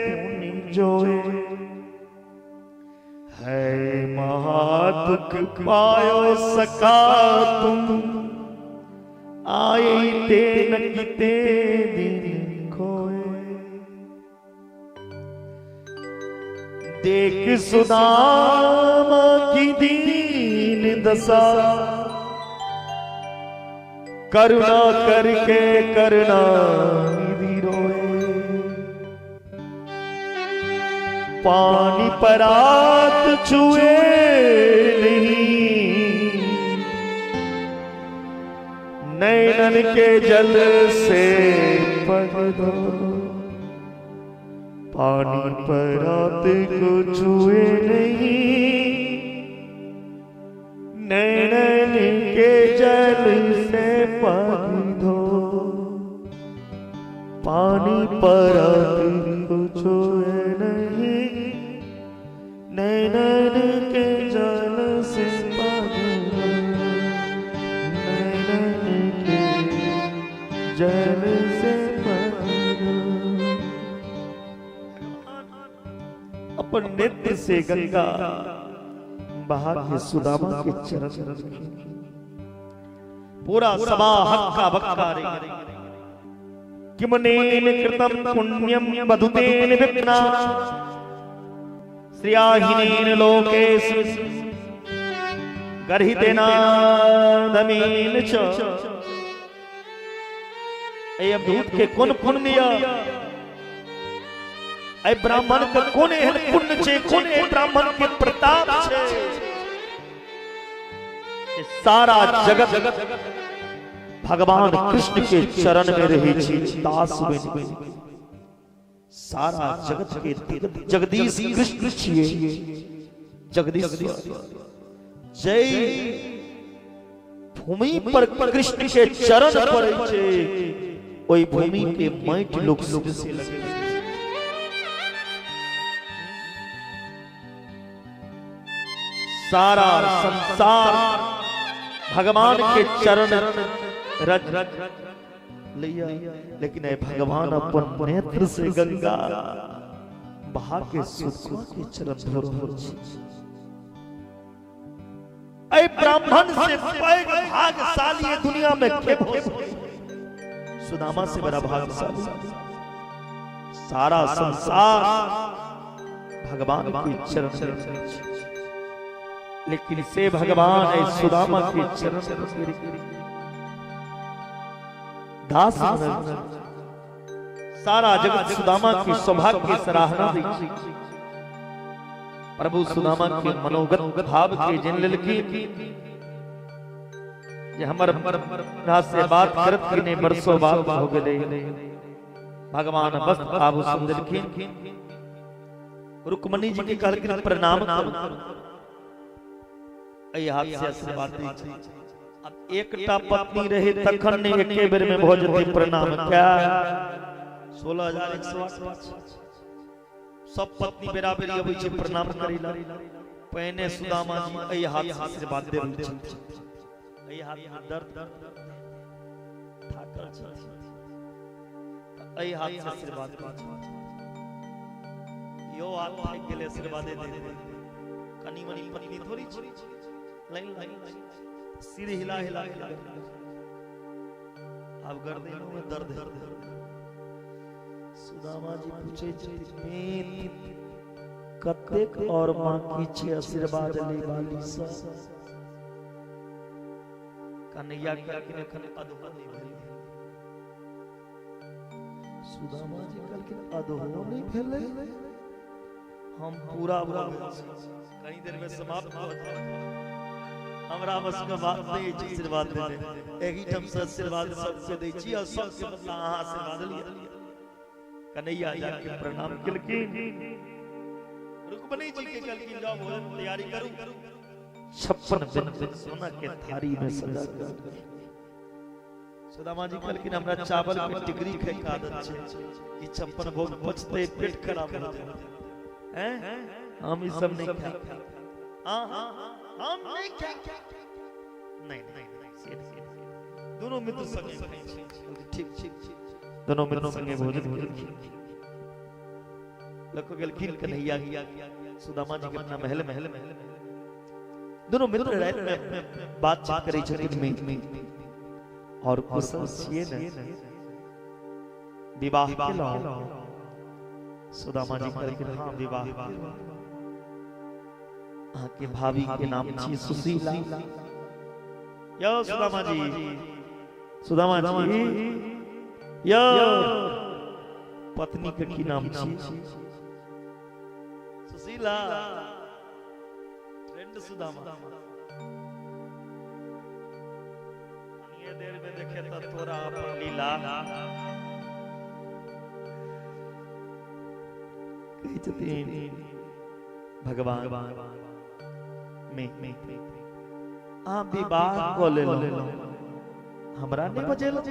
पुनि जोए, है महादुख पायो सका तुम, आए ते न किते दिन खोए। देख सुदामा की दीन दशा, करुणा करके करुणा निधि रोए। पानी परात छुए नहीं, नैनन के जल से पग धो। पानी परात को छुए नहीं, नैनन के जल से पग धो। पानी परात को छुए नहीं, नैनन के जल से पग धो। नैनन के जल से पग धो। अपन नेत्र से गंगा बहा के सुदामा के चरण, पूरा सभा हक्का बक्का रह गई। किमनेन कृतम पुण्यम वधुतेन विप्ना, श्रियाहीनेन लोकेषु गर्हितेनाधमेन च। ए अवधूत के कोन पुण्य, ए ब्राह्मण के कोन एहन पुण्य छे, कोन एहन ब्राह्मण के प्रताप छे, सारा जगत भगवान कृष्ण के चरण में रहे छी दास बनि। सारा जगत के जगदीश कृष्ण छिए, जगदीश जय भूमि पर कृष्ण के चरण पड़े छे, ओई भूमि के माटि लोग सिर से लगे। सारा संसार भगवान के चरण रज लिया, लेकिन भगवान अपन नेत्र से गंगा बहा के सुदामा के चरण धो रहल छी। ऐ ब्राह्मण से पैघ भाग्यशाली दुनिया में के भो, सुदामा से बड़ा भाग्यशाली। सारा संसार भगवान के चरण में, लेकिन से भगवान ऐ सुदामा के चरण दास। सारा जगत सुदामा की सौभाग्य की सराहना दी। प्रभु सुदामा के मनोगत भाव के जिन लेलखिन जे हमर से बात करत कि नहीं बरसों बात हो गेलै। भगवान वस्त्र आभूषण देलखिन। रुक्मणी जी के कहलखिन प्रणाम करू, एहि हाथ से आशीर्वाद दै छी। अब एकटा पत्नी रहे तखन ने एके बेर में भऽ जेतै प्रणाम क्या 16,108 सब पत्नी बेरा-बेरी अबै छै प्रणाम करै ला। पहिने सुदामा जी एहि हाथ से आशीर्वाद देबै छथिन, एहि हाथ में दर्द थाकल छथिन, एहि हाथ से आशीर्वाद दै छथिन। यो हाथ थाकि गेलै आशीर्वादे दे दे। कनी मनी पत्नी थोड़ी छै, लाइन लाइन सिर हिला हिला के अब गर्दनों में दर्द है। सुदामा जी पूछे छथिन कतेक और बाकी छै आशीर्वाद ले वाली सब? कन्हैया कहलखिन एखन अधो नहीं भेल। सुदामा जी कहलखिन अधो नहीं भेलै, हम पूरा भऽ गेल छी, कनी देर में समाप्त भऽ जायत, हमरा बस के बात नहीं अछि आशीर्वाद देने, एहिठाम से आशीर्वाद सबके दै छी और सबके बदला अहाँ आशीर्वाद लिअ। कन्हैया जाके प्रणाम केलखिन, रुक्मणी जी के कहलखिन जाओ भोजन तैयारी करू। 56 व्यंजन सोना के थाली में सजा कर सुदामा जी कहलखिन हमरा चावल के टिकरी खाय के आदत छै, ई 56 भोग पचते पेट खराब हो जायत, हैं हम ई सब नहीं खाएब, हम नहीं खाएब, नहीं नहीं से नहीं। दोनों मित्र संगे खाइ छै, ठीक ठीक दोनों मित्र संगे भोजन केलखिन। लख गेलखिन कन्हैया सुदामा जी के अपना महल महल दोनों मित्र रात में बातचीत करै छथिन में और कुशल छियै ने विवाह केलहुँ? सुदामा जी कहलखिन हाँ विवाह केलहुँ। अहाँ के भाभी के नाम छी सुशीला। यो सुदामा जी, सुदामा जी यो पत्नी के की नाम छी? सुशीला। फ्रेंड सुदामा ये देर में देखे तो तोरा अपन लीला कहै छथिन भगवान में अहाँ विवाह कऽ लेलहुँ, हमरा नहि बजेलहुँ,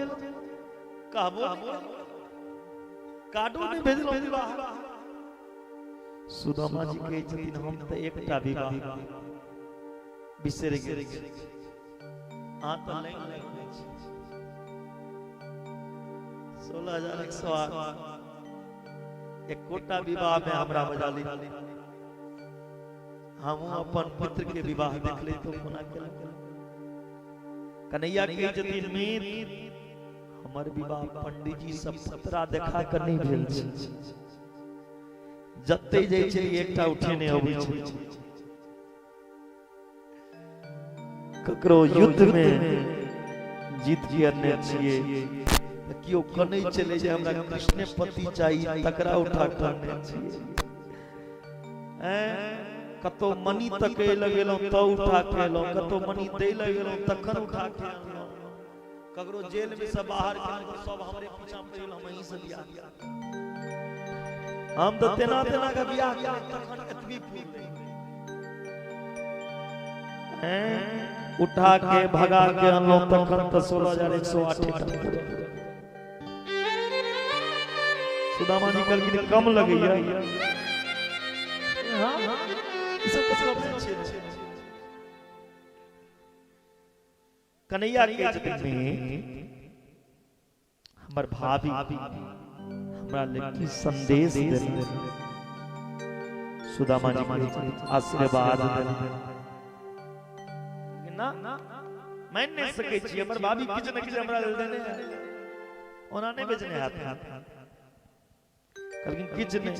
कहबो कार्डो नहि भेजलहुँ विवाह। सुदामा जी कहै छथिन हम तऽ एकटा विवाह बिसरि गेल छी, अहाँ तऽ लाइन लागि छी। 16,108 एकोटा विवाह में हमरा बजा ली, हमहूँ अपन मित्र के विवाह देख ले तो कोना केलहुँ। कन्हैया कहै छथिन मीत हमर विवाह पंडित जी सब पतरा देखा के नहीं भेल छै, जते जाइ छै एकटा उठेने अबै छै, ककरो युद्ध में जीत के अनने छियै, केओ कनै चले जे हमरा कृष्ण पति चाही तकरा उठा के अनने छियै, कतौ मनी तकै लगेलहुँ तऽ उठा के एलहुँ, कतौ मनी दै लगेलहुँ तखन उठा के अनलहुँ, ककरो जेल में से बाहर केलहुँ तऽ सब हमरे पीछा पड़ि गेल, हम अहीं से बियाह हम तऽ तेना तेना के बियाह केलहुँ तखन एतबी पुरलै, उठा के भगा के अनलहुँ तखन तऽ 16,108 टा। सुदामा जी कहलखिन कम लगैया, हाँ ई सब तऽ कम छै। कन्हैया के छथिन हमर भाभी हमरा लेल की संदेश देलनि? सुदामा जी के आशीर्वाद देलनि ना, मान नहीं सकै छी हमर भाभी किछु ने किछु हमरा लेल देने है, ओना नहि बेचने हैत। कहलखिन किछु नहि,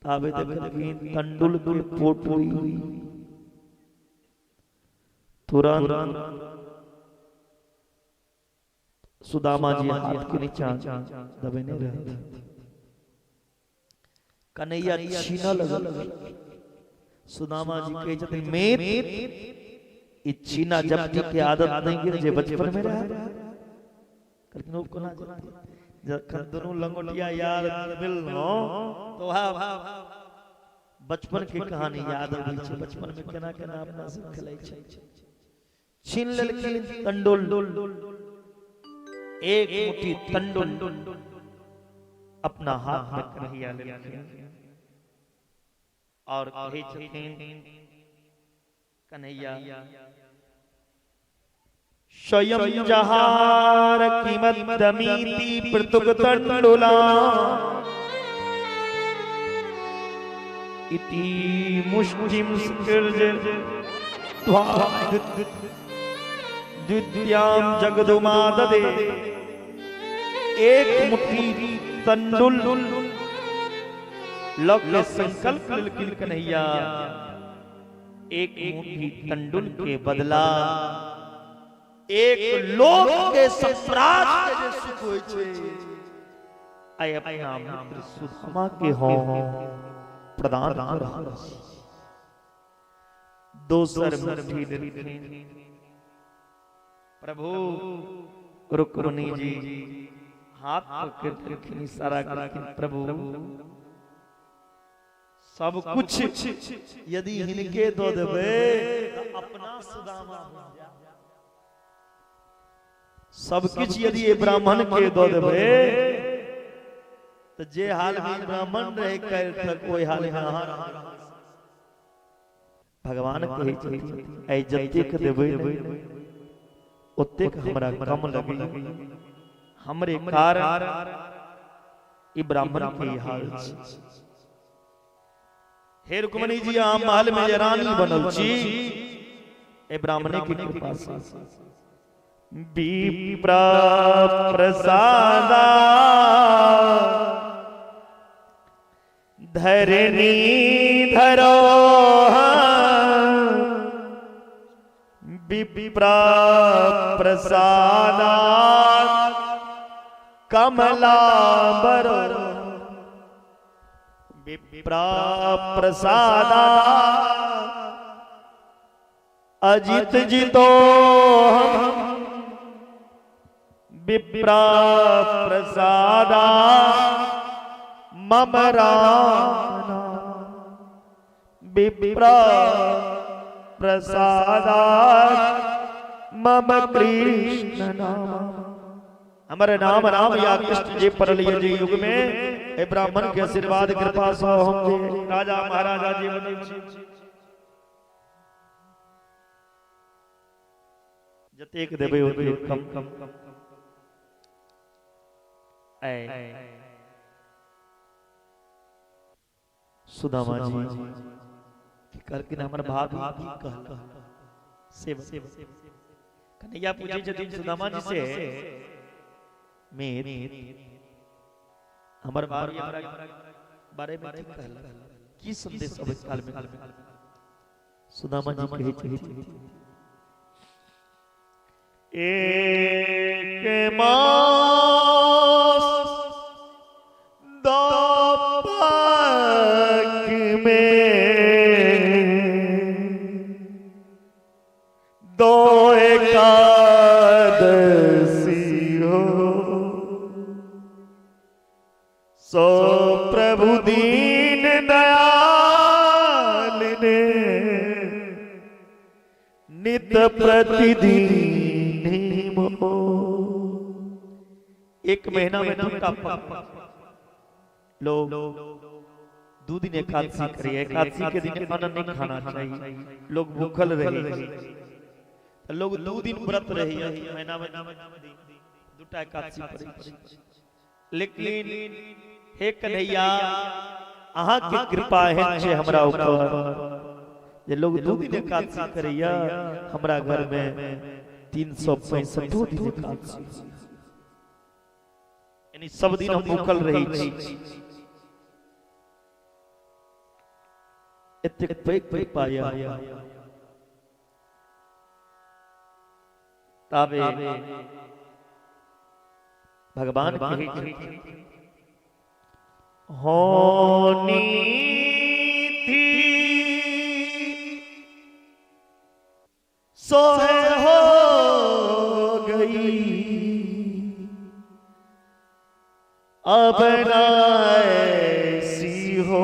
ताबे देखलखिन तंडुल के पोटरी तुरंत सुदामा जी हाथ के नीचा दबेने रहे, कन्हैया छीनऽ लगल। सुदामा जी कहै छथिन मेत ई छीना जपटी के आदत नहीं गेल जे बचपन में रहे। कहलखिन ओ कोना जेतै? जखन दुनू लंगोटिया यार मिलनो तो वह बचपन के कहानी याद अबै छै। बचपन में केना केना अपना सब खेलै छै। छीन लेलखिन तंडुल, एक मुट्ठी तंडुल अपना हाथ में कन्हैया लेलखिन और कहै छथिन कन्हैया स्वयं जहार किमदमीति पृथुक तंडुला इति मुष्टिम स्किर्ज द्वितीयाम जगदुमाददे। एक मुट्ठी तंडुल लग के संकल्प लेलखिन कन्हैया, एक मुट्ठी तंडुल के बदला एक लोक के सम्राट के जे सुख होय छै आइ अपना मित्र सुदामा के हो प्रदान करब। दोसर मुट्ठी लेलखिन प्रभु रुक्मिणी जी हाथ पकड़ लेलखिन, इशारा करलखिन प्रभु सब कुछ यदि हिनके दऽ देबै तऽ अपना सुदामा बनि जायत। सब किछ यदि ब्राह्मण के दऽ देबै तऽ जे हाल में ब्राह्मण रहे काल्हि तक ओहि हाल में अहाँ। भगवान कहै छथिन आइ जतेक देबै ओतेक हमरा कम लगैया, हमरे कारण ई ब्राह्मण के ई हाल छै। हे रुक्मिणी जी, अहाँ महल में जे रानी बनल छी ए ब्राह्मणे के कृपा से। विप्र प्रसादा धरणी धरो विप्र प्रसादा कमला बरो विप्र प्रसादा अजित जितो विप्र प्रसादा मम राम विप्र प्रसादा मम कृष्ण नाम। हमारे नाम राम या कृष्ण जी परल जे युग में ए ब्राह्मण के आशीर्वाद कृपा से हम जे राजा महाराजा जी बनल छी। जतेक देबै ओतेक कम कम। सुदामा जी कहलखिन हमर भाभी की कहल से कन्हैया पूछै छथिन सुदामा जी से, मेत हमर भाभी हमरा बारे में की कहल, की संदेश अबै काल में? सुदामा जी कहै छथिन एक मास दपक में दो एकादशी हो सो प्रभु दीन दयाल ने नित प्रतिदिन। एक महीना में दूटा पक लोग दू दिन एकादशी करिए। एकादशी के दिन अन्न नहीं खाना चाहिए, लोग भूखल रहे, लोग दू दिन व्रत रहे, महीना में दूटा एकादशी पड़े। लेकिन हे कन्हैया अहाँ के कृपा एहन छै हमरा ऊपर जे लोग दू दिन एकादशी करैया, हमरा घर में 365 दिन एकादशी, यानी सब दिन हम भूखल रही छी। एतेक पैघ कृपा यऽ ताबे भगवान कहै छथिन होनी थी सोहे हो गई अब न ऐसी हो।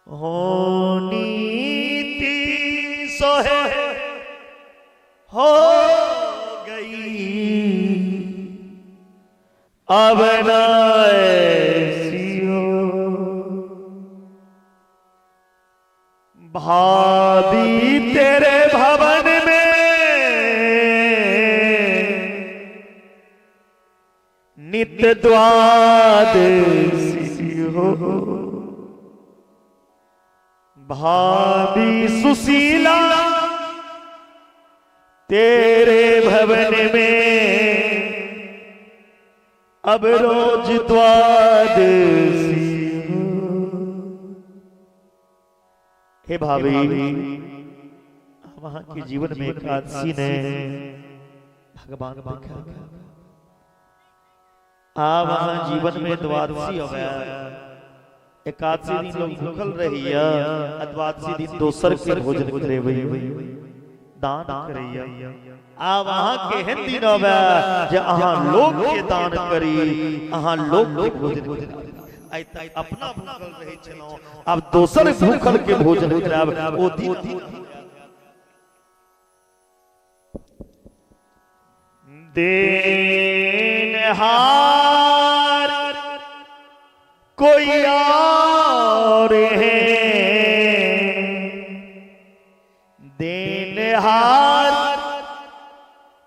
हो नीति सोहे हो गई अब न ऐसी हो। भाभी तेरे भवन में नित द्वादशी हो। भाभी सुशीला तेरे भवन में अब रोज द्वादशी हो। हे भाभी, वहां के जीवन में एकादशी ने भगवान देखा। आ वहां जीवन में द्वादशी हो गया। एकादशी दिन लोग भूखल रही है, द्वादशी दिन दोसर के भोजन करे वही दान करे। आ वहां के एहन दिन होवे जे अहां लोग के दान करी, अहां लोग के भोजन करी। आइ तक अपना भूखल रहे छलौं, अब दोसर भूखल के भोजन कराब ओ दिन। देनहार कोई और है, देनहार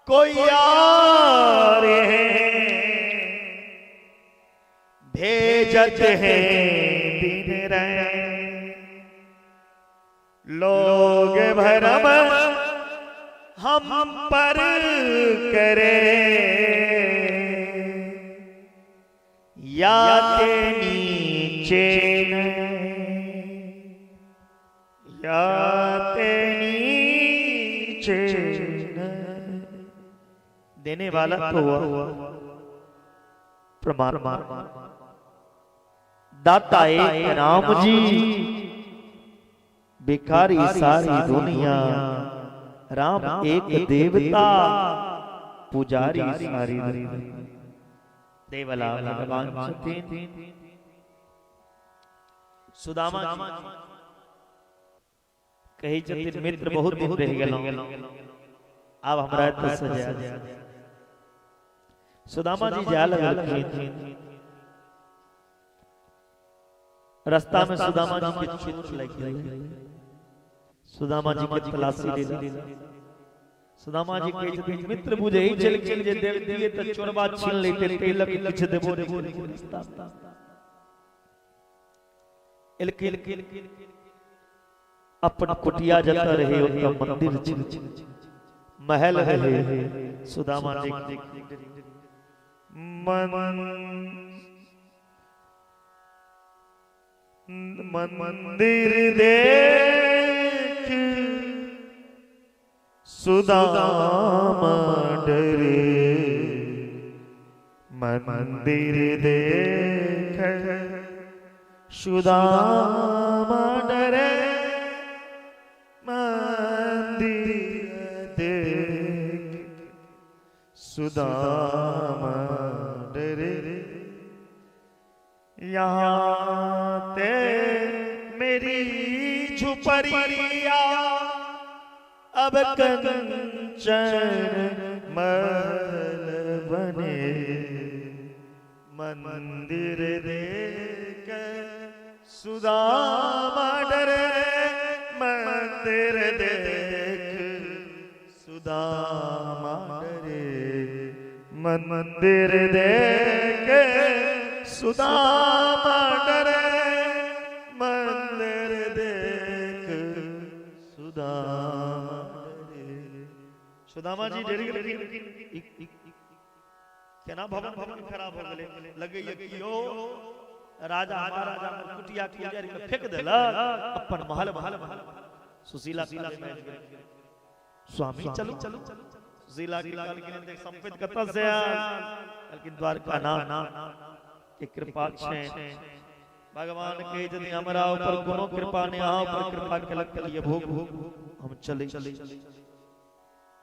कोई और है, भेजत है दिन रैन। लोग भरम हम पर करे, या ते नीचे न, या ते नीचे न। देने वाला तो हुआ परमात्मा, दाता एक राम जी, भिखारी सारी दुनिया। राम एक देवता, पुजारी सारी दुनिया। देवला भगवान छथिन। सुदामा जी कही छथिन मित्र बहुत दिन रह गेलौं, आब हमरा एतऽ सजा। सुदामा जी जाय लगलखिन। रास्ता में सुदामा जी के चोट लागि गेलै। सुदामा जी के तलाशी लेली। सुदामा जी कहै छथिन मित्र बुझै छलखिन जे देवतिये तऽ चोरबा छीन लेते, ताहि लऽ के किछु देबो नहि रास्ता। एलखिन अपन कुटिया जतऽ रहे ओतऽ मंदिर छै, महल रहे। सुदामा जी मंदिर देख सुदामा डरे, मंदिर देख सुदामा डरे, मंदिर देख सुदामा डरे। यहाँ ते मेरी झुपरिया अब कंचन महल बने, मंदिर देख सुदामा डरे, मंदिर देख सुदामा डरे, मंदिर देख सुदामा डरे, मंदिर देख सुदामा डरे। सुदामा जी डर गेलखिन। केना भवन भवन खराब हो गेलै, लगैया कि यो राजा महाराजा कुटिया के उजाड़ि के फेंक देलक, अपन महल महल सुशीला स्वामी चलू चलू। सुशीला के कहलखिन देख संपत्ति कतऽ से आयल? कहलखिन द्वारका नाथ के कृपा छै। भगवान कहे यदि हमरा ऊपर कोनो कृपा नहीं, अहाँ ऊपर कृपा केलक के लिए भोग हम चले।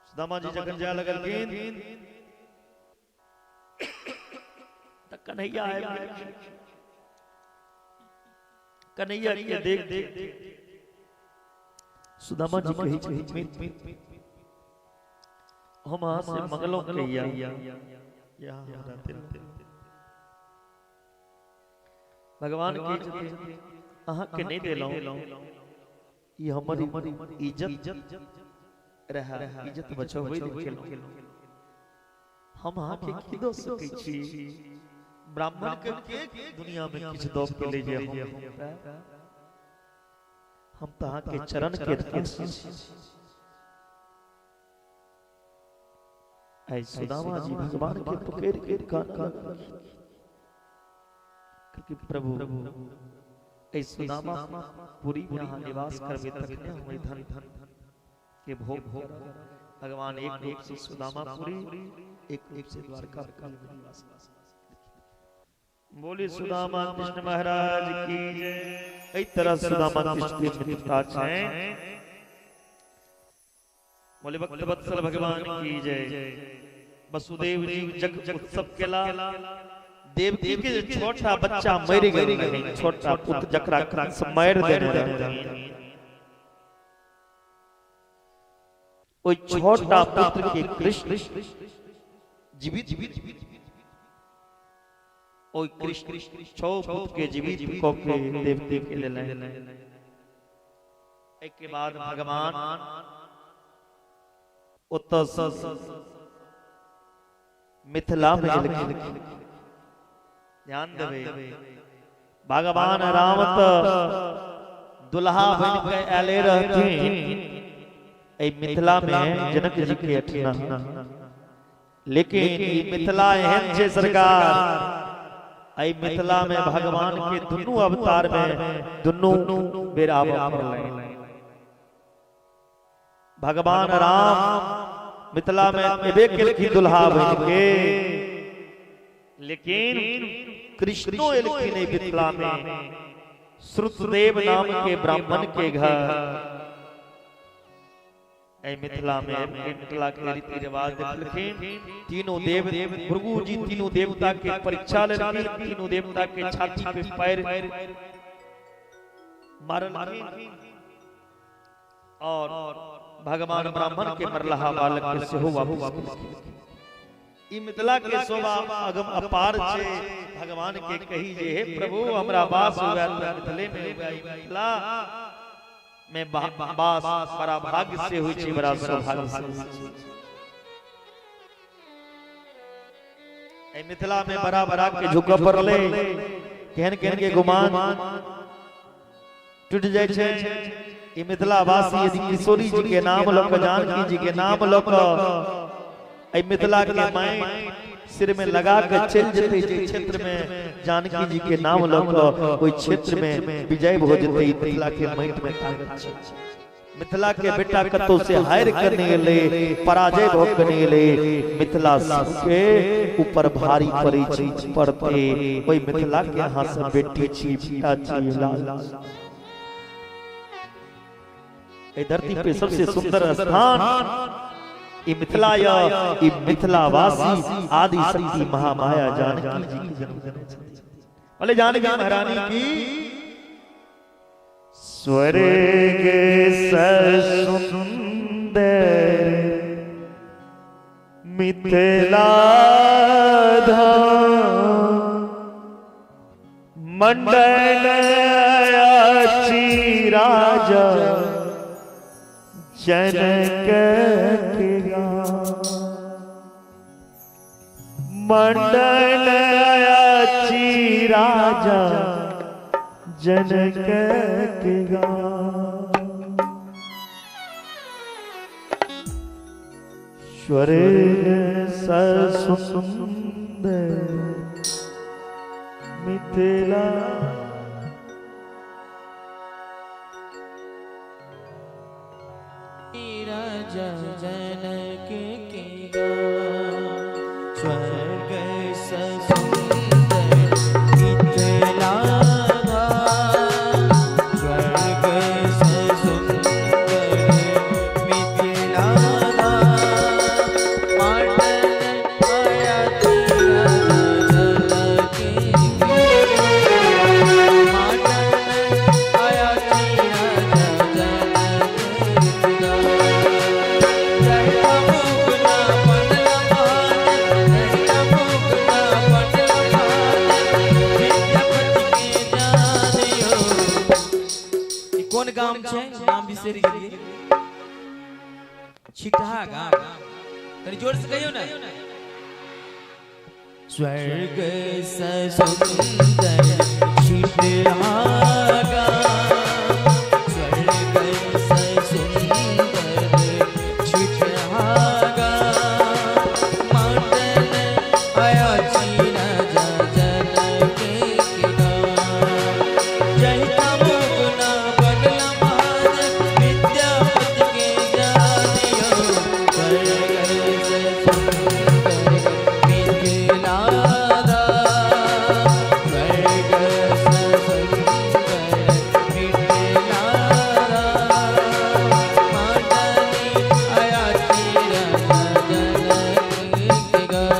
सुदामा जी जखन जाय लगलखिन कन्हैया आबि गेलखिन। कन्हैया के देख देख सुदामा जी कहै छथिन, मित्र हम अहाँ से मंगलौं कहिया, यहाँ हमरा देलहुं। भगवान कहै छथिन अहाँ के नहीं देलौं, ई हमर इज्जत रहा, इज्जत बचबै केलौं। हम अहाँ के की दऽ सकै छी? ब्राह्मण के दुनिया में किछु दऽ के ले जे हम तऽ अहाँ के चरण के दास छी। ऐ सुदामा जी भगवान के पकड़ के काना लगलखिन कि प्रभु ऐ सुदामा पुरी में अहाँ निवास करबै तखने हम धन के भोग भोग। भगवान एक रूप से सुदामा पुरी, एक रूप से द्वारका में निवास। बोले सुदामा कृष्ण महाराज की जय। एहि तरह सुदामा कृष्ण के मित्रता छै। बोले भक्त वत्सल भगवान की जय। वसुदेव जी जग उत्सव केला, देवकी के छोटा बच्चा मरि गेल रहै, छोटा पुत्र जकरा कंस मारि देने रहै, ओहि छोटा पुत्र के कृष्ण जीवित, ओहि कृष्ण छौ पुत्र के जीवित क के देवकी के लेलनि। एहि के बाद भगवान ओतऽ सँ मिथिला में एलखिन। ध्यान देबै, भगवान राम तऽ दुल्हा बनि के आयले रहथिन एहि मिथिला में जनक जी के अठना, लेकिन ई मिथिला एहन छै सरकार, एहि मिथिला में भगवान के दुनू अवतार में दुनू बेर आबऽ पड़लनि। भगवान राम मिथिला में एबे केलखिन दुल्हा बनि के, लेकिन कृष्णो एलखिन एहि मिथिला में श्रुतदेव नाम के ब्राह्मण के घर। एहि मिथिला में मिथिला के रीति रिवाज देखलखिन। तीनों देव भृगु जी तीनों देवता के परीक्षा लेलखिन, तीनों देवता के छाती पे पैर मारलखिन और भगवान ब्राह्मण के मरलहा बालक के सेहो वापस केलखिन। ई मिथिला के शोभा अगम अपार छै। भगवान के कही जे हे प्रभु हमरा वास हुए मिथिले में हुए, मिथिला में वास बड़ा भाग्य से होइ छै, बड़ा सौभाग्य से होइ छै। एहि मिथिला में बड़ा बड़ा के झुकऽ पड़लै, केहन केहन के गुमान टूटि जाइ छै। ई मिथिला वासी यदि किशोरी जी के नाम लऽ कऽ, जानकी जी के नाम लऽ कऽ एहि मिथिला के माटि सिर में लगा के चलि जेतै, जे क्षेत्र में जानकी जी के नाम लऽ कऽ ओहि क्षेत्र में विजय भऽ जेतै। मिथिला के माटि में ताकत छै। मिथिला के बेटा कतौ से हारि के नहि एलै, पराजय भऽ के नहि एलै, मिथिला के ऊपर भारी पड़ै छै, पड़तै। ओहि मिथिला के अहाँ सब बेटी छी, बेटा छी, लाल। एहि धरती पे सबसे सुंदर स्थान ई मिथिला य, ई मिथिला वासी आदि शक्ति महामाया जानकी जी के जन्म देने छथि। बोले जानकी महारानी की। स्वर्ग सुंदर मिथिला धाम, मंडल अछि राजा जनक के गाम, मंडल अछि राजा जनक के गाम। स्वर्ग सुंदर मिथिला राजा जनक के गाम, स्वर्ग सुंदर मिथिला धाम, स्वर्ग सुंदर मिथिला धाम, मंडल अयाची राजा जनक गाम छै, नाम बिसरि गेलियै। छिटहा गाम, कनि जोर से कहियौ ने। स्वर्ग से सुंदर छिटहा गाम, स्वर्ग से सुंदर छिटहा गाम, माटन आया छी राजा जनक के गाम। जहिता मुगना बनला महादेव, विद्यापति के जानियो, स्वर्ग से सुंदर मिथिला धाम, स्वर्ग से सुंदर मिथिला धाम, माटनी आया छी राजा जनक के गाम।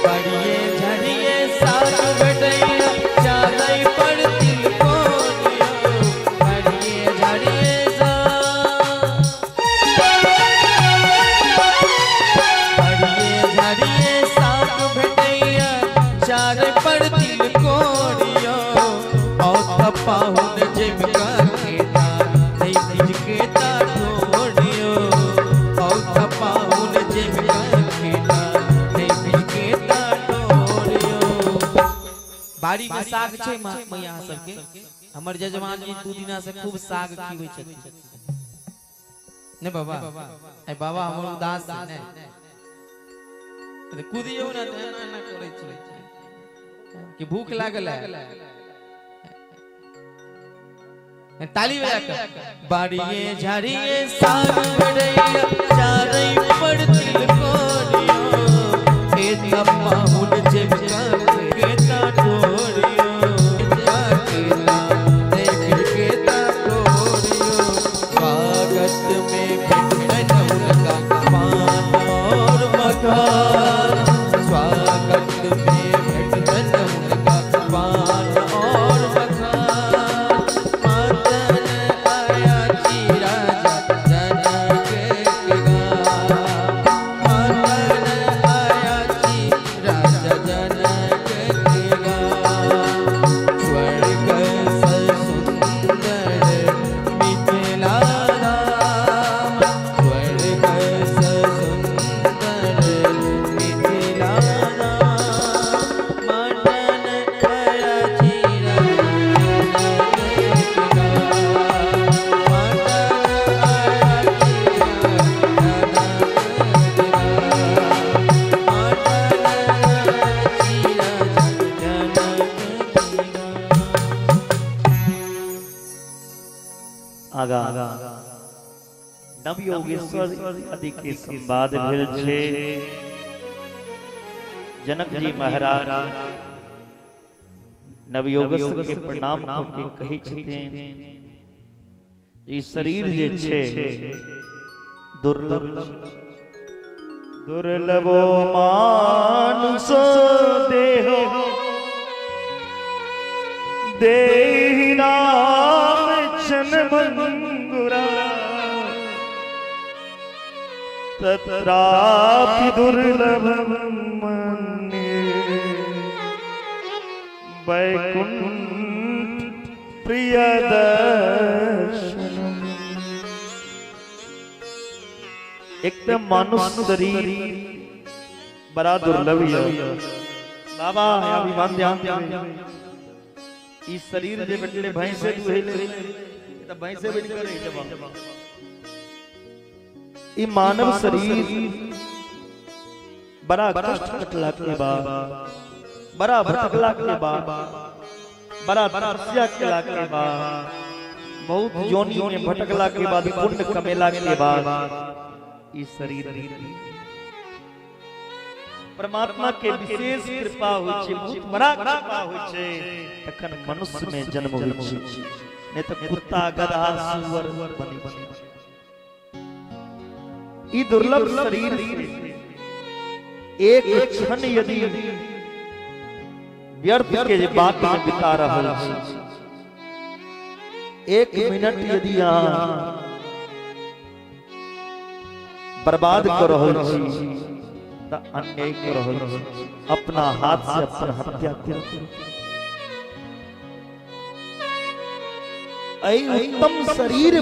बड़िए झड़िए साग भेटैया, चारै पर तिलकोरियो, बड़िए झड़िए साग, बड़िए झड़िए साग भेटैया, चारै पर तिलकोरियो, औत पाहुन जिमका खेता, नहीं भिजकेता ढोरियो, औत पाहुन जिमका खेता, नहीं भिजकेता ढोरियो। बाड़ी में साग छै मैया सबके। हमर जजमान जी 2 दिना से खूब साग खिबै छथिन। ने बाबा, ए बाबा हमर उदास छै ने, कुदियौ ने तऽ एना एना करै छै कि भूख लागल है। ताली बजा कर। बाड़िए झाड़िए साग बढ़ैया, चारै पर तिलकोरियो, ए पाहुन जिमका केता ढोरियो, केता देख केता ढोरियो, स्वागत में भेटन हुनका पान और मखान, स्वागत में भेटन हुनका पान और मखान, मातन आया छी राजा जनक के गाम, मातन आया छी राजा जनक के गाम, स्वर्ग से सुंदर मिथिला धाम, स्वर्ग से सुंदर मिथिला धाम, मातन आया छी राजा जनक के गाम, मातन आया छी राजा जनक के गाम, मातन आया छी राजा जनक के गाम। आगा नवयोगेश्वर आदि के संवाद भेल छै। जनक जी महाराज नवयोगेश्वर के प्रणाम कऽ के कहै छथिन, ई शरीर जे छै दुर्लभ छै। दुर्लभो मानुष देह, देहि नाम क्षण भंगुरा, तत्रापि दुर्लभं मन्ये वैकुंठ प्रिय दर्शनम। एक तो मानुष शरीर बड़ा दुर्लभ है बाबा, अभिमान ध्यान देबै। ई शरीर जे भेटले भैंसे दुहेले त भैंसे बनि के रहि जेबा। ई मानव शरीर बड़ा कष्ट कटला के बाद, बड़ा भटकला के बाद, बड़ा तपस्या केला के बाद, बहुत योनि में भटकला के बाद, पुण्य कमेला के बाद ई शरीर। परमात्मा के विशेष कृपा होइ छै, बहुत बड़ा कृपा होइ छै, तखन मनुष्य में जन्म होइ छै, नहीं तो कुत्ता गधा सुअर बनै छै। ई दुर्लभ शरीर एक क्षण यदि व्यर्थ के बात में बिता रहल छी, एक मिनट यदि अहाँ बर्बाद कर रहल छी त अन्याय कर रहल छी, अपना हाथ से अपन हत्या कर। एहि उत्तम शरीर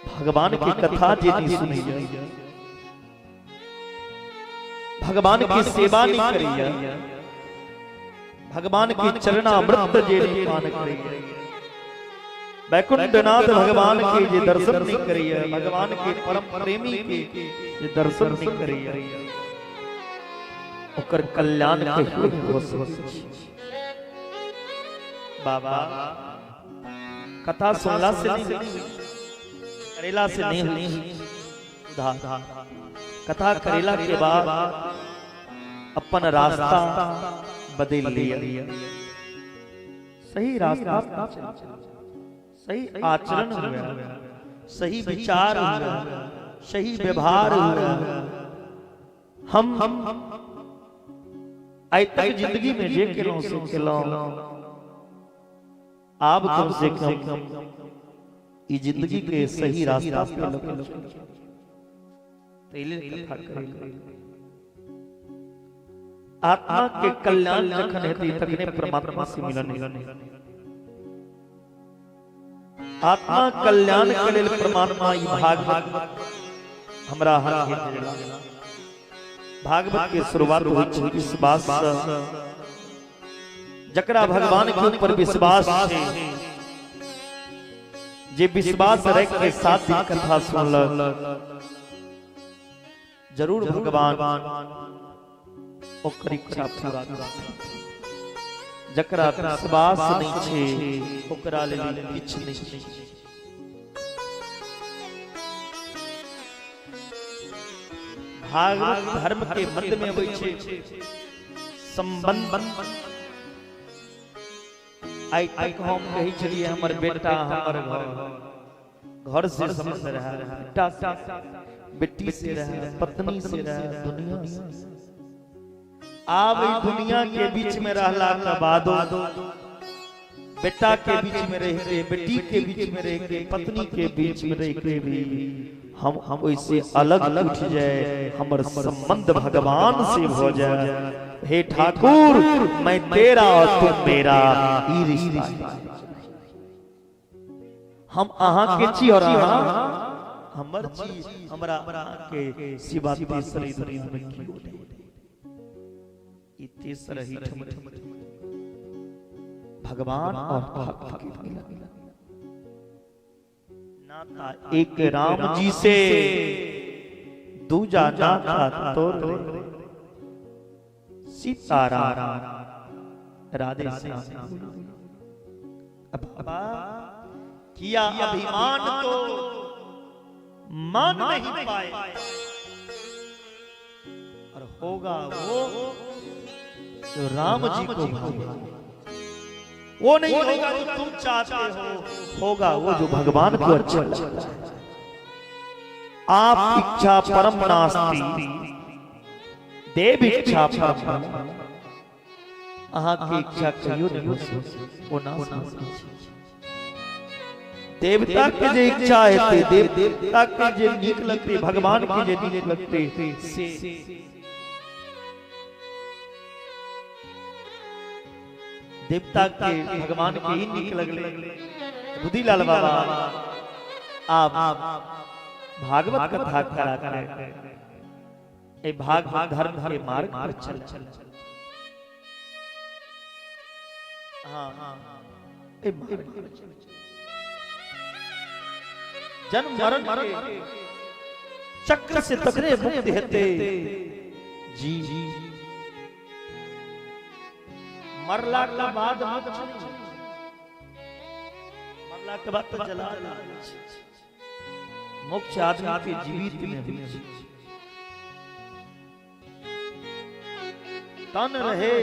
भगवान के कथा जे नहीं सुनैया, भगवान की सेवा नहीं करैया, भगवान के चरणामृत जे नहीं पान करैया, वैकुंठनाथ भगवान के जे दर्शन नहीं करैया, भगवान के परम प्रेमी के जे दर्शन नहीं करैया, ओकर कल्याण कहियो नहीं हो सकै। बाबा कथा सुनला से नहीं होई, करेला से नहीं हुई उधार। कथा करेला के बाद अपन रास्ता बदल लिया, सही रास्ता, सही आचरण हुआ, सही विचार हुआ, सही व्यवहार हुआ। हम आइ तक जिंदगी में जे केलहुं से केलहुं, आब कम से कम ई जिंदगी के सही रास्ता पे लग। आत्मा के कल्याण जखन हेतै तखने परमात्मा से मिलन हेतै। आत्मा कल्याण के लेल परमात्मा ई भागवत हमरा हाथ में देला। भागवत के शुरुआत होइ छै विश्वास से। जकरा भगवान के ऊपर विश्वास छै, जे विश्वास रख के 7 दिन कथा सुनलक, जरूर भगवान ओकर इच्छा पूरा करत। जकरा विश्वास नहीं छै ओकरा लेल किछु नहीं छै। भागवत धर्म के मध्य में अबै छै संबंध। आइ तक हम कहै छलियै हमर बेटा हमर घर, घर से संबंध रहा, बेटा से, बेटी से रहा, पत्नी से रहा, दुनिया से। आब ई दुनिया के बीच में रहला के बादो बेटा के बीच में रह के, बेटी के बीच में रह के, पत्नी के बीच में रह के भी हम ओइसे अलग उठ जाए, हमर संबंध भगवान से हो जाए। हे ठाकुर मैं तेरा और तुम मेरा, ई रिश्ता हम अहाँ के छी और अहाँ हमर छी, हमरा अहाँ के सिवा तेसर ई दुनिया में केओ नहीं। ई तेसर ही भगवान और ठाकुर के मिलन नाता। एक राम जी से दूजा नाता तोर सीताराम राधे श्याम। अब किया अभिमान तो मान नहीं पाए, और होगा वो जो राम जी को भावे, वो नहीं होगा जो तुम चाहते हो, होगा वो जो भगवान को अच्छा लगता है। आप इच्छा परम नास्ति, देव इच्छा परम। अहाँ के इच्छा कहियो नहीं हो, वो ना देवता के जे इच्छा हेतै, देवता के जे नीक लगतै, भगवान के जे नीक लगतै से। देवता के भगवान के ही नीक लगले। बुद्धिलाल बाबा आप भागवत कथा करा के ए भागवत धर्म के मार्ग पर चल। हाँ जन्म मरण के चक्र से तकरे मुक्त हेते जी। मरला के बाद मोक्ष नहीं, मरला के बाद तो जला मोक्ष आदमी के जीवित में होइ छै। तन रहे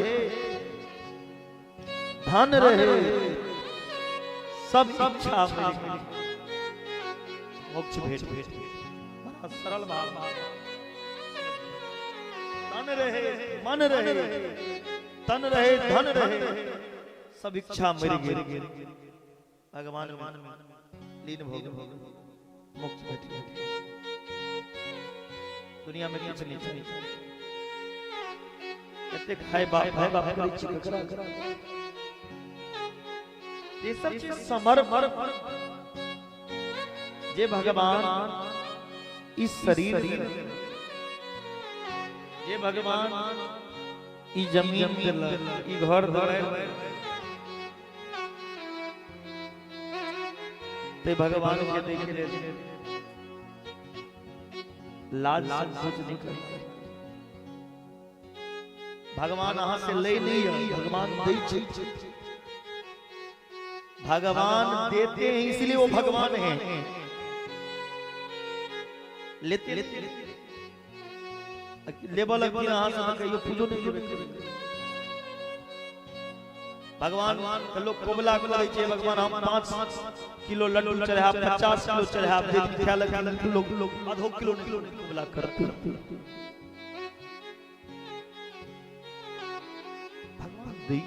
धन रहे सब इच्छा मेरी मोक्ष भेट। बड़ा सरल भाव। तन रहे मन रहे, तन रहे धन रहे, सब इच्छा मेरी गेल, भगवान में लीन भो मोक्ष भेट। दुनिया में किछु नहीं छै। एतेक हाय बाप करै छी ककरा? ये सब चीज समर्पण। जे भगवान इस शरीर, जे भगवान ई जमीन देलक, ई घर देलक, ते भगवान के देख ले लाज संकोच नहीं कर। भगवान अहां से ले नहीं है, भगवान दै छै। भगवान देते हैं इसलिए वो भगवान हैं। लेते लेबल लगथिन अहां से कहियो पूजो नहीं जेबे। भगवान लोग कोबला करै छै, भगवान हम 5 किलो लड्डू चढ़ायब, 50 किलो चढ़ायब, जे दिन खाय लगथिन लोग आधो किलो नहीं कोबला करते। भगवान दै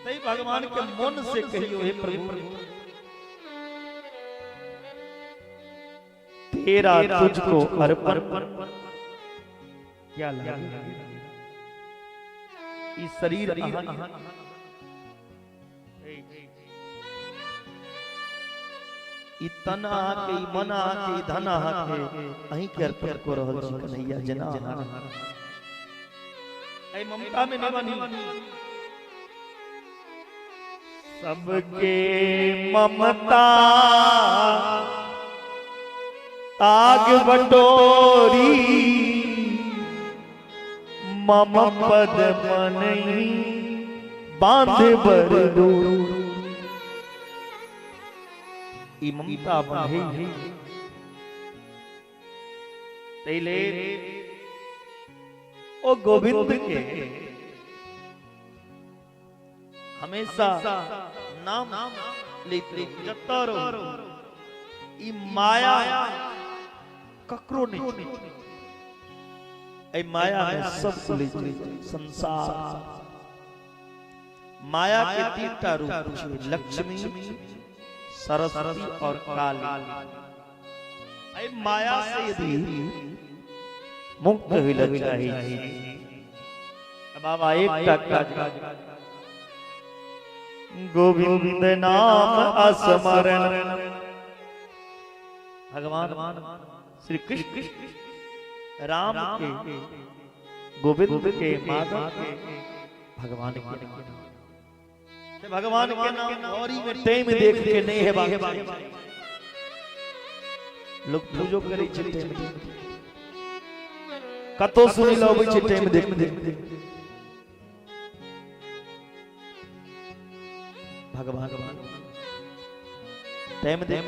तै भगवान के मन से कहियो हे प्रभु तेरा तुझको अर्पण क्या लागे। ई शरीर ई तन अहाँ के, ई मन अहाँ के, ई धन अहाँ के, अहीं के अर्पण कऽ रहल छी कन्हैया जेना एहि ममता में नहि बनी। सबके ममता ताग बटोरी, मम पद मनई बांध बरदू। ई ममता बंधे तैले ओ गोविंद के हमेशा नाम लेते जता रहो। ई माया ककरो नहीं, ए माया में सब ले संसार। माया के 3 टा रूप छै, लक्ष्मी, सरस्वती और काली। ए माया से यदि मुक्त होइला चाही बाबा एकटा काज, गोविंद नाम स्मरण। भगवान श्री कृष्ण राम के, गोविंद के, माधव के, भगवान के नाम। भगवान के नाम गौरी में टाइम देख के नहीं है बाकी। लोग पूजो करै छै टाइम देख, कतो सुनि लबै छै टाइम देख देख। भगवान टाइम देख,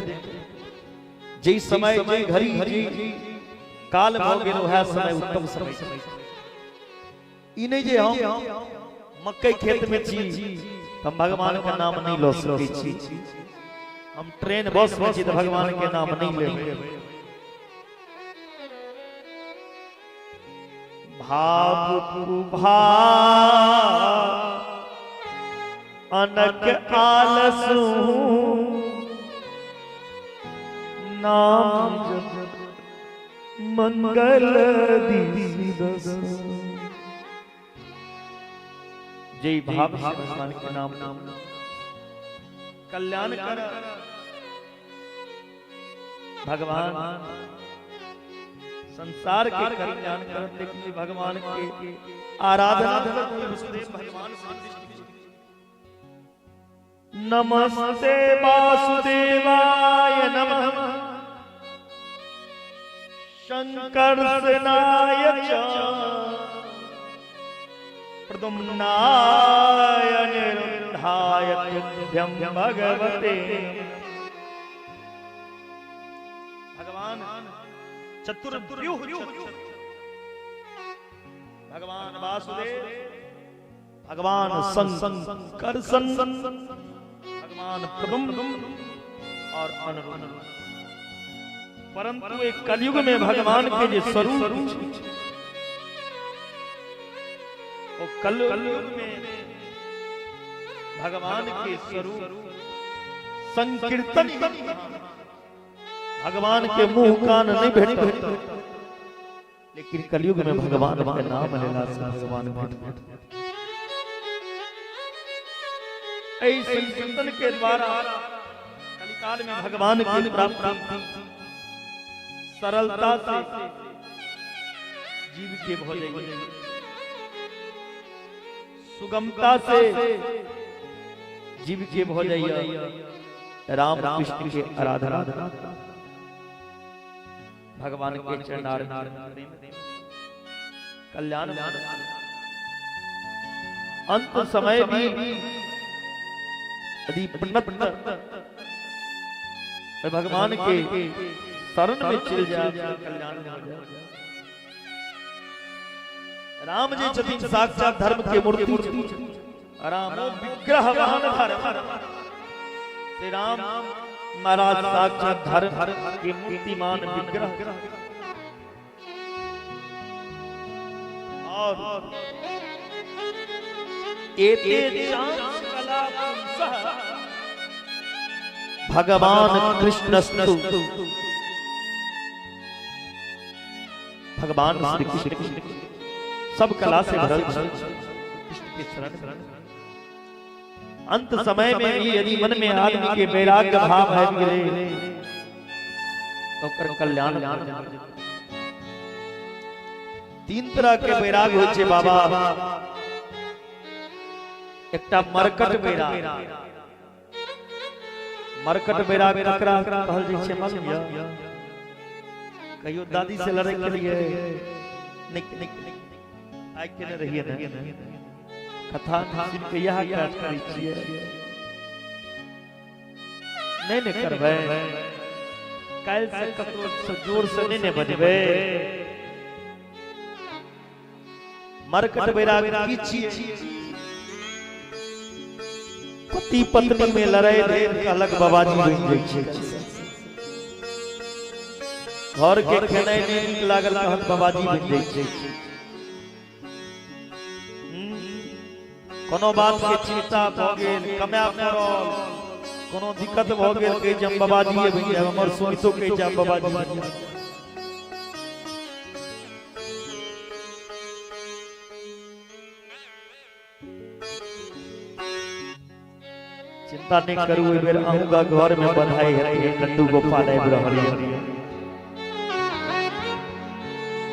जे समय जे घड़ी काल भ गेल वएह समय उत्तम समय। ई नहीं जे हम मकई खेत में छी हम भगवान के नाम नहीं ल सकै छी, हम ट्रेन बस में छी त भगवान के नाम नहीं लेबै। भाव कुभाव अनक आलसु नाम जप मंगल दिवस। जय भाव से भगवान के नाम कल्याण कर। भगवान संसार के कल्याण कर, लेकिन भगवान के आराधना भगवान। नमस्ते वासुदेवाय नमः शंकर सेनाय च प्रद्युम्नाय अनिरुद्धाय तुभ्यं भगवते। भगवान चतुर्व्यूह भगवान वासुदेव, भगवान संकर्षण, भगवान प्रद्युम्न और अनिरुद्ध। परंतु एक कलयुग में भगवान के जे स्वरूप वो कलयुग में भगवान के स्वरूप संकीर्तन, भगवान के मुंह कान नहीं भेटत, लेकिन कलयुग में भगवान के नाम लेला से भगवान भेट। एहि संकीर्तन के द्वारा कलिकाल में भगवान की प्राप्ति सरलता से जीव के भो जाइए, सुगमता से जीव के भो जाइए राम कृष्ण के आराधना, भगवान के चरणारविंद कल्याण। अंत समय भी यदि भगवान के शरण में चल जाए कल्याण हो जाए। राम जी छथिन साक्षात धर्म के मूर्ति, रामो विग्रहवान धर्म। श्री राम महाराज साक्षात धर्म के मूर्तिमान विग्रह। और एते कला भगवान कृष्णस्तु, भगवान श्री कृष्ण सब कला से भरल कृष्ण के शरण। अंत समय में भी यदि मन में आदमी के वैराग्य भाव आबि गेलै तो ओकर कल्याण। तीन तरह के वैराग होइ छै बाबा। एकटा मरकट वैराग, मरकट वैराग ककरा कहल जाइ छै मालूम य? कहियो दादी से लड़े के लिए नहीं आइ केने रहिए ने, कथा सुन के यह काज करै छियै, नहीं ने करबै, काल्हि से ककरो से जोर से नहीं ने बजबै। मरकट वैराग की चीज, पति पत्नी में लड़ाई भेल अलग बाबाजी बनि जाइ छै। घर के खेनाइ नहि नीक लागल तहन बाबाजी बनि जाइ छै। कोनो बात के चिंता भऽ गेल, कमाय पड़ल, कोनो दिक्कत भऽ गेल, कहै छै हम बाबाजी बनि जायब, हमर सुनितो कहै छै हम बाबाजी बनि जायब। चिंता नहीं करू, एहि बेर अहूँका घर में बधाई हेतै, लड्डू गोपाल आबि रहल यऽ,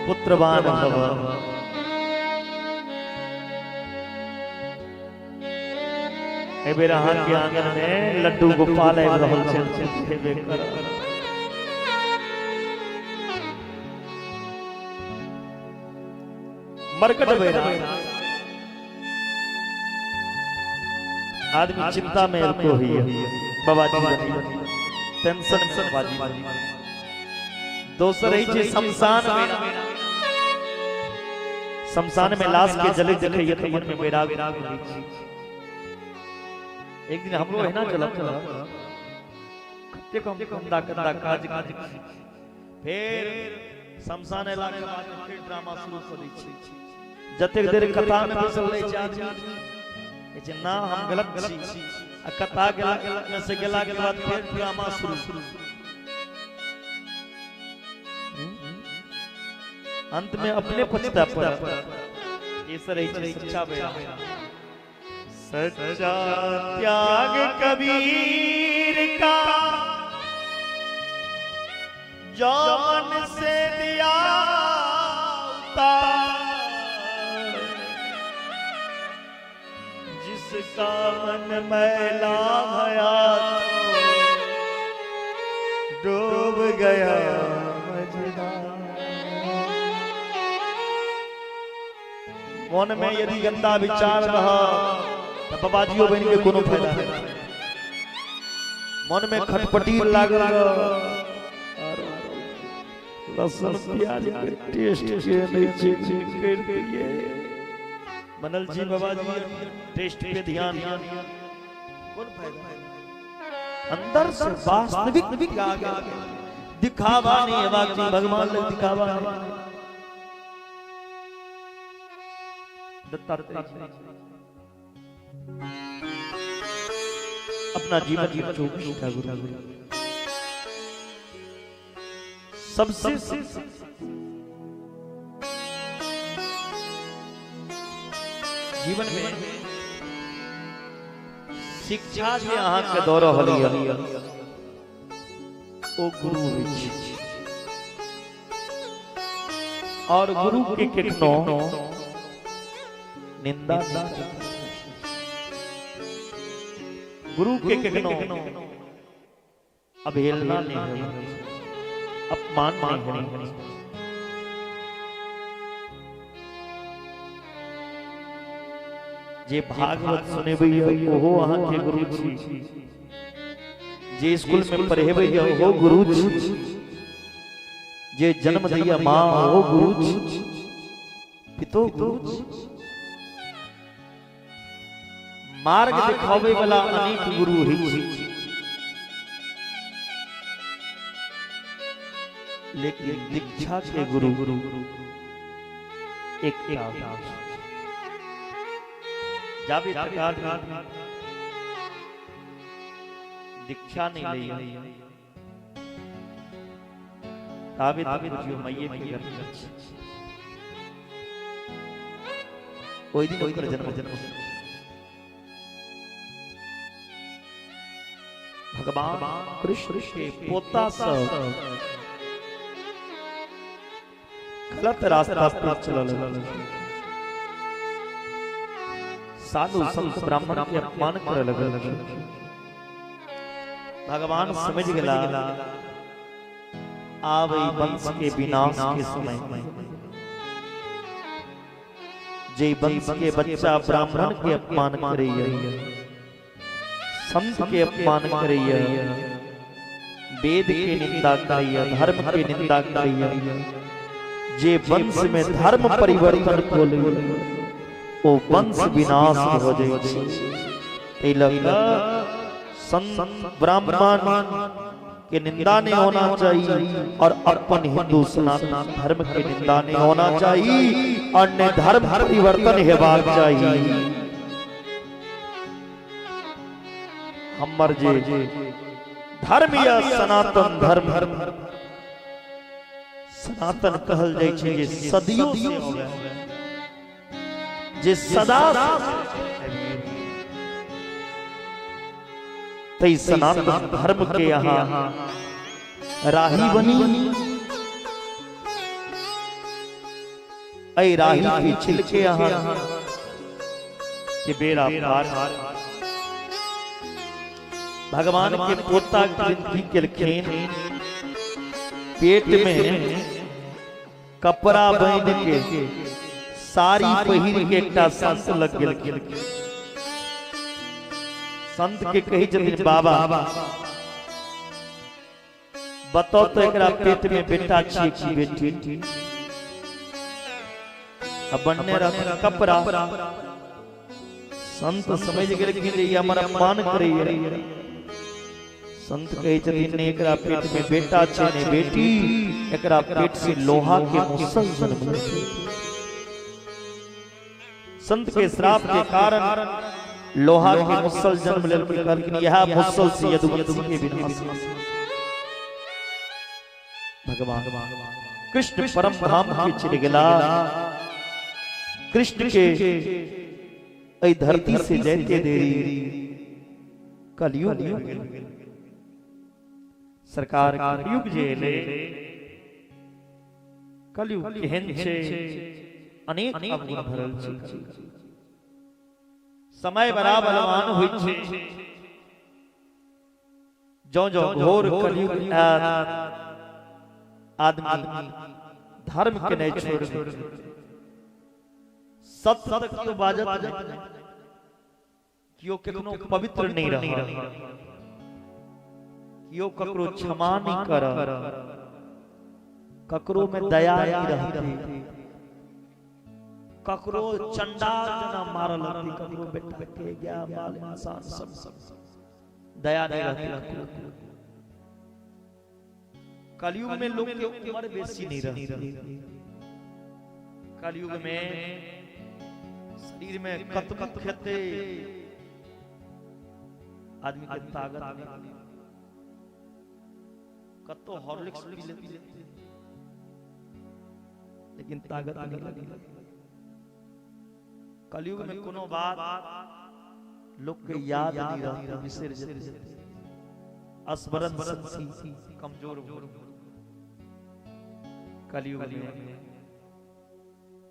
पुत्रवान भव। एहि बेर अहाँके आंगन में लड्डू गोपाल आबि रहल छै, हेबे करत। मरकट वैराग, आदमी चिंता में तो ही है, बाबाजी बनी, टेंशन में बाबाजी बनी। दोसर है जे शमशान में, शमशान में लाश के जले देखैया तो मन में वैराग होइ छै। एक दिन हमरो एना चलत कतेक हम गंदा गंदा काज करै छी, फिर शमशान एला के बाद फिर ड्रामा शुरू कऽ दै छै। जतेक देर कथा में बैसल रहै छै आदमी जे ना हम गलत छी, आ कथा गेला में से गेला के बाद फिर ड्रामा शुरू। अंत में अपने पछता पड़त। ये सर है सच्चा वैराग। सच्चा त्याग कबीर का जौन से दिया उतार, जिसका मन मैला भया डूब गया मझधार। मन में यदि गंदा विचार रह तो बाबाजियो बन के कोनो फायदा नहीं। मन में खटपटी लागल रह, लहसुन प्याज के टेस्ट के नहीं छै कर दिए। बनल जी बाबा जी टेस्ट पे ध्यान, कौन फायदा? अंदर से वास्तविक त्याग, दिखावा नहीं है बाकी, भगवान लग दिखावा नहीं। दत्तात्रेय अपना जीवन में 24टा गुरु सबसे जीवन में शिक्षा जे अहाँ के दऽ रहल यऽ ओ गुरु होइ छै, और गुरु के केखनो निंदा नहीं, गुरु के केखनो अवहेलना नहीं, अपमान नहीं। जे भागवत सुनेबै ओहो अहाँ के गुरु छी, जे स्कूल में पढ़ेबै ओहो गुरु छी, जे जन्म दैया माँ ओहो गुरु छी, पितो गुरु छी। मार्ग दिखावे वाला अनेक गुरु होइ छै, लेकिन दीक्षा के गुरु एक जाबे तक आदमी दीक्षा नहीं ली ताबे तक बुझियो मैये के घर में ओहि दिन ओकर जन्म जन्म। भगवान कृष्ण के पोता सब गलत रास्ता पर चलल, साधु संत ब्राह्मण के अपमान करे लगल। भगवान समझ गेला आब ई वंश के विनाश के समय, जे वंश के बच्चा ब्राह्मण के अपमान करैया, संत के अपमान करैया, वेद के निंदा करैया, धर्म के निंदा करैया, जे वंश में धर्म परिवर्तन खोले ओ वंश विनाश हो जाइ छै। एहि लऽ कऽ संत ब्राह्मण के निंदा नहीं होना चाहिए और अपन हिंदू सनातन धर्म के निंदा नहीं होना चाहिए और न धर्म परिवर्तन हेबाक चाहिए। हमर जे धर्म या सनातन धर्म, सनातन कहल जाइ छै जे सदियों से जे सदा तै सनातन धर्म के यहाँ राही बनी, ऐ राही के छिलके यहाँ के बेड़ा पार। भगवान के पोता की केलखिन पेट में कपड़ा बांध के साड़ी पहिर के एकटा संत लग गेलखिन। संत के कही छथिन बाबा बताओ तो एकरा पेट में बेटा छियै कि बेटी? अब बनने रहथिन कपड़ा। संत समझ गेलखिन जे ई हमर अपमान करैया। संत कहै छथिन ने एकरा पेट में बेटा छै ने बेटी, एकरा पेट से लोहा के मुसल जन्म छै। संत के श्राप के कारण लोहा के मुसल जन्म लेलकै। कहलखिन यह मुसल से यदुवंशी के विनाश। भगवान कृष्ण परम धाम के चले गेला। कृष्ण के एहि धरती से जाइते देरी कलयुग सरकार कलयुग जे एलै, कलयुग केहन छै, अनेक अवगुण भरल छै। समय बड़ा बलवान होइ छै। जौं जौं घोर कलयुग आयत आदमी धर्म के नहीं छोड़, सत्य तक क्यों बाजत नहीं, क्यों केकनो पवित्र नहीं रहा, क्यों ककरो क्षमा नहीं कर, ककरो में दया नहीं रहती, ककरो चंडाल जना मारल रहती, ककरो बेटा के गया बाल इंसान सब दया नहीं रहती। कलयुग में लोग के उम्र बेसी नहीं रहती। कलयुग में शरीर में कतबो खेते आदमी के ताकत नहीं, कतो हॉर्लिक्स पी लेते लेकिन ताकत नहीं लगी। कलयुग में कोनो बात लोग के याद नहीं रहती, बिसर जाते, स्मरण शक्ति कमजोर। कलयुग में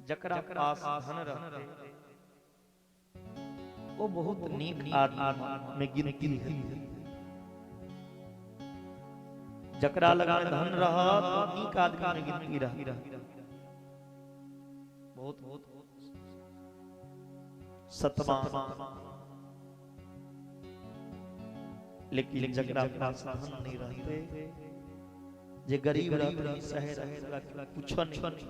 जकरा पास धन रहते वो बहुत नीक आदमी में गिनती है, जकरा लगा धन रहा तो नीक आदमी में गिनती रही। बहुत बहुत सतमान, लेकिन जकरा पास धन नहीं रहते, जे गरीब रहते शहर कुछ नहीं,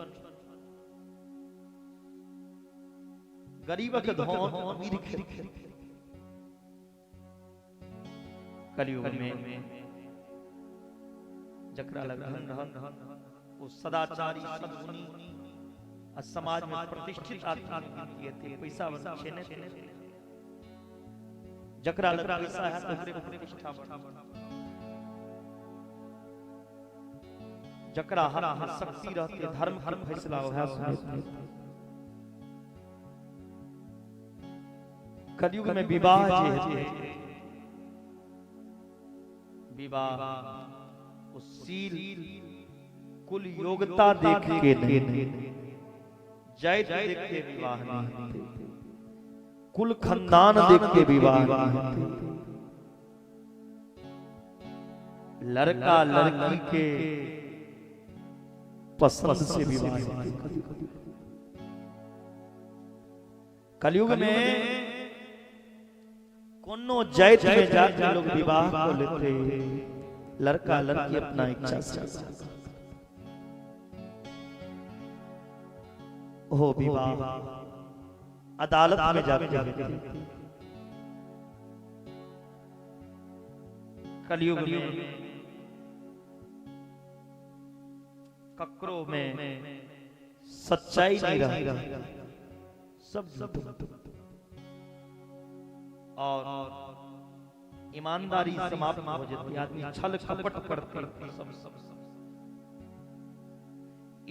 गरीब के धन अमीर के। कलयुग में जकरा लग धन रहत वो सदाचारी सद्गुणी और समाज में प्रतिष्ठित आदमी में गिनती हेतै, पैसा छेने जकरा लग पैसा है तो ओकरे प्रतिष्ठा बढ़, जकरा हाथ में शक्ति रहते धर्म के फैसला वह सुनते। कलयुग में विवाह जे हेतै, विवाह शील कुल योग्यता देख के नहीं, जात देख के विवाह नहीं होते, कुल खानदान देख के विवाह नहीं होते, लड़का लड़की के पसंद से विवाह होते। कलयुग में कोनो जात में जाके लोग विवाह को लेते, लड़का लड़की अपना इच्छा से हो विवाह अदालत में जाके। कलयुग में ककरो में सच्चाई नहीं रही, सब झूठ और ईमानदारी समाप्त हो जाती, आदमी छल कपट करते, सब सब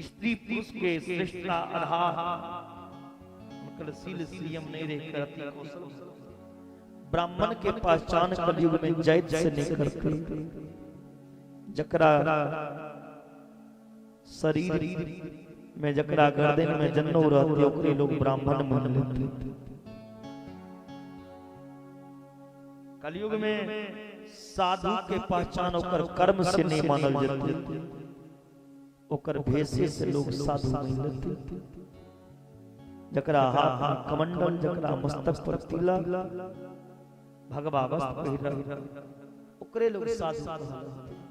स्त्री पुरुष के श्रेष्ठता आधार उनकर शील संयम नहीं रह करती कौशल। ब्राह्मण के पहचान कलयुग में जात से नहीं करते, जकरा शरीर में जकरा गर्दन में जन्नो रहते ओकरे लोग ब्राह्मण मान लेते। कलयुग में साधु के पहचान ओकर कर्म से नहीं मानल जाते, ओकर भेषे से लोग साधु नहीं लेते। जकरा हाथ में कमंडल, जकरा मस्तक पर तिलक, भगवा वस्त्र पहिरल, ओकरे लोग साधु कहलते।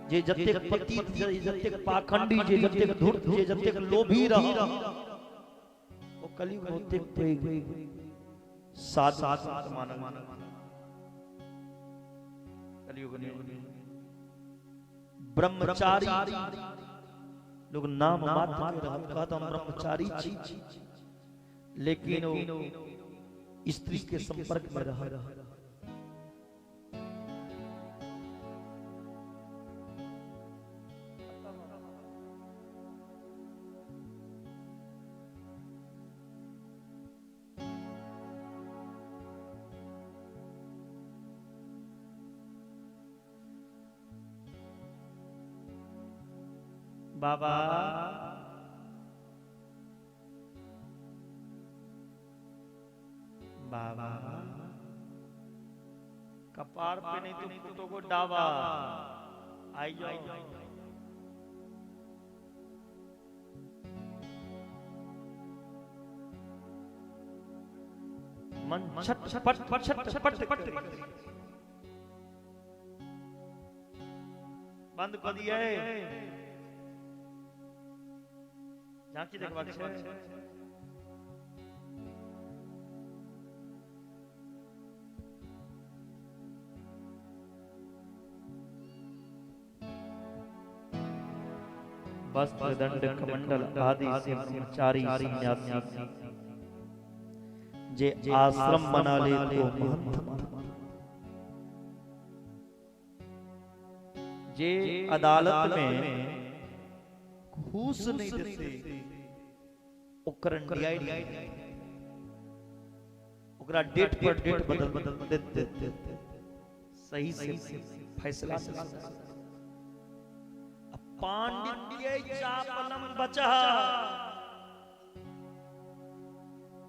जे जतेक पतित, जे जतेक पाखंडी, जे जतेक धूर्त, जे जतेक लोभी रह, ओ कलयुग में ओतेक पैघ साधु मानल। कलयुग में ब्रह्मचारी लोग नाम मात्र के रहत, कहत हम ब्रह्मचारी छी, लेकिन वो स्त्री के संपर्क में रह। बाबा बाबा कपार पे नहीं तो कुत्तों को डावा आई जाओ। मन छट पट छट पट पट बंद कर दिया है। झांकी देखबाक छै। वस्त्र दंड कमंडल आदि से ब्रह्मचारी सन्यासी जे आश्रम बना ले तो महंत मानत। जे अदालत में घूस नहीं देते ओकर न्याय नहीं, ओकरा डेट पर डेट बदल बदल देते देते सही से फैसला। पांडित्य चापलम बचा,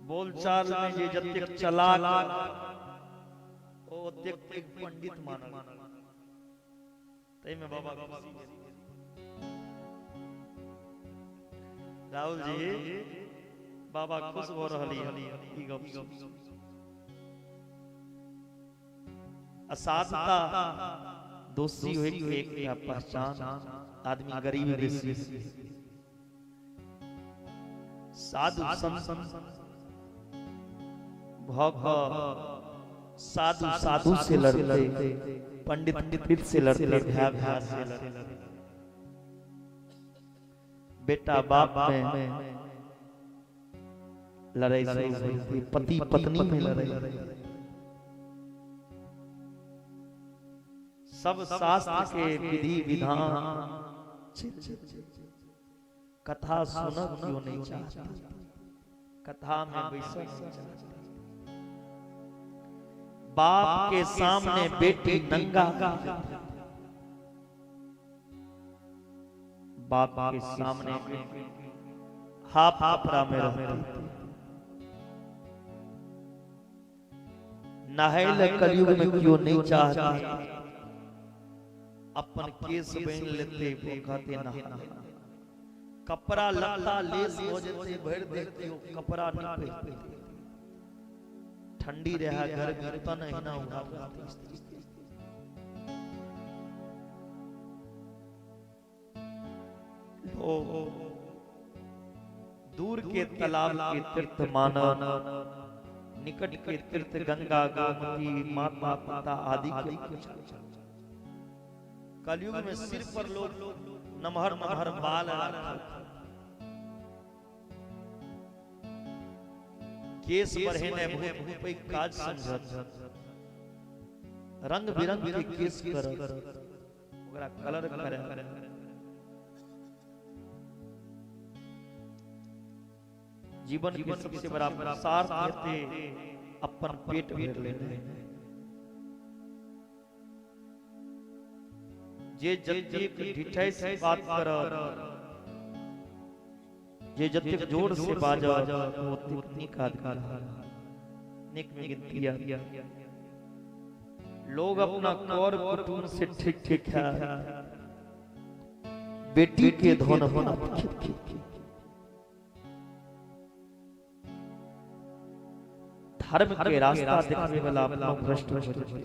बोलचाल में जे जतेक चलाक ओ ओतेक पैघ पंडित मानल। ताहि में बाबा राहुल जी बाबा खुश भ रहली ई गप। असाधुता दोषी होय के एकटा पहचान, आदमी गरीब बेसी साधु संत भ साधु साधु से लड़ते, पंडित पंडित से लड़ते, भैया भैया से लड़ते, बेटा बाप में लड़ाई शुरू होती, पति पत्नी में लड़ाई। सब शास्त्र के विधि विधान कथा सुन क्यों नहीं चाहते, कथा में बैसा नहीं चाहते। बाप के सामने बेटी नंगा, बाप के सामने हाफ कपड़ा में रहती। नहाय कलयुग में क्यों नहीं चाहते, अपन केस बन लेते वो कहते नहा, कपड़ा लत्ता लेस हो जते भर देते हो कपड़ा नहीं पहनते, ठंडी रहा गर्मी तन ना उठा। लोग दूर के तालाब के तीर्थ मानव, निकट के तीर्थ गंगा गोमती माता पिता आदि के। कलयुग में सिर पर लोग नमहर नमहर बाल राखत, केस बढ़ेने बहुत पैघ काज समझत, रंग बिरंग के केस करत, ओकरा कलर करे। जीवन के सबसे बड़ा पुरुषार्थ हेतै अपन पेट भरि लेनाइ। जे जतेक ढिठाई से बात करत, जे जतेक जोर से बाजत, ओतेक नीक आदमी, नीक में गिनती। लोग अपना कर कुटुंब से ठीक ठीक है, बेटी के धन अपना धर्म के रास्ता दिखावे वाला अपना भ्रष्ट हो जाए।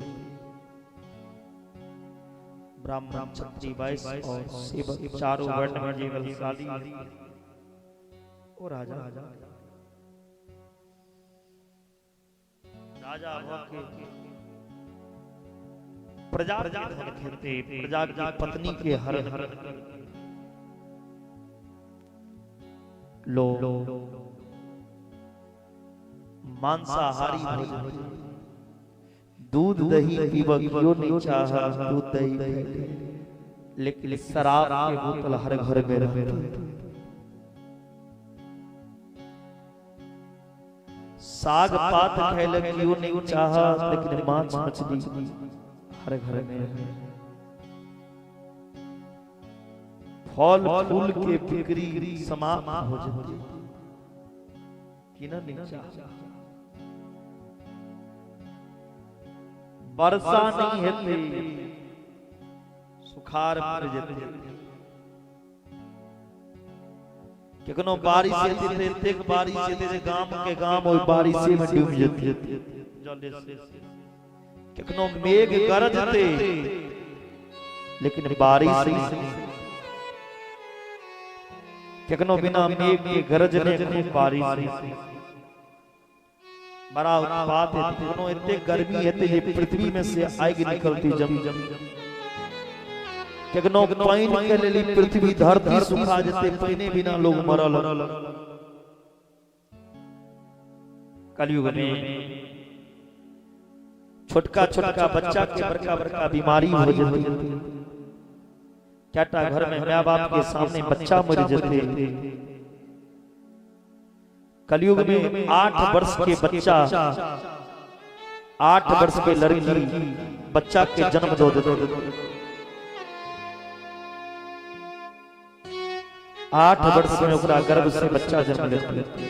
ब्राह्मण क्षत्रिय वैश्य और सेवक चारों वर्ण में जे बलशाली ओ राजा राजा भके प्रजा के धन खेते, प्रजा की पत्नी के हरण लो मांसाहारी भोजन, दूध दही पीबा क्यों नहीं चाहा, दूध दही लेकिन शराब के बोतल हर घर में रहती। साग पात खाए क्यों नहीं चाहा, लेकिन मांस मछली हर घर में। फल फूल के बिक्री समाप्त हो जाती, कि नहीं चाहा। वर्षा नहीं हेतै, सुखार पड़ जेतै, केखनो बारिश हेतै त एतेक बारिश हेतै जे गाम के गाम ओहि बारिशे में डूबि जेतै जले से। केखनो मेघ गरजतै लेकिन बारिश नहीं, केखनो बिना मेघ के गरजने खूब बारिश बड़ा उत्पात हेतै। कोनो एते गर्मी हेतै जे पृथ्वी में से आगि निकलती जम केखनो पानि के लेल पृथ्वी धरती सुखा जेतै, पानि बिना लोग मरल। कलयुग में छोटका छोटका बच्चा के बड़का बड़का बीमारी हो जेतै। कएटा घर में my बाप के सामने बच्चा मर जेतै। कलयुग में 8 वर्ष के बच्चा, 8 वर्ष के लड़की बच्चा के जन्म दो देते। 8 वर्ष में ओकरा गर्भ से बच्चा जन्म लेते।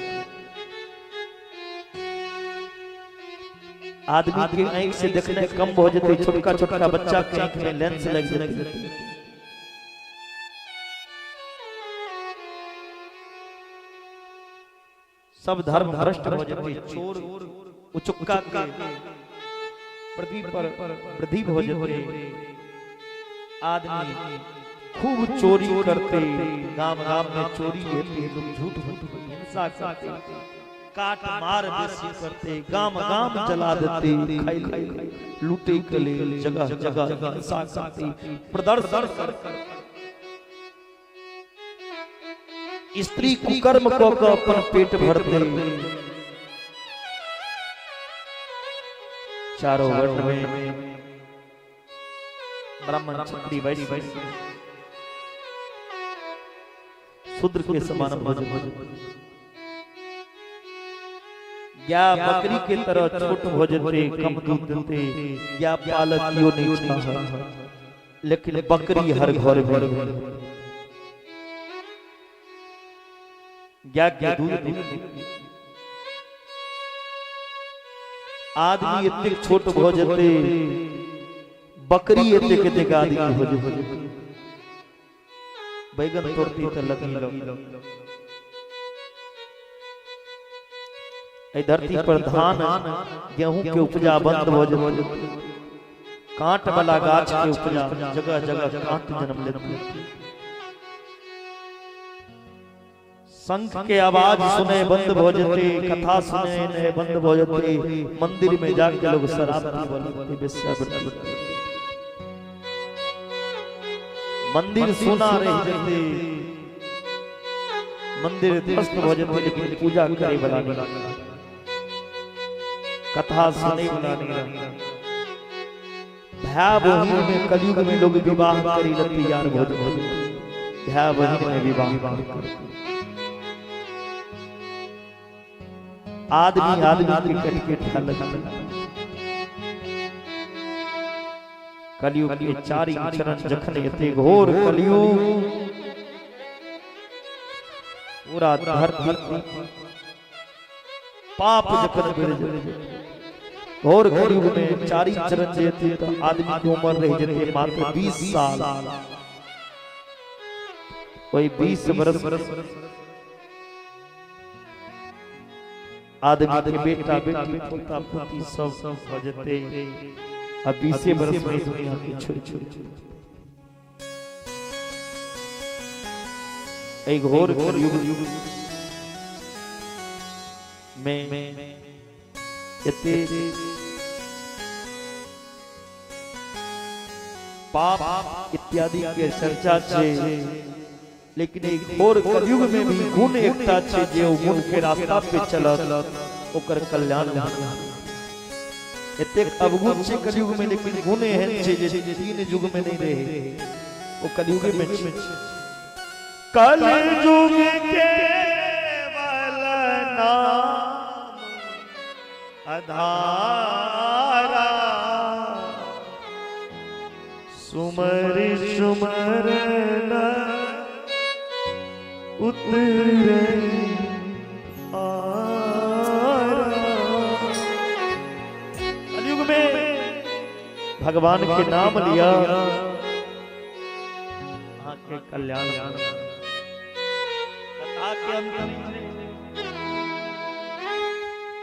आदमी के आंख से देखने कम हो जेतै, छोटका छोटका बच्चा के आंख में लेंस लग जेतै। सब धर्म भ्रष्ट हो जेतै, चोर उचक्का के पृथ्वी पर वृद्धि हो जेतै। आदमी खूब चोरी करते, गाम गाम में चोरी हेतै, लोग झूठ हिंसा करते, काट मार बेसी करते, गाम गाम जला देते, खाई लूटे के लिए जगह जगह हिंसा करते, प्रदर्शन करते। स्त्री कुकर्म क के अपन पेट भरते। चारों वर्ण में ब्राह्मण क्षत्रिय वैश्य शूद्र के समान भोजन, या बकरी के तरह छोट हो जेते, कम दूध देते, या पालक क्यों नहीं चाहत, लेकिन बकरी हर घर में गाय के दूध। आदमी एतेक छोट भ जेते, बकरी एतेक एतेक आदमी हो जेते। बैगन तोड़ती त लगी एहि धरती पर धान गेहूं के उपजा बंद भ जेते। कांट वाला गाछ के उपजा जगह जगह कांट जन्म लेते। शंख के आवाज सुने बंद भ जेते, कथा सुने ने बंद भ जेते, मंदिर में जाके लोग शराब पीबऽ लगते, वेश्यावृत्ति। मंदिर सोना रह जेते, मंदिर ध्वस्त भ जेते, लेकिन पूजा करे वाला नहीं, कथा सुने वाला नहीं। भाई बहिन में कलयुग में लोग विवाह करी लते यार भोज भोज, भाई बहिन में विवाह करते। आदमी आदमी के कट के ठा लगता। कलयुग के चारि चरण जखन एते घोर कलयुग पूरा धरती पाप जखन बढ़ जेतै। घोर कलयुग में चारि चरण जेते त आदमी के उम्र रह जेते मात्र 20 साल। वही 20 बरस आदमी के बेटा बेटी पोता पोती सब हो जेते। अब 20 बरस में दुनिया के छोड़ छोड़ एक घोर कलयुग में एते पाप इत्यादि के चर्चा छे, लेकिन एक घोर कलयुग में भी गुण एकटा छे जे ओ गुण के रास्ता पे चलत ओकर कल्याण। एतेक अवगुण छे कलयुग में, लेकिन गुण एहन छे जे 3 युग में नहीं रहे, ओ कलयुग में छे। कलयुग के नाम अधारा सुमर सुमर न उतरे आरा। कलयुग में भगवान के नाम लिया के कल्याण। कथा के अंत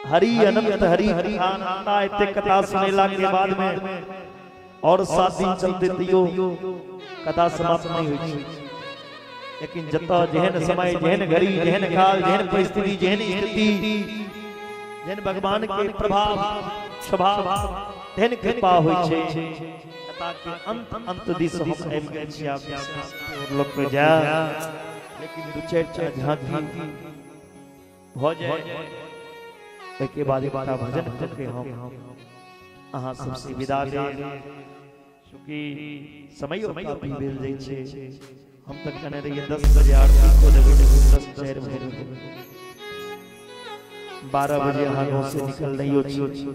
हरि अनंत हरि कथा एते कथा सुनेला के बाद में और 7 दिन चलते तैयो कथा समाप्त नहीं हुई। लेकिन जतऽ जेहन समय, जेहन घड़ी, जेहन काल, जेहन परिस्थिति, जेहन स्थिति, जेहन भगवान के प्रभाव स्वभाव, तेहन कृपा होइ छै। कथा के अंत अंत दिस हम आबि गेल छी। आब लोक के जाय, लेकिन दू चारि टा झांकी भऽ जाय, ओहिके बाद एकटा भजन करके हम अहाँ सबसे विदा लेब। चूँकि समय काफी भेल जाइ छै, हम तऽ कहने रहियै 10 बजे आरती कऽ देबै, 10:04 बजे 12 बजे अहाँ गाँव से निकल रहियो छी।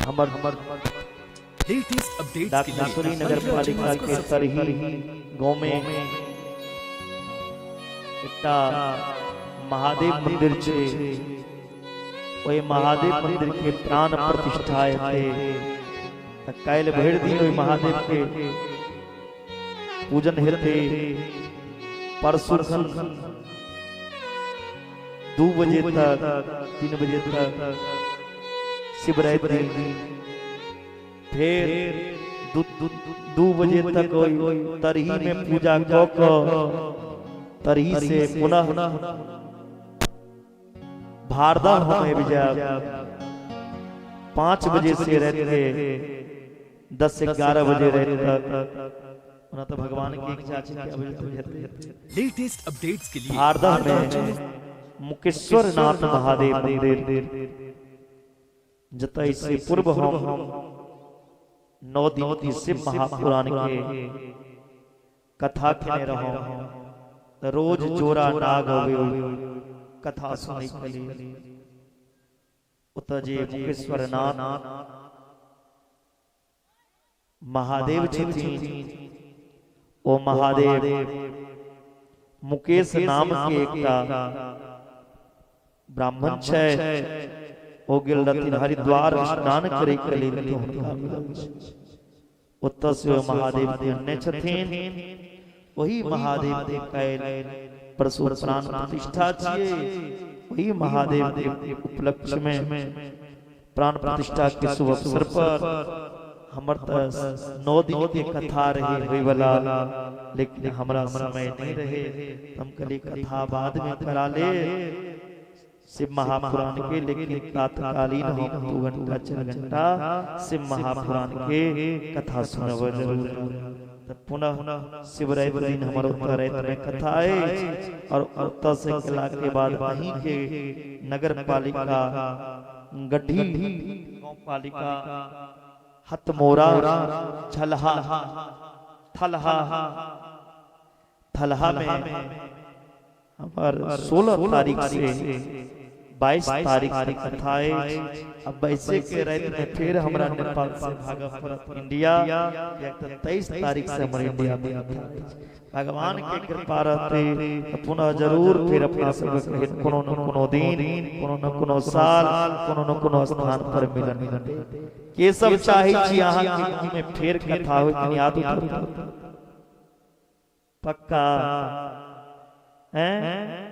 हमर हमर लेटेस्ट अपडेट्स के लिए डाकेश्वरी नगर पालिका के तरही गांव में एकटा महादेव मंदिर छै। ओहि महादेव मंदिर के प्राण प्रतिष्ठा हेतै तऽ काल्हि भरि दिन ओहि महादेव के पूजन हेतै। परसू 2 बजे तक 3 बजे तक शिवरात्रि, फिर 2 बजे तक तरही में पूजा कऽ कऽ तरही से पुनः भारदा हम आबि जायब। 5 बजे से राति के 10-11 बजे राति तक। ओना तऽ भगवान के इच्छा छै कि अबै हेतै। लेटेस्ट अपडेट्स के लिए भारदा में मुकेश्वर नाथ महादेव मंदिर, जतय से पूर्व हम 9 दिन की शिव महापुराण के कथा केने रहौं। रोज जोरा नाग अबै कथा सुनै के लिए। ओतऽ जे मुकेश्वर नाथ महादेव छथिन, ओ महादेव मुकेश नाम के एकटा ब्राह्मण छै, ओ गेल रहथिन हरिद्वार स्नान करे के लेल, तऽ हुनका मिलल छै। ओतऽ से ओ महादेव के अनने छथिन। वही महादेव के काल्हि परसू प्राण प्रतिष्ठा छियै। वही महादेव के उपलक्ष्य में प्राण प्रतिष्ठा के शुभ अवसर पर हमर तऽ 9 दिन के कथा रहे होय वाला, लेकिन हमरा समय नहीं रहे, हम कहलिए कथा बाद में करा ले शिव महापुराण के, लेकिन तात्कालीन हम 2 घंटा 4 घंटा शिव महापुराण के कथा सुनब जरूर। तऽ पुनः शिवरात्रि दिन हमर ओतऽ राति में कथा अछि और ओतऽ से केला के बाद अहीं के नगर पालिका गड्ढी गाँव पालिका हथमोरा झलहा थलहा थलहा में हमार 16 तारीख से 22 तारीख तक कथा अछि। अब वैसे के राति में फिर हमरा नेपाल से भागऽ पड़त इंडिया, 23 तारीख से हमर इंडिया में कथा अछि। भगवान के कृपा रहते तो पुनः जरूर फिर अपना सबके कोनो न कोनो दिन, कोनो न कोनो साल, कोनो न कोनो स्थान पर मिलन हेतै। के सब चाहै छी अहाँ के गाँव में फेर कथा होय, कनि हाथ उठाउ पक्का हैं?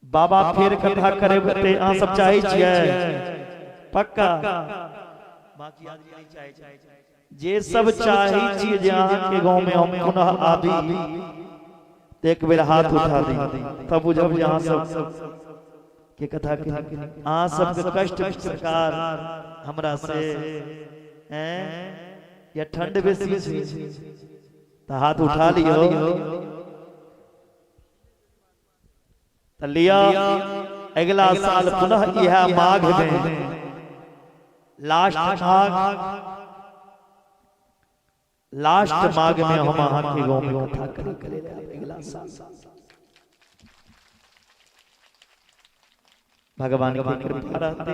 बाबा फेर कथा करेबै अहाँ सब चाहै छियै पक्का? बाकी आदमी नहीं चाहै छै। जे सब चाहै छियै जे अहाँ के गाँव में हम पुनः आबी, तऽ एक बेर हाथ उठा दी, तब बुझब जे अहाँ सब के कथा के अहाँ सबके कष्ट सरकार हमरा से हैं या ठंड बेसी छै तऽ हाथ उठा लियौ। तऽ लिअ अगिला साल पुनः इएह माघ में लास्ट माघ में हम अहाँ के गाँव में कथा करे के लेल अगिला साल। भगवान के कृपा रहते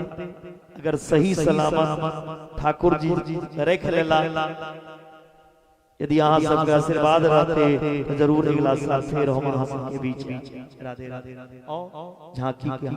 अगर सही सलामत ठाकुर जी रख लेला, यदि अहाँ सबके आशीर्वाद रहते तो जरूर अगला साल फिर हम अहाँ सबके बीच राधे राधे झांकी के।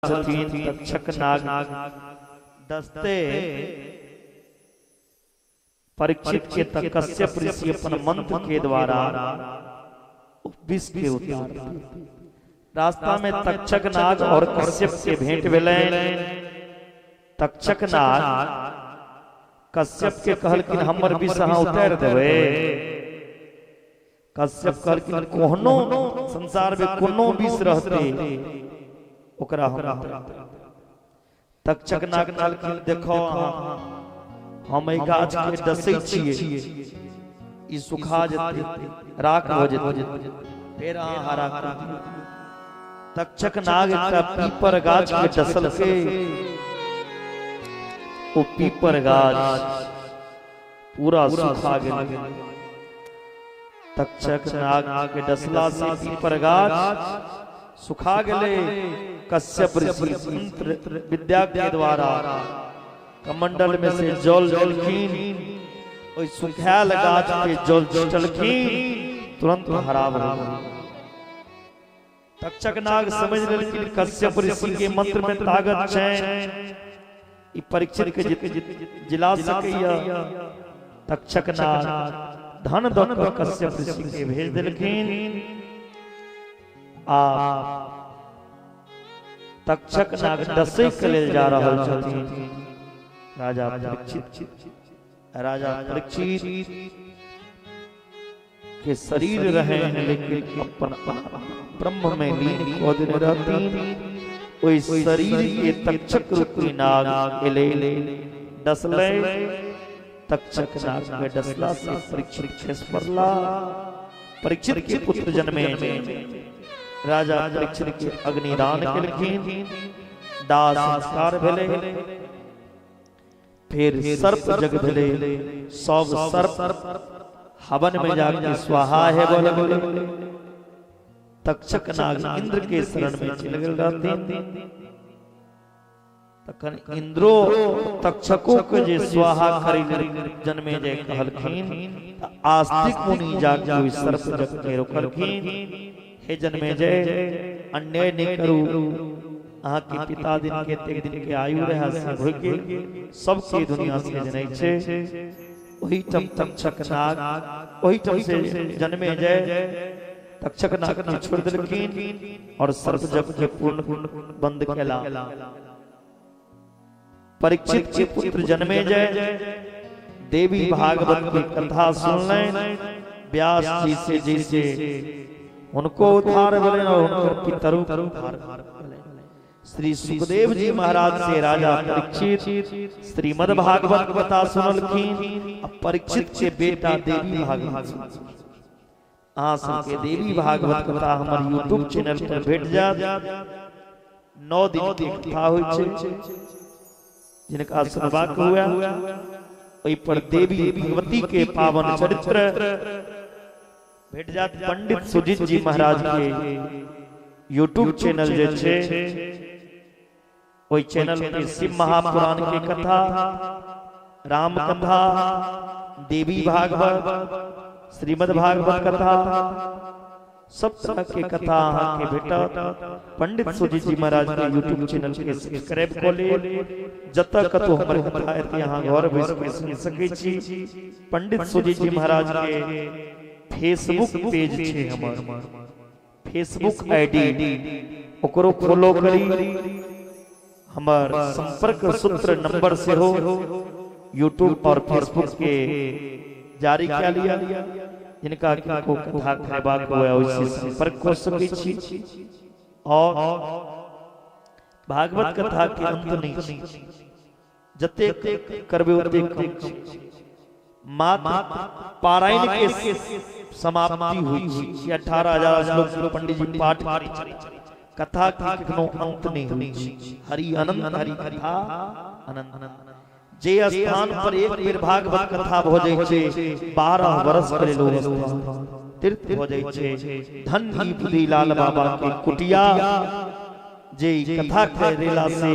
छथिन तक्षक नाग दस्ते परीक्षित के त कश्यप ऋषि अपन मंत्र के द्वारा विष के उतार। रास्ता में तक्षक नाग और कश्यप के भेंट भेलनि। तक्षक नाग कश्यप के कहलखिन हमर विष अहाँ उतारि देबै। कश्यप कहलखिन कोनो संसार में कोनो विष रहते ओकरा हम। तक्षक नाग कहलखिन देखो हम एहि गाछ के डसै छियै, ई सुखा जेतै, राख भऽ जेतै, फेर अहाँ हरा कर दियौ। तक्षक नाग एकटा पीपर गाछ के डसलकै, ओ पीपर गाछ पूरा सुखा गेल। तक्षक नाग के डसला से पीपर गाछ सुखा गेलै। कश्यप ऋषि मंत्र विद्या के द्वारा कमंडल में से जल देलखिन, ओहि सुखायल गाछ के जल छिटलखिन, तुरंत हरा भऽ गेल। तक्षक नाग समझ लेलखिन कश्यप ऋषि के मंत्र में ताकत छै, ई परीक्षित के जिला सकैया। तक्षक नाग धन दऽ कऽ कश्यप ऋषि के भेज देलखिन। आ तक्षक नाग डसै के लेल जा रहल छथिन राजा परीक्षित। राजा परीक्षित के शरीर रहे लेकिन अपन ब्रह्म में लीन कऽ देने रहथिन। ओहि शरीर के तक्षक रूपी नाग एलै, डसलै। तक्षक नाग के डसला से परीक्षित खसि पड़ला। परीक्षित के पुत्र जन्मे। राजा परीक्षित के अग्निदान केलखिन, दाह संस्कार भेलै, फिर सर्प जग भेलै। सब सर्प हवन में जाके स्वाहा है बोले बोले। तक्षक नाग इंद्र के शरण में चलि गेल रहथिन। तखन इंद्रो तक्षको के जे स्वाहा करै जन्मे जे कहलखिन, आस्तिक मुनि जाके ओहि सर्प जग के रोकलखिन। हे जन्मे जय, अन्याय नहि करू, अहाँ के पिता दिन के एतेक दिन के आयु रहे से भऽ गेल, सबके दुनिया से जनै छै। ओहि ठाम तक्षक नाग ओहि ठाम से जन्मे जय तक्षक नाग के छोड़ि देलखिन और सर्प जग के पूर्ण बंद केला। परीक्षित के पुत्र जन्मे जय देवी भागवत की कथा सुनलनि। व्यास जी से जैसे उनको उद्धार भेलनि और हुनकर पितरो के उद्धार भेलनि। श्री सुखदेव जी महाराज से राजा परीक्षित श्रीमद् भागवत कथा सुनलखिन। परीक्षित के बेटा देवी भागवत। अहाँ सबके देवी भागवत कथा हमर यूट्यूब चैनल पर भेट जायत। 9 दिन के कथा होइ छै, जिनका सुनबाक हुए ओहि पर देवी भगवती के पावन चरित्र भेट जायत। पंडित सुजीत जी महाराज के यूट्यूब चैनल जे छै, ओहि चैनल पे शिव महापुराण के कथा, राम कथा, देवी भागवत, श्रीमद् भागवत कथा, सब तरह के कथा अहाँ के भेटत। पंडित सुजीत जी महाराज के यूट्यूब चैनल के सब्सक्राइब कऽ लेब। जतऽ कतौ हमर कथा एतै अहाँ घर बैस के सुनि सकै छी। पंडित सुजीत जी महाराज के फेसबुक पेज छै, हमर फेसबुक आईडी, ओकरो फॉलो करी। हमर संपर्क सूत्र नंबर सेहो यूट्यूब और फेसबुक के जारी कए लिया। जिनका किनको कथा करेबाक हुए ओहिसँ संपर्क कऽ सकै छी। और भागवत कथा के अंत नहि छै, जतेक करबै ओतेक कम छै। मात्र पारायण के समाप्ति होइ छै। 18,000 श्लोक पंडित जी पाठ करै छथिन। कथा के कखनो अंत नहि होइ छै। हरि अनंत हरि कथा अनंत। जे स्थान पर एक बेर भागवत कथा भऽ जाइ छै, 12 वर्ष के लेल ओ स्थान तीर्थ भऽ जाइ छै। धन ई बुद्धि लाल बाबा के कुटिया, जे कथा करेला से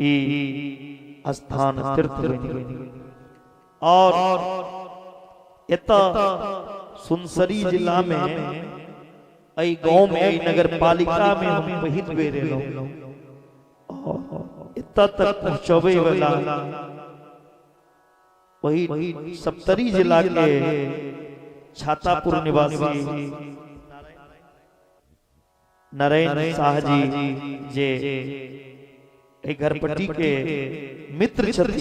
ई स्थान तीर्थ बनि गेल। और एतऽ सुनसरी जिला में एहि गाँव में, एहि नगर पालिका में हम पहिल बेर एलहुँ। और एतऽ तक पहुँचबै वाला वही सप्तरी जिला के छातापुर निवासी नारायण शाह जी जे घरपट्टी के मित्र छथि,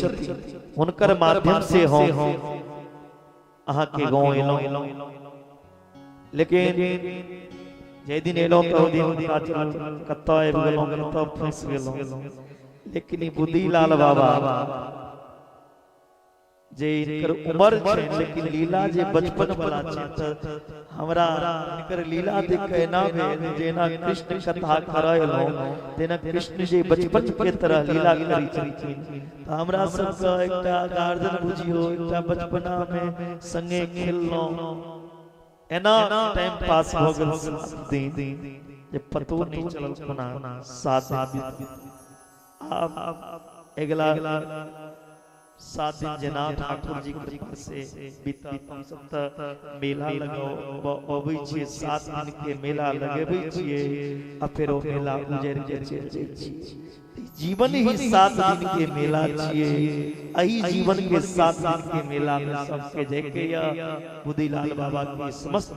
हुनकर माध्यम से हम अहाँ के गाँव एलहुँ। लेकिन जे दिन एलहुँ तऽ ओहि दिन पता चलल कतऽ आबि गेलहुँ, कतऽ फँसि गेलहुँ। लेकिन ई बुद्धिलाल बाबा जे इनकर उम्र छै लेकिन लीला जे बचपन वाला छै, तऽ हमरा इनकर लीला देख के एना भेल जेना कृष्ण कथा करय एलहुँ तेना कृष्ण जे बचपन के तरह लीला करै छलखिन। तऽ हमरा सबके एकटा गार्जियन बुझियौ, एकटा बचपना में संगे खेललहुँ, एना टाइम पास भऽ गेल 7 दिन जे पतो नहि चलल कोना 7 दिन बीत। आब अगिला 7 दिन जेना ठाकुर जी कृपा से बीतत, हम सब तऽ मेला लगाओ अबै छियै, 7 दिन के मेला लगेबै छियै आ फेर ओ मेला उजैड़ के चलि जाइ छियै। जीवन ही 7 दिन के मेला छियै, एहि जीवन के 7 दिन के मेला में सबके जायके यऽ। बुद्धिलाल बाबा के समस्त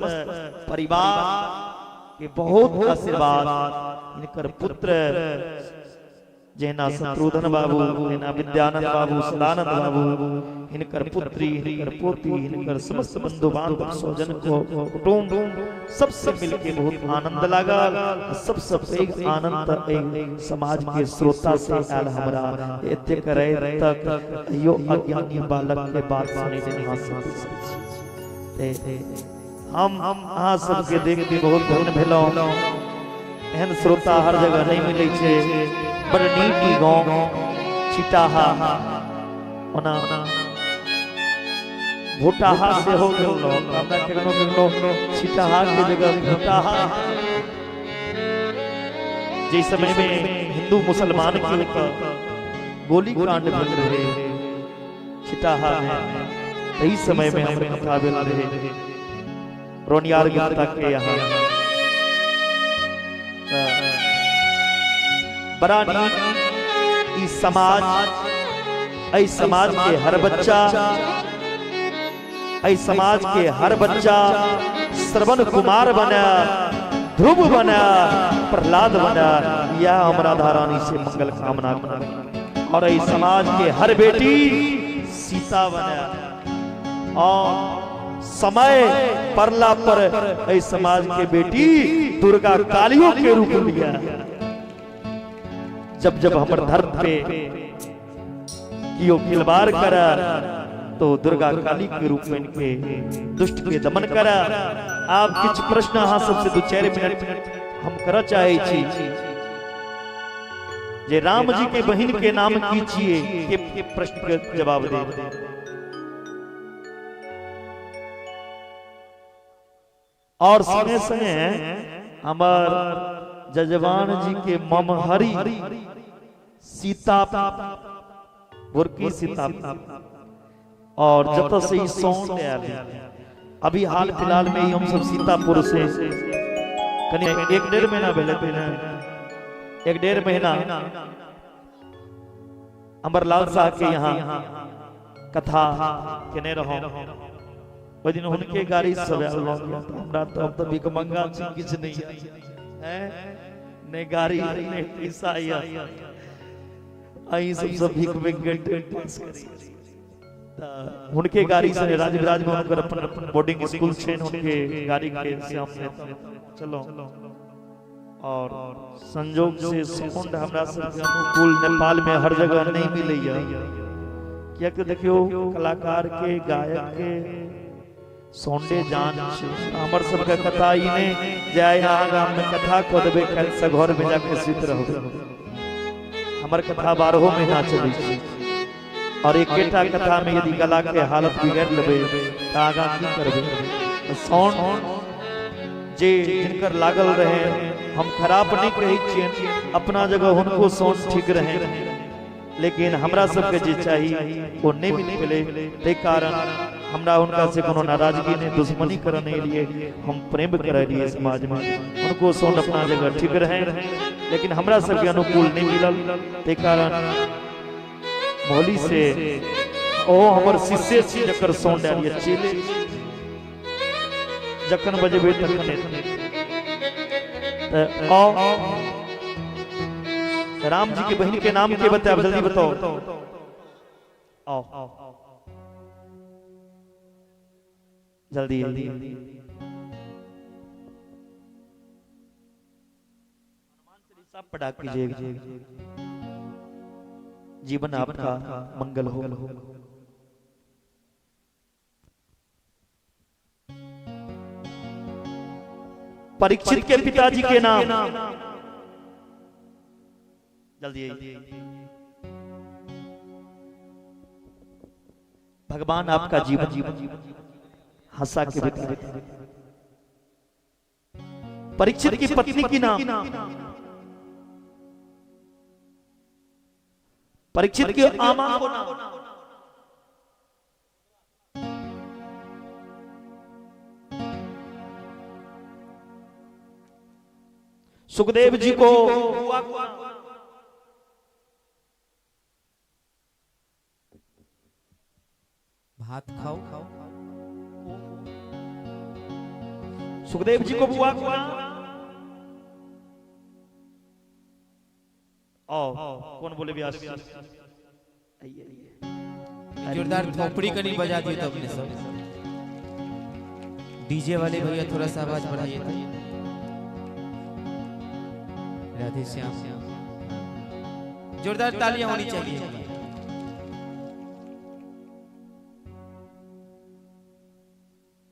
परिवार के बहुत आशीर्वाद, इनकर पुत्र जेना शत्रुघ्न बाबू, जेना विद्यानंद बाबू, सदानंद बाबू, हिनकर पुत्री, हिनकर पोती, हिनकर समस्त बंधु बांधव स्वजन को कुटुंब सबसे मिलके बहुत आनंद लागल। सबसे पैघ आनंद एहि समाज के श्रोता से आयल हमरा एतेक राति तक यो अज्ञानी बालक के बात सुनै अहाँ सब। हम अहाँ सबके देख के बहुत धन्य भेलहुँ। एहन श्रोता हर जगह नहीं मिलै छै। बड़ नीक ई गाँव छिटाहा, ओना भोटाहा सेहो गेल रहौं, हमरा केखनो केखनो छिटाहा के जगह भोटाहा। जाहि समय में हिंदू मुसलमान के गोली कांड भेल रहे छिटाहा में, तही समय में हमर कथा भेल रहे रोनियार गुप्ता के यहाँ। बड़ा नीक ई समाज, एहि समाज के हर बच्चा, एहि समाज के हर बच्चा श्रवण कुमार बने, ध्रुव बने, प्रहलाद बने, यह हम राधा रानी से मंगल कामना करें। और एहि समाज के हर बेटी सीता बने, और समय पड़ला पर एहि समाज के बेटी दुर्गा कालियों के रूप लिया। जब जब हमर धर्म पे कियो खिलवाड़ करा तो दुर्गा काली के रूप में इनके दुष्ट के दमन करा। आप किछ प्रश्न अहाँ सबसे 2-4 मिनट हम करऽ चाहे छी जे राम जी के बहिन के नाम की छिए, के प्रश्न के जवाब दे। और संगे संगे हमर जजवान जी के ममहरी सीता बुरकी सीता, और जत से ही साउंड आयल अभी हाल फिलहाल में ही हम सब सीतापुर से कनी 1-1.5 महीना भेलै, 1-1.5 महीना अमरलाल साह के यहाँ कथा केने रहौं। ओहि दिन हुनके गाड़ी सब आयल रहौं, हमरा तो अब तऽ भिखमंगा छी, किछु नहीं है, नहीं गाड़ी नहीं पैसा, अहीं सब सब भीख में टाइम पास करी। हुनके गाड़ी से राजविराज में हुनकर अपन बोर्डिंग स्कूल छै, हुनके गाड़ी के से हम चलो। और संजोग से साउंड हमरा सबके अनुकूल नेपाल में हर जगह नहीं मिलैया, कियाकि देखियो कलाकार के गायक के साउंडे जान छै। हमर सबके कथा ई नहि जे आइ अहाँ गाम में कथा कऽ देबै काल्हि से घर में जाके सुति रहबै। हमर कथा 12 महीना चलै छै, और एकेटा कथा में यदि गला के हालत बिगाड़ लेबै तऽ आगाँ की करबै। साउंड जे जिनकर लागल रहे, हम खराब नहीं कहै छियनि, अपना जगह हुनको साउंड ठीक रहे। लेकिन हमरा सबके जे चाही वो नहीं मिल पेले। ते कारण हमरा उनका से कोनो नाराजगी नहीं, दुश्मनी करे नहीं लिए, हम प्रेम करे लिए समाज में। उनको साउंड अपना जगह ठीक रहे, लेकिन हमरा सबके अनुकूल नहीं मिलल। ते कारण मोहली से ओ हमर शिष्य छी जकर साउंड आयल चेले, जखन बजेबे तखन त आओ। राम जी के बहन के नाम के बताओ, जल्दी बताओ। आओ जल्दी जल्दी। हनुमान पढ़ा कीजिए, जीवन आपका मंगल हो। परीक्षित के पिताजी के नाम जल्दी। भगवान आपका जीवन हंसा के बिताए। परीक्षित की पत्नी की नाम, परीक्षित के आमा को नाम, सुखदेव जी को भात खाओ, सुखदेव जी को बुआ को आओ। कौन बोले व्यास? जोरदार थोपड़ी कनी बजा दिए तो अपने सब। डीजे वाले भैया थोड़ा सा आवाज बढ़ाइए। राधे श्याम, जोरदार तालियां होनी चाहिए।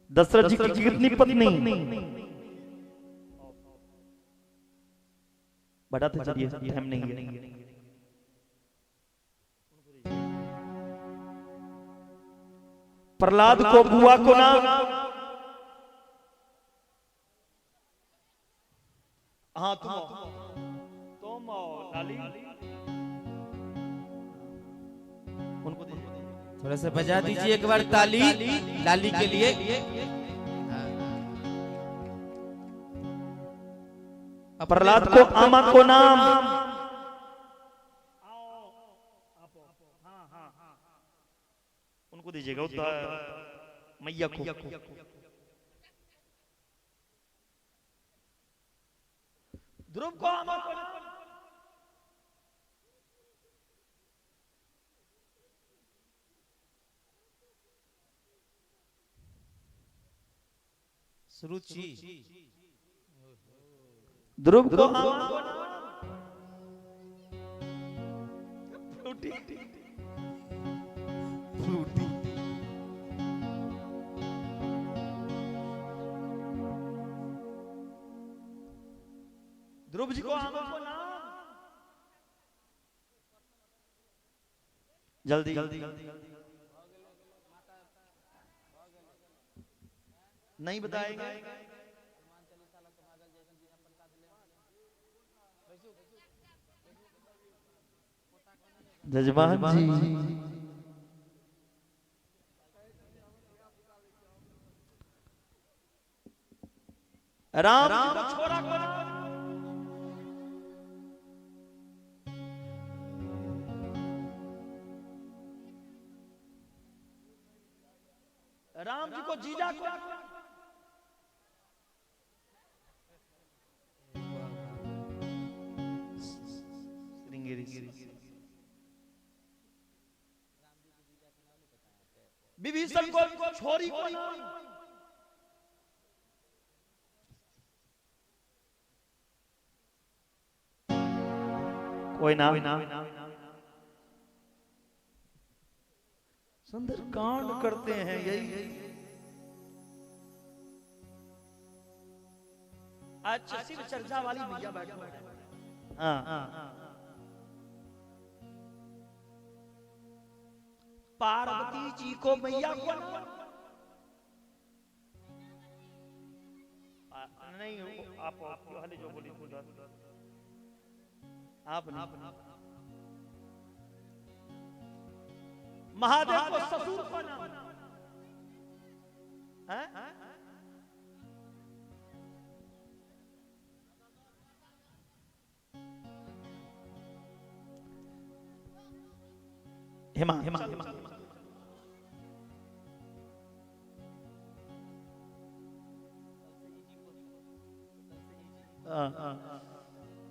दशरथ जी की कितनी पत्नी? बढ़ाते चलिए, टाइम नहीं है। प्रहलाद को बुआ को नाम, हाँ तुम लाली, उनको थोड़ा सा बजा दीजिए एक बार ताली लाली के लिए। प्रहलाद को आमा को नाम, उनको दीजिएगा मैया को। ध्रुव को आमा को नाम, सुरुचि, ध्रुव को आमा को नाम, फ्रूटी फ्रूटी। ध्रुव जी को आमा को नाम, जल्दी जल्दी नहीं बताएंगे। जजमान जी राम छोरा को नाम, राम जी को जीजा को, विभीषण को छोरी को नाम, कोई नाम। सुंदर कांड करते हैं यही। अच्छा शिव चर्चा वाली भैया बैठो। हाँ पार्वती जी को मैया को नहीं, आप पहले जो बोली आप नहीं। महादेव को ससुर का नाम है? हेमा हेमा हेमा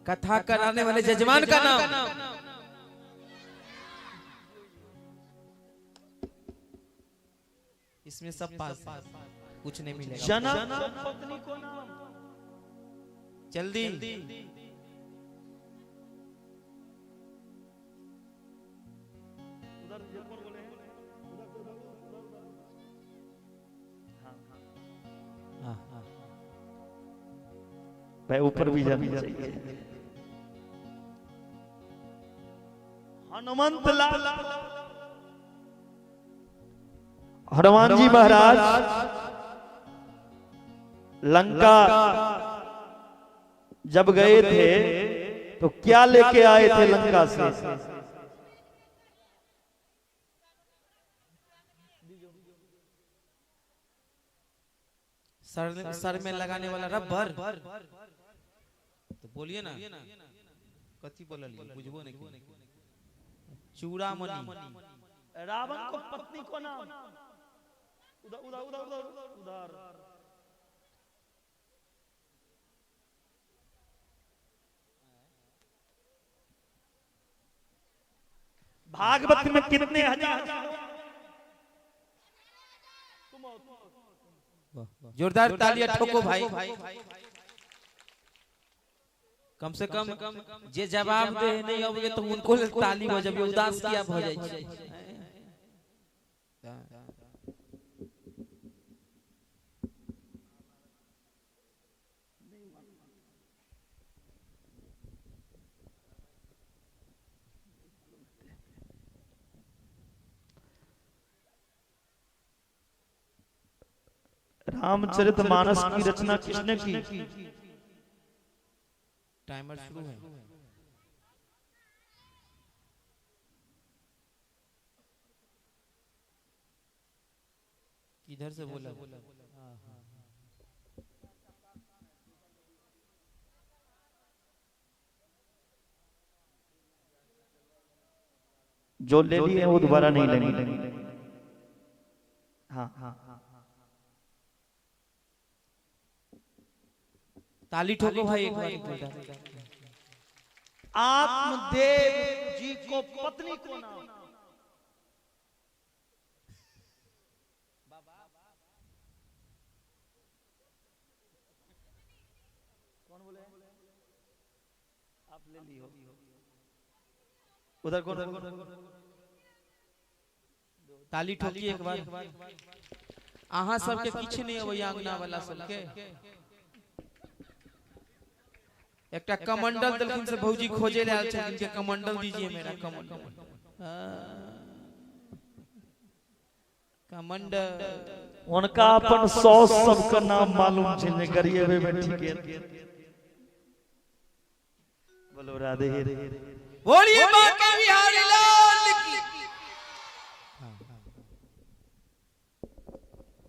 कथा कराने वाले जजमान का नाम। इसमें सब पास, कुछ नहीं मिलेगा। जनक पत्नी को नाम जल्दी। उधर कौन बोले? हाँ भाई ऊपर भी जाना चाहिए। हनुमंत लाल, हनुमान जी महाराज लंका जब गए थे तो क्या लेके आए थे लंका से? सर में लगाने वाला रबर। तो बोलिए ना, कथी बोलिए बुझबो नहीं। चूड़ामणि। रावण को पत्नी को नाम। उधर उधर उधर उधर उधर। भागवत में कितने हजार? जोरदार तालियां ठोको भाई। कम से कम जे जवाब दे नहीं अबे तो उनको ताली बजबे, उदास किया भ जाय छै। रामचरित मानस की रचना किसने की? टाइमर शुरू है। किधर से बोला? जो ले लिए वो दोबारा नहीं लेंगे। हाँ हाँ, ताली ठोको भाई एक बार। आत्मदेव जी को पत्नी को नाम। कौन बोले? आप ले लियो। उधर कौन? ताली ठोकी एक बार। अहाँ सबके किछु नहीं अबैया अंगना वाला सबके। एकटा कमंडल देलखिन से भौजी खोजे ले आयल छलखिन के कमंडल दीजिए मेरा कमंडल। कमंडल उनका अपन 100 सबका नाम मालूम छे ने गरिएबे में ठीक है। बोलो राधे बोलिए बांके बिहारी लाल की।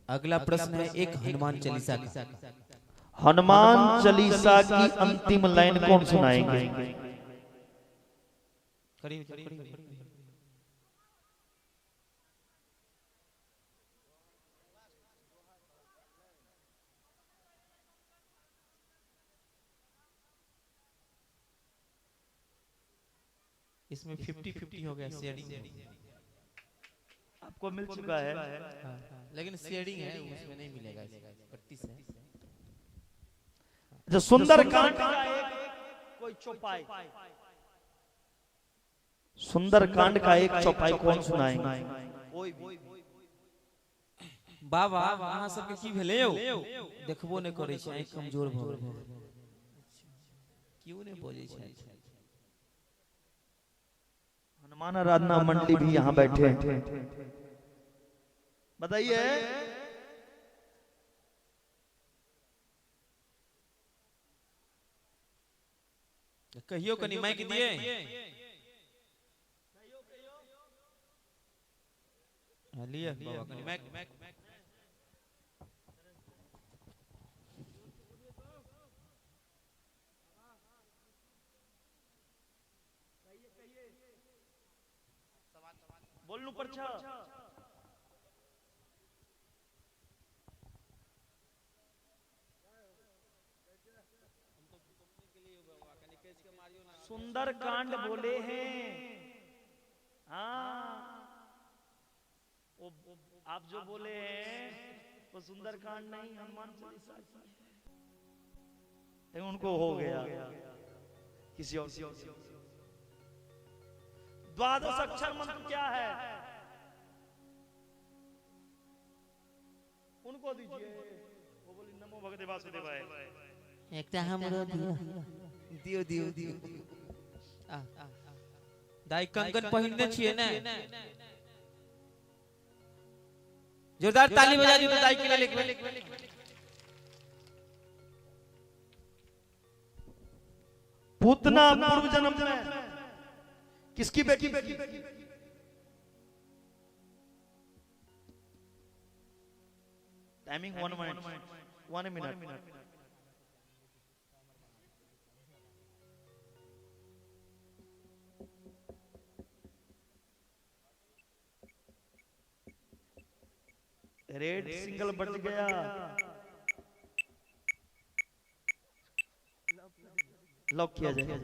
अगला प्रश्न है एक हनुमान चालीसा का। हनुमान चालीसा की अंतिम लाइन कौन सुनाएंगे? इसमें 50-50 हो गया शेयरिंग। आपको मिल चुका है लेकिन शेयरिंग है उसमें नहीं मिलेगा, 32 है। जो सुंदर कांड का एक कोई चौपाई, सुंदर कांड का एक चौपाई कौन सुनाएंगे? कोई भी। बाबा अहाँ सबके की भेलै यौ? देखबो नहि करै छै, आँखि कमजोर भऽ गेल, क्यों नहि बजै छै? हनुमान आराधना मंडली भी यहाँ बैठे हैं, बताइए। कहियो कनी माइक दिए। लिअ बाबा कनी माइक। बोलनू पर छ। सुंदर कांड बोले हैं। हाँ, वो आप जो बोले हैं वो सुंदर कांड नहीं, हनुमान चालीसा की है। उनको हो गया किसी और। द्वादश अक्षर मंत्र क्या है उनको दीजिए। वो बोली नमो भगवते वासुदेवाय। एकटा हमरो दियो दियो दियो दियो। दाई कंगन पहिरने छियै ने, जोरदार ताली बजा दियो तो दाई के लिए। पूतना पूर्व जन्म में किसकी बेटी? Timing 1 minute, 1 minute. Red single बच गया। लॉक किया जाए।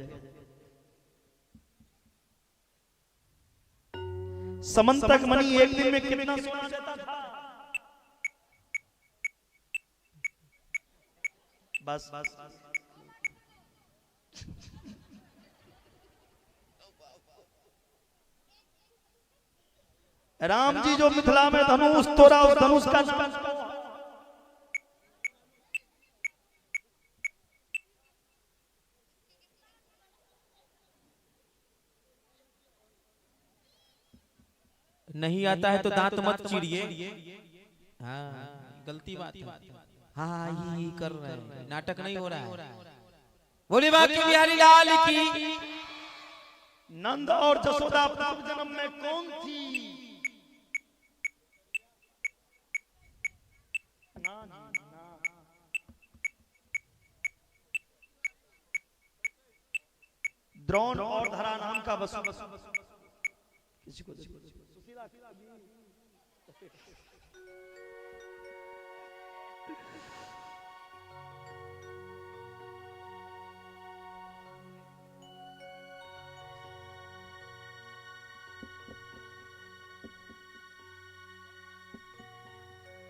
समंतक मणि एक दिन में कितना सोना देता था? बस बस। राम जी जो मिथिला में धनुष तोड़ा, उस धनुष का नाम नहीं आता है तो दांत मत चीरिए। हाँ, गलती बात है। हाँ, ही कर रहे हैं, नाटक नहीं हो रहा है। बोली बात बिहारी लाल की। नंद और जसोदा पूर्व जन्म में कौन थी? ना ना। द्रोण और धरा नाम का वसु। किसी को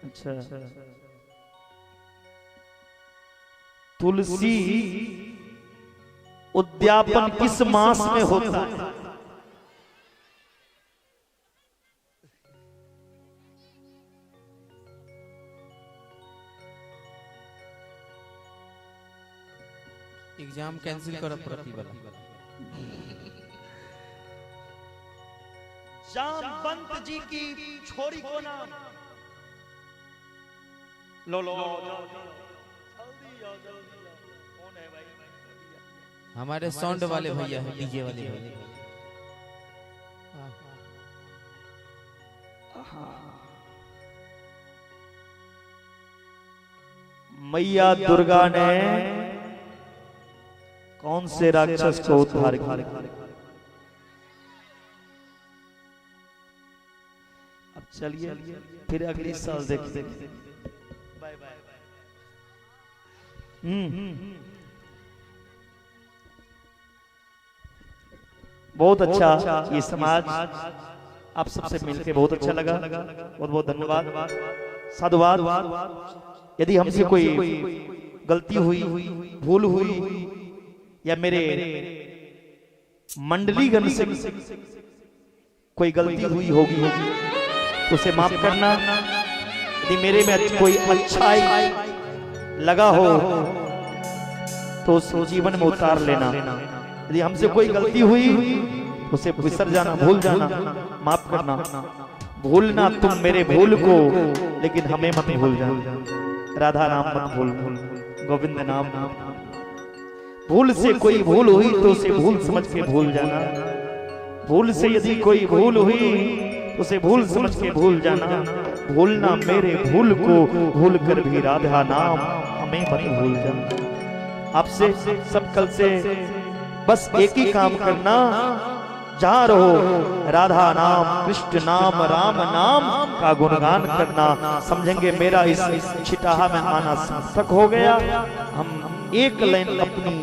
अच्छा। तुलसी उद्यापन किस मास में होता है? एग्जाम कैंसिल करो प्रति वाला। जामवंत जी की छोरी को नाम लो लो जल्दी आओ जल्दी आओ। कौन है भाई? हमारे साउंड वाले भैया हैं, डीजे वाले भैया। मैया दुर्गा ने कौन से राक्षस को उद्धार किया? अब चलिए फिर अगली साल देखते। Bye bye. बहुत अच्छा ये समाज, आप सबसे मिलके बहुत अच्छा लगा। बहुत बहुत धन्यवाद, साधुवाद। यदि हमसे कोई गलती हुई, भूल हुई, या मेरे मंडलीगण से कोई गलती हुई होगी उसे माफ करना। यदि मेरे में कोई अच्छाई लगा हो तो उस जीवन में उतार लेना। यदि हमसे कोई गलती हुई उसे विसर जाना, भूल जाना, माफ करना। भूलना तुम मेरे भूल को, लेकिन हमें मत भूल जाना। राधा नाम मत भूल, गोविंद नाम। भूल से कोई भूल हुई तो उसे भूल समझ के भूल जाना। भूल से यदि कोई भूल हुई उसे भूल समझ के भूल जाना। भूलना मेरे भूल को, भूल कर भी राधा नाम हमें मत भूल जाना। आपसे सब कल से बस एक ही काम करना, जहां रहो राधा नाम, कृष्ण नाम, राम नाम का गुणगान करना। समझेंगे मेरा इस छिटाहा में आना सार्थक हो गया। हम एक लाइन अपनी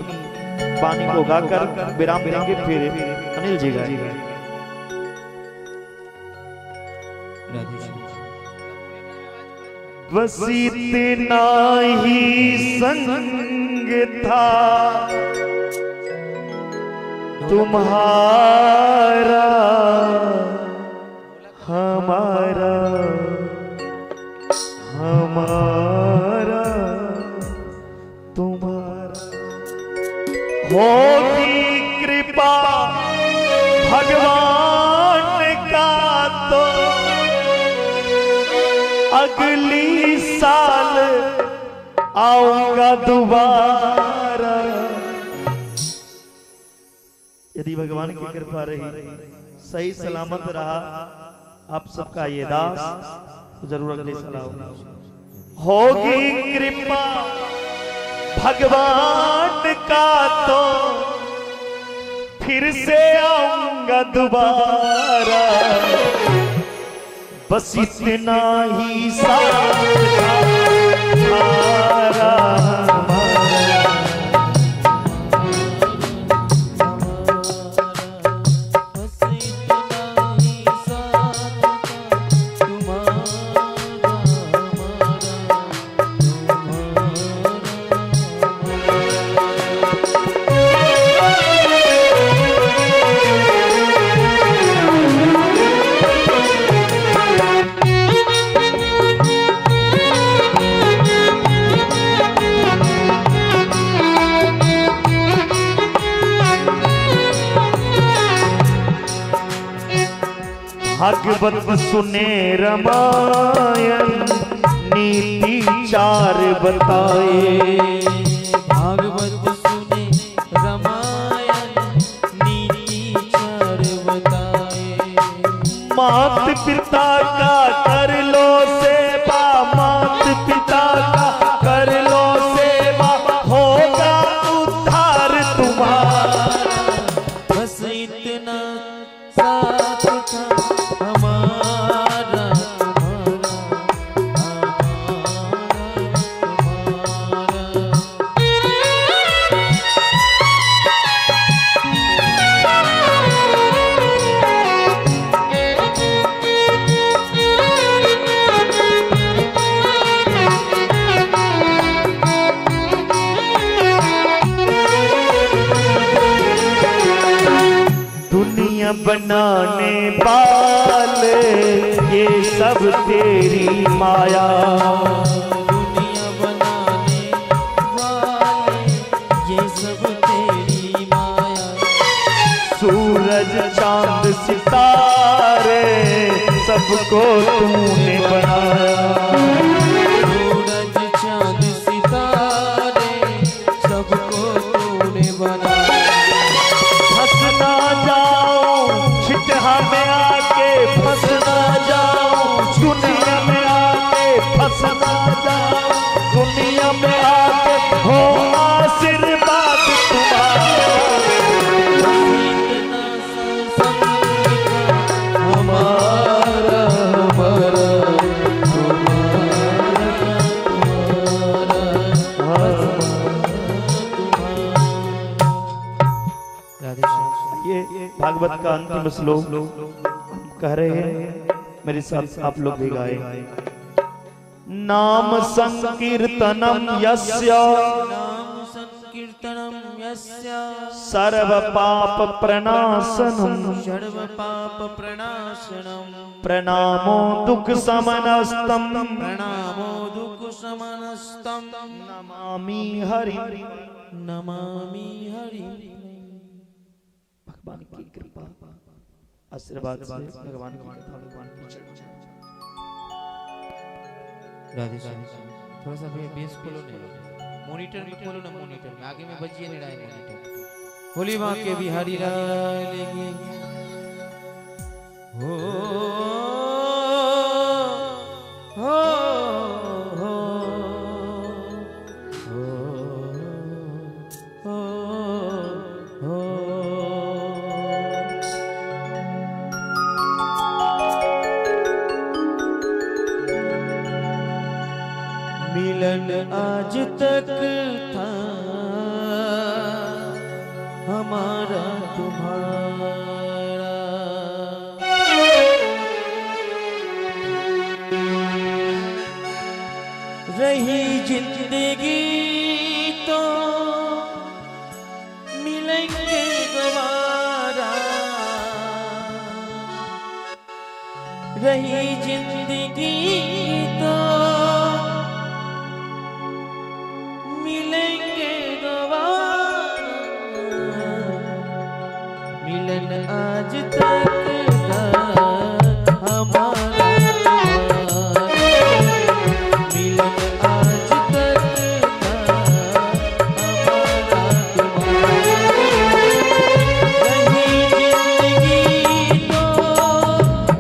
वाणी को गाकर विराम देंगे, फिर अनिल जी गाएंगे। बस इतना ही संग था तुम्हारा हमारा हमारा तुम्हारा। होगी कृपा भगवान का तो अगली साल आऊंगा दोबारा। यदि भगवान की कृपा रही, सही सलामत रहा आप सबका ये दास, तो जरूर अगले साल आऊंगा। होगी कृपा भगवान का तो फिर से आऊंगा दोबारा। बस इतना ही साथ हमारा। भागवत सुने रामायण नीति चार बताए। भागवत सुने रामायण नीति चार बताए। मात पिता का कर लो सेवा, मात पिता का कर लो सेवा, होगा उद्धार तुम्हारा। बस इतना साथ था हमारा तुम्हारा हमारा तुम्हारा। दुनिया बनाने वाले ये सब तेरी माया। दुनिया बनाने वाले ये सब तेरी माया। सूरज चांद सितारे सबको तूने बनाया। सूरज चांद सितारे सबको तूने बनाया। फंस ना जाओ छिटहा में आके, फंस ना जाओ दुनिया में आके, फंस ना जाओ दुनिया में आके, हो आशीर्वाद तुम्हारा। इतना सत्संग हमारा हमारा तुम्हारा तुम्हारा। ये भागवत का अंतिम श्लोक हम कह रहे हैं, मेरे साथ आप लोग भी गाए। नाम संकीर्तनम यस्य, नाम संकीर्तनम यस्य, सर्व पाप प्रणाशनम, सर्व पाप प्रणाशनम, प्रणामो दुख समनस्तम, प्रणामो दुख समनस्तम, नमामि हरि, नमामि हरि। भगवान की कृपा आशीर्वाद से भगवान की कृपा भगवान की चरण। राधे श्याम। थोड़ा सा भैया बेस खोलो ना, मॉनिटर में खोलो ना, मॉनिटर में आगे में बजिए नहीं रहा है मॉनिटर। होली मां के बिहारी लाल की। हो हो हो हो हो। मिलन आज तक था हमारा तुम्हारा, रही जिंदगी तो मिलेंगे दोबारा, रही जिंदगी तो मिलेंगे दोबारा। मिलन आज तक था हमारा, मिलन आज तक था हमारा तुम्हारा। रही जिंदगी तो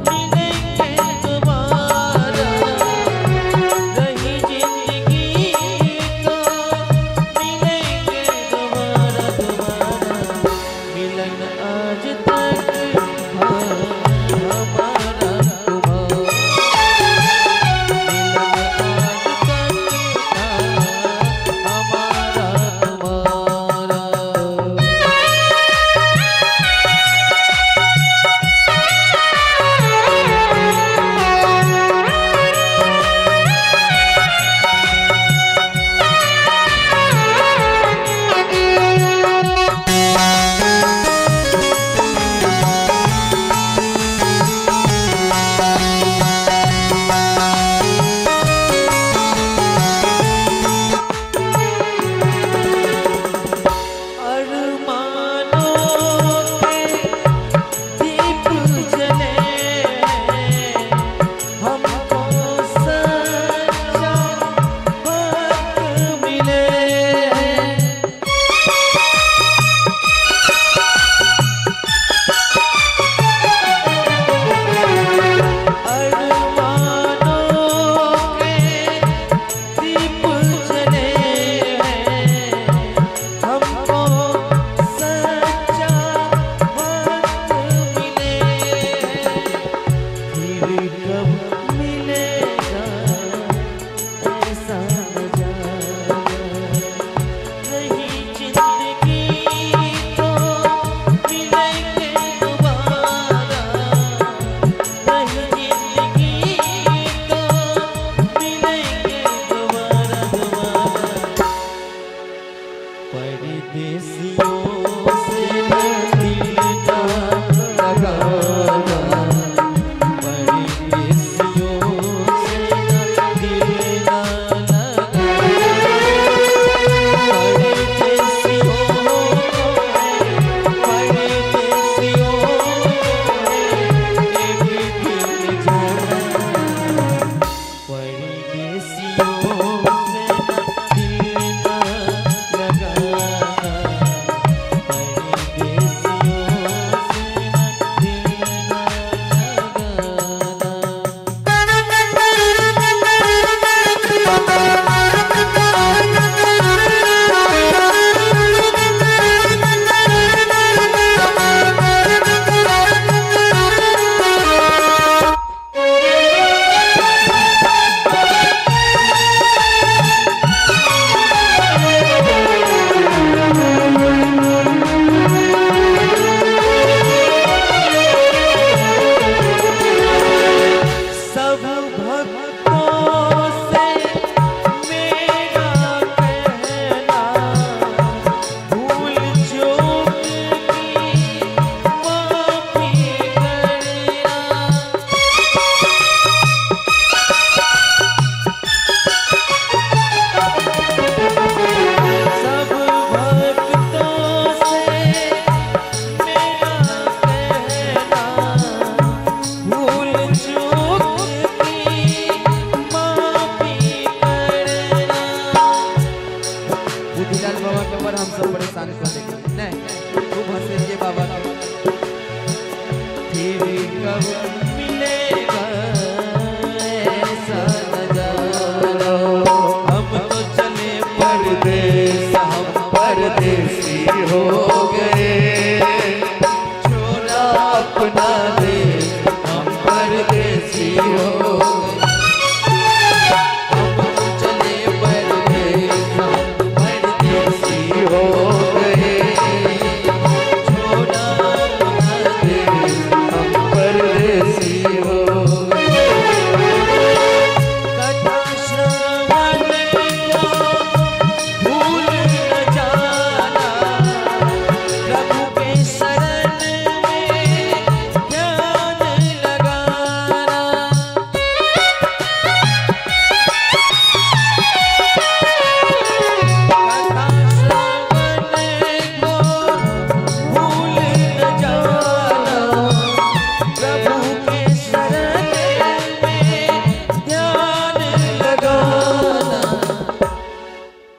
मिलेंगे दोबारा, रही जिंदगी तो मिलेंगे दोबारा दोबारा। मिलन आज तक था हमारा तुम्हारा, मिलन आज तक था हमारा तुम्हारा। अरमानों के दीप जले, हमको सच्चा वक्त मिले। अरमानों के दीप जले, हमको सच्चा वक्त मिले। फिर कब मिलेगा ऐसा नजारा, रही जिंदगी तो मिलेंगे दोबारा, रही जिंदगी तो मिलेंगे दोबारा दोबारा। परदेसियों से दिल ना लगाना, परदेसियों से दिल ना लगाना, परदेसियों परदेसियों एक दिन जाना, परदेसियों से दिल ना लगाना, परदेसियों से दिल ना लगाना। सब भक्तों से मेरा कहना, भूल चूक की माफी करना। सब भक्तों से मेरा कहना, भूल चूक की माफी करना। बुद्धिलाल बाबा के ऊपर हम सब परेशान कर देंगे, नहीं खूब हंसेंगे बाबा के। फिर कब मिलेगा ऐसा नजारा। हम तो चले परदेस, हम परदेसी हो गए, छोड़ा अपना देश, हम परदेसी हो गए। हम तो चले परदेस, हम परदेसी हो गए, छोड़ा अपना देश, हम परदेसी हो गए। कथा श्रवण को भूल न जाना, प्रभु के शरण में ध्यान लगाना। कथा श्रवण को भूल न जाना, प्रभु के शरण में ध्यान लगाना।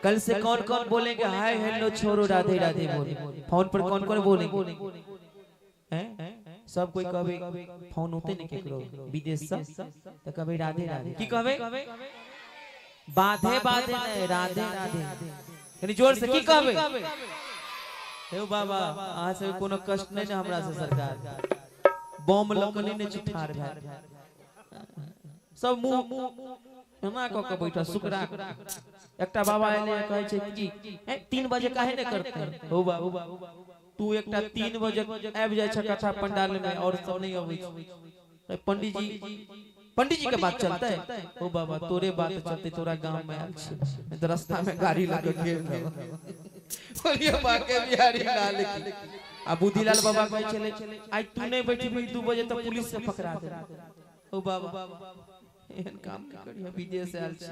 कल से कौन कौन बोलेंगे हाय हेलो छोड़ो राधे राधे बोले? फोन पर कौन कौन बोलेंगे? हैं? सब कोई कहे फोन होते नहीं केकरो विदेश से तो कभी राधे राधे की कहबे? बाधे बाधे नहीं, राधे राधे। यानी जोर से की कहबे? हे बाबा अहाँ से कोनो कष्ट नहीं ने हमरा से सरकार, बम लकनी ने चिठार भाई सब मुंह एना क के बैठा सुकरा। एकटा बाबा एले कहै छै कि 3 बजे काहे ने करते? हो बाबा तू एकटा 3 बजे आबि जाइ छै कथा पंडाल में और सब नहीं अबै छै। पंडित जी के बात चलते है? ओ बाबा तोरे बात चलते, तोरा गांव में आयल छी, नहीं तो रास्ता में गाड़ी लग के बोलिए बाके बिहारी लाल की। आ बुद्धिलाल बाबा कहै छलै आइ तू नहीं बैठबी 2 बजे तो पुलिस से पकड़ा दे। ओ बाबा एहन काम नहीं करियो, विदेश से आयल छी।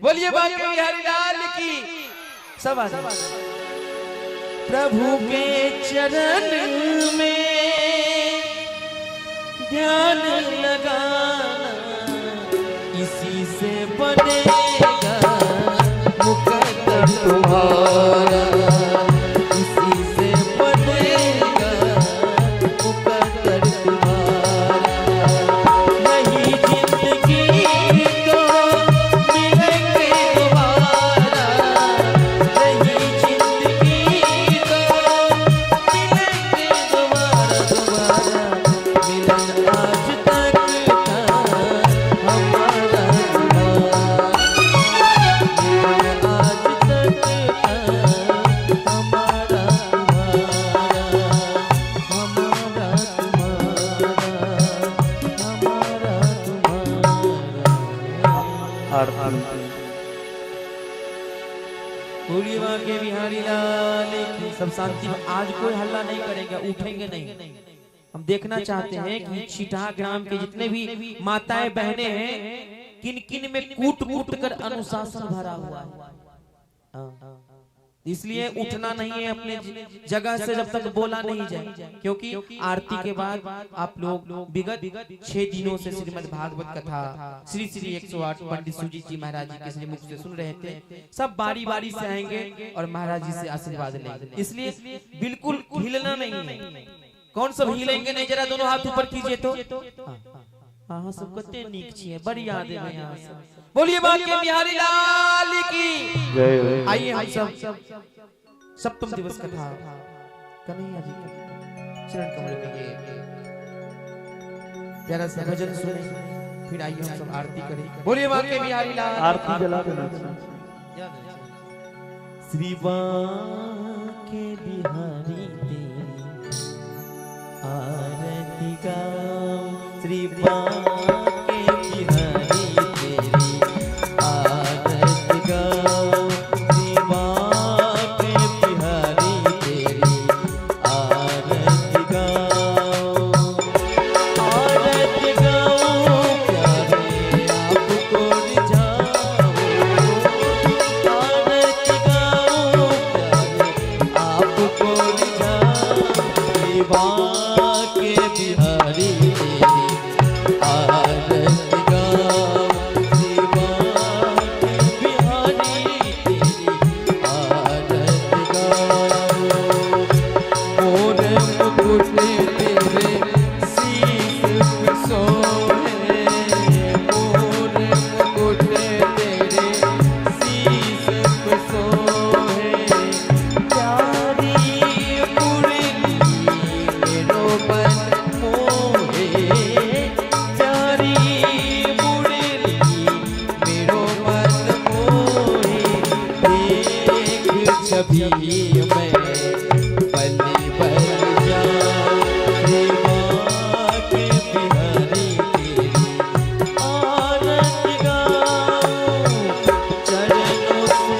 बोलिए बाके बिहारी लाल की। सब आ प्रभु के चरण में ध्यान लगाना, इसी से बनेगा मुकद्दर तुम्हारा, इसी से बनेगा मुकद्दर तुम्हारा। नहीं जिंदगी तो मिलेंगे दोबारा, नहीं जिंदगी तो मिलेंगे दोबारा दोबारा, मिलन आज तक था हमारा तुम्हारा, मिलन आज तक था हमारा तुम्हारा, हमारा तुम्हारा, हमारा तुम्हारा। आरती। बोलिए बाके बिहारी लाल की। सब शांति में, आज कोई हल्ला नहीं करेंगे, उठेंगे नहीं। हम देखना चाहते हैं कि छिटा ग्राम के जितने भी माताएं बहनें हैं, किन किन में कूट कूट कर अनुशासन भरा हुआ है। हाँ। इसलिए उठना नहीं है अपने जगह से जब तक बोला नहीं जाए, क्योंकि आरती के बाद आप लोग विगत 6 दिनों से श्रीमद् भागवत कथा श्री श्री 108 पंडित सुजीत जी महाराज जी के श्री मुख से सुन रहे थे। सब बारी बारी से आएंगे और महाराज जी से आशीर्वाद लेंगे, इसलिए बिल्कुल हिलना नहीं है। कौन सब हिलेंगे नहीं? जरा दोनों हाथ ऊपर कीजिए तो। हाँ सब कते नीक छिए, बड़ी याद है यहाँ सब। बोलिए बाके बिहारी लाल की जय। आइए हम सब सप्तम दिवस कथा कन्हैया जी के चरण कमल में ये प्यारा सा भजन सुने, फिर आइए हम सब आरती करें। बोलिए बाके बिहारी लाल। आरती जला देना। श्री बाके बिहारी तेरी आरती गाऊं, श्री बाके बिहारी तेरी आरती गाऊं, श्री बाके बिहारी तेरी आरती गाऊं, आरती गाऊं प्यारे आपको रिझाऊं, आरती गाऊं प्यारे आपको रिझाऊं, श्री बाके बिहारी तेरी आरती कभी मैं बलि बन जाऊं। रे बांके बिहारी तेरी आरती गाऊं, चरणों से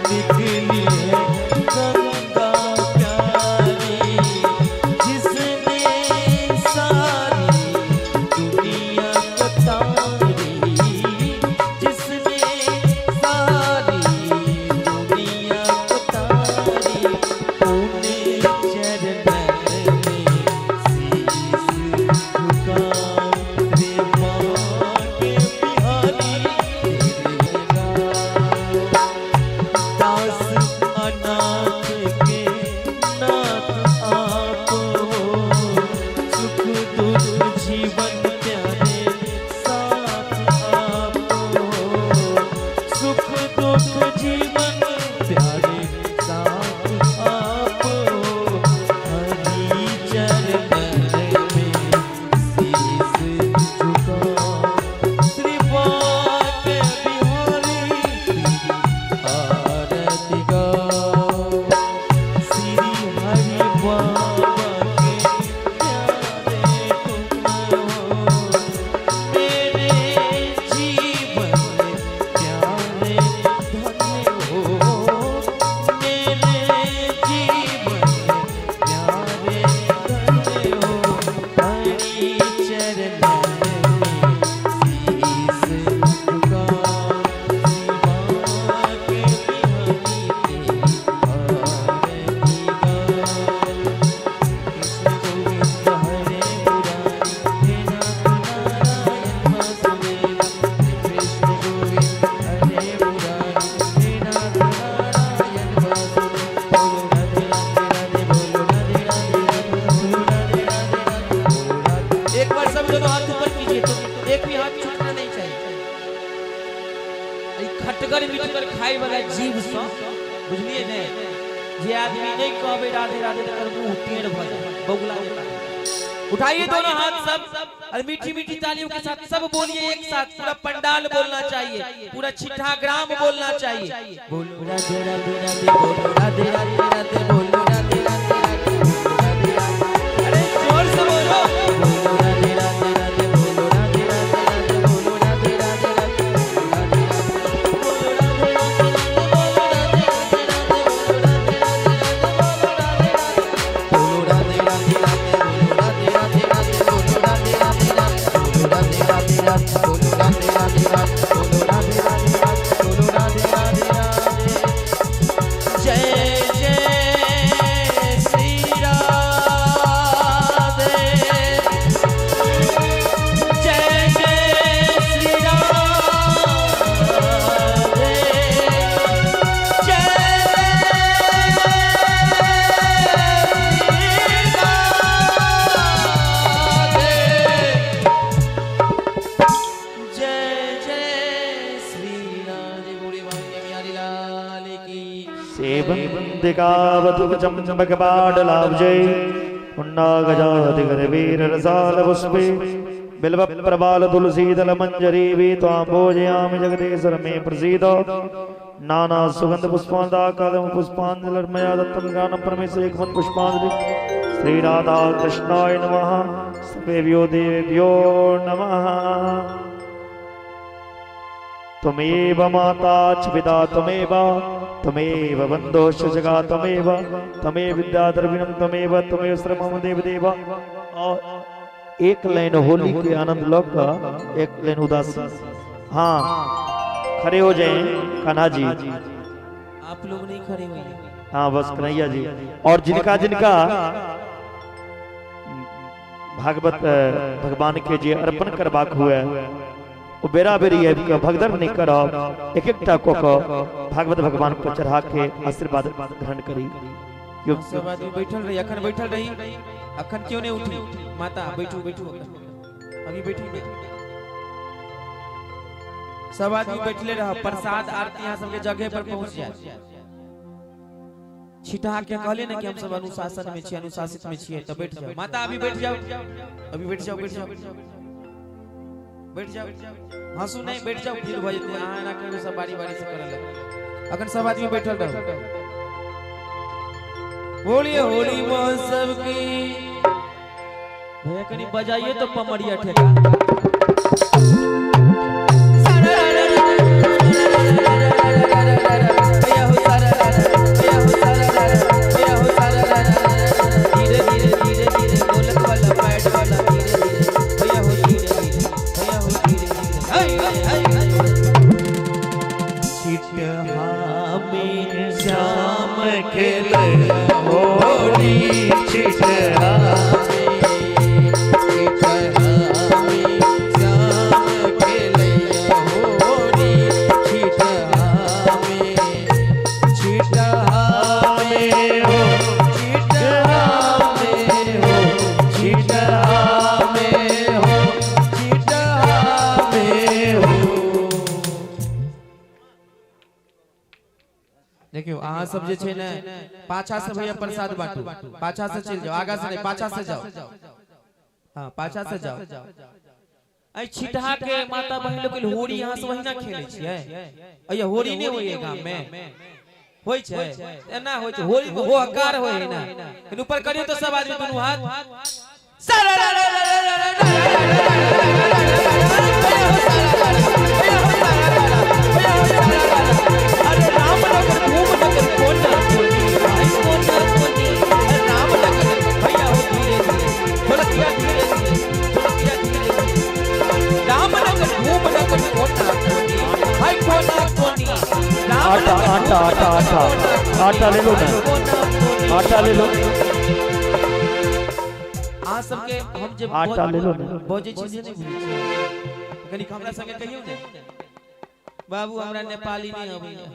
निकली है गंगा प्यारी, जिसने सारी दुनिया को तारी, जिसने सारी दुनिया को तारी, उन्हें चरणन में शीश झुकाऊं। रे बांके बिहारी तेरी गाऊं, दास अनाथ के नाथ आप हो, सुख दुख जीवन प्यारे साथ आप हो, सुख दुख जीवन प्यारे साथ आप हो, हरि चरणन में शीश झुकाऊं। श्री बांके बिहारी तेरी आरती गाऊं, श्री हरि बाबा के प्यारे तुम हो, मेरे जीवन प्यारे धन हो, मेरे जीवन प्यारे धन हो, हरि चरणन में शीश झुकाऊं। श्री बांके बिहारी तेरी आरती गाऊं। कृष्ण गोविंद हरे मुरारी, हे नाथ नारायण वासुदेवा। कृष्ण गोविंद हरे मुरारी, हे नाथ नारायण वासुदेवा। बोलो राधे राधे राधे, बोलो राधे राधे राधे, बोलो राधे राधे राधे, बोलो राधे। एक बार सब दोनों हाथ ऊपर कीजिए तो एक भी हाथ छूटना नहीं चाहिए। ई खटगर मिटगर खाए वाला जीव सँ बुझलिए ने, जे आदमी नहीं कहबे राधे राधे तकर मुंह टेढ़ भ जाए, बगुला जेका। उठाइए दोनों हाथ सब और मीठी मीठी तालियों के साथ सब बोलिए एक साथ। पूरा पंडाल बोलना चाहिए, पूरा छिठा ग्राम बोलना चाहिए। बोलो राधे राधे राधे, बोलो राधे राधे राधे, बोलो राधे राधे राधे, बोलो राधे राधे। अरे जोर से बोलो, बोलो राधे राधे राधे, बोलो राधे राधे राधे, बोलो राधे राधे राधे, बोलो राधे राधे, बोलो राधे राधे राधे, बोलो राधे राधे राधे, बोलो राधे राधे राधे, बोलो राधे राधे, बोलो राधे राधे राधे, बोलो राधे राधे राधे, बोलो राधे राधे राधे, बोलो राधे राधे राधे, बोलो राधे राधे राधे, बोलो राधे राधे राधे, बोलो राधे राधे राधे। जय जय श्री राधे, जय जय श्री राधे, जय श्री राधे, जय जय श्री राधे। बोले बांके बिहारी लाल की। सेवन्तिकावधुचम्बकपाटलाब्जै पुन्नागजाधिगरवीररसालपुष्पे बिल्वप्रबालतुलसीदलमञ्जरी त्वां पूजयामि जगदीश्वर मे प्रसीद। नाना सुगंध पुष्पांदाकादम पुष्पांजलिर्मया दत्तं ज्ञानं परमेश्वर एकमत पुष्पांजलि। श्री राधा कृष्णाय नमः। सर्वेभ्यो देवेभ्यो नमः। त्वमेव माता च पिता त्वमेव, त्वमेव बन्धुश्च सखा त्वमेव, त्वमेव विद्या द्रविणं त्वमेव, त्वमेव सर्वं देव देव। और एक लाइन होली के आनंद लोक का, एक लाइन उदासी। हाँ खड़े हो जाएं कान्हा जी, आप लोग नहीं खड़े हुए। हाँ बस कन्हैया जी। और जिनका जिनका भागवत भगवान के जे अर्पण करबाक हुए वो बेरा बेरी आबि के भगदड़ नहीं करब, एक एकटा कऽ कऽ भागवत भगवान पर चढ़ा के आशीर्वाद ग्रहण करी। सब आदमी बैठल रही, अखन बैठल रही, अखन क्यों नहीं उठी माता? बैठू बैठू, अभी बैठू। सब आदमी बैठले रह, प्रसाद आरती यहाँ सबके जगह पर पहुंच जाए। छिटा के कहले ना कि हम सब अनुशासन में छियै, अनुशासित में छियै, तो बैठ जाओ माता, अभी बैठ जाओ, अभी बैठ जाओ, बैठ जाओ, बैठ जाओ, हंसू नहीं, बैठ जाओ, भीड़ भ जेतै। अहाँ एना कहियो सब बारी बारी से करऽ लगबै। अखन सब आदमी बैठल रहू। बोलिए होली महोत्सव की। भैया कहीं बजाइए तो पमरिया ठेका। धीरे धीरे धीरे धीरे ढोलक वाला पैड वाला धीरे धीरे भैया हो धीरे धीरे भैया हो धीरे धीरे। छिटहा में श्याम खेले होली, छिटहा देखियो अहाँ सब जे छै ने पाछा से भैया प्रसाद बांटू, पाछा से चलि जाओ, आगा से नहीं पाछा से जाओ। हाँ पाछा से जाओ। अइ छिटहा के माता बहिन लोग होली अहाँ सब ओहिना खेलै छियै? अइया होली नहि होइए गाम में? होइ छै? एना होइ छै होली में, हो हकार होइ है ना। ऊपर करियो तो सब आदमी दुनू हाथ। अरे राम नगर घूम नगर कोना कोनी भाई कोना कोनी, राम नगर भैया हो धीरे धीरे ढोलकिया धीरे धीरे ढोलकिया धीरे धीरे। राम नगर घूम नगर कोना कोनी भाई कोना कोनी, राम आटा आटा आटा आटा आटा ले लो ना, आटा ले लो। आ सबके हम जे आटा ले लो ना बजै छी से नहीं बुझै छी। कनी हमरा संगे कहियौ ने बाबू, हमरा नेपाली नहीं अबैया।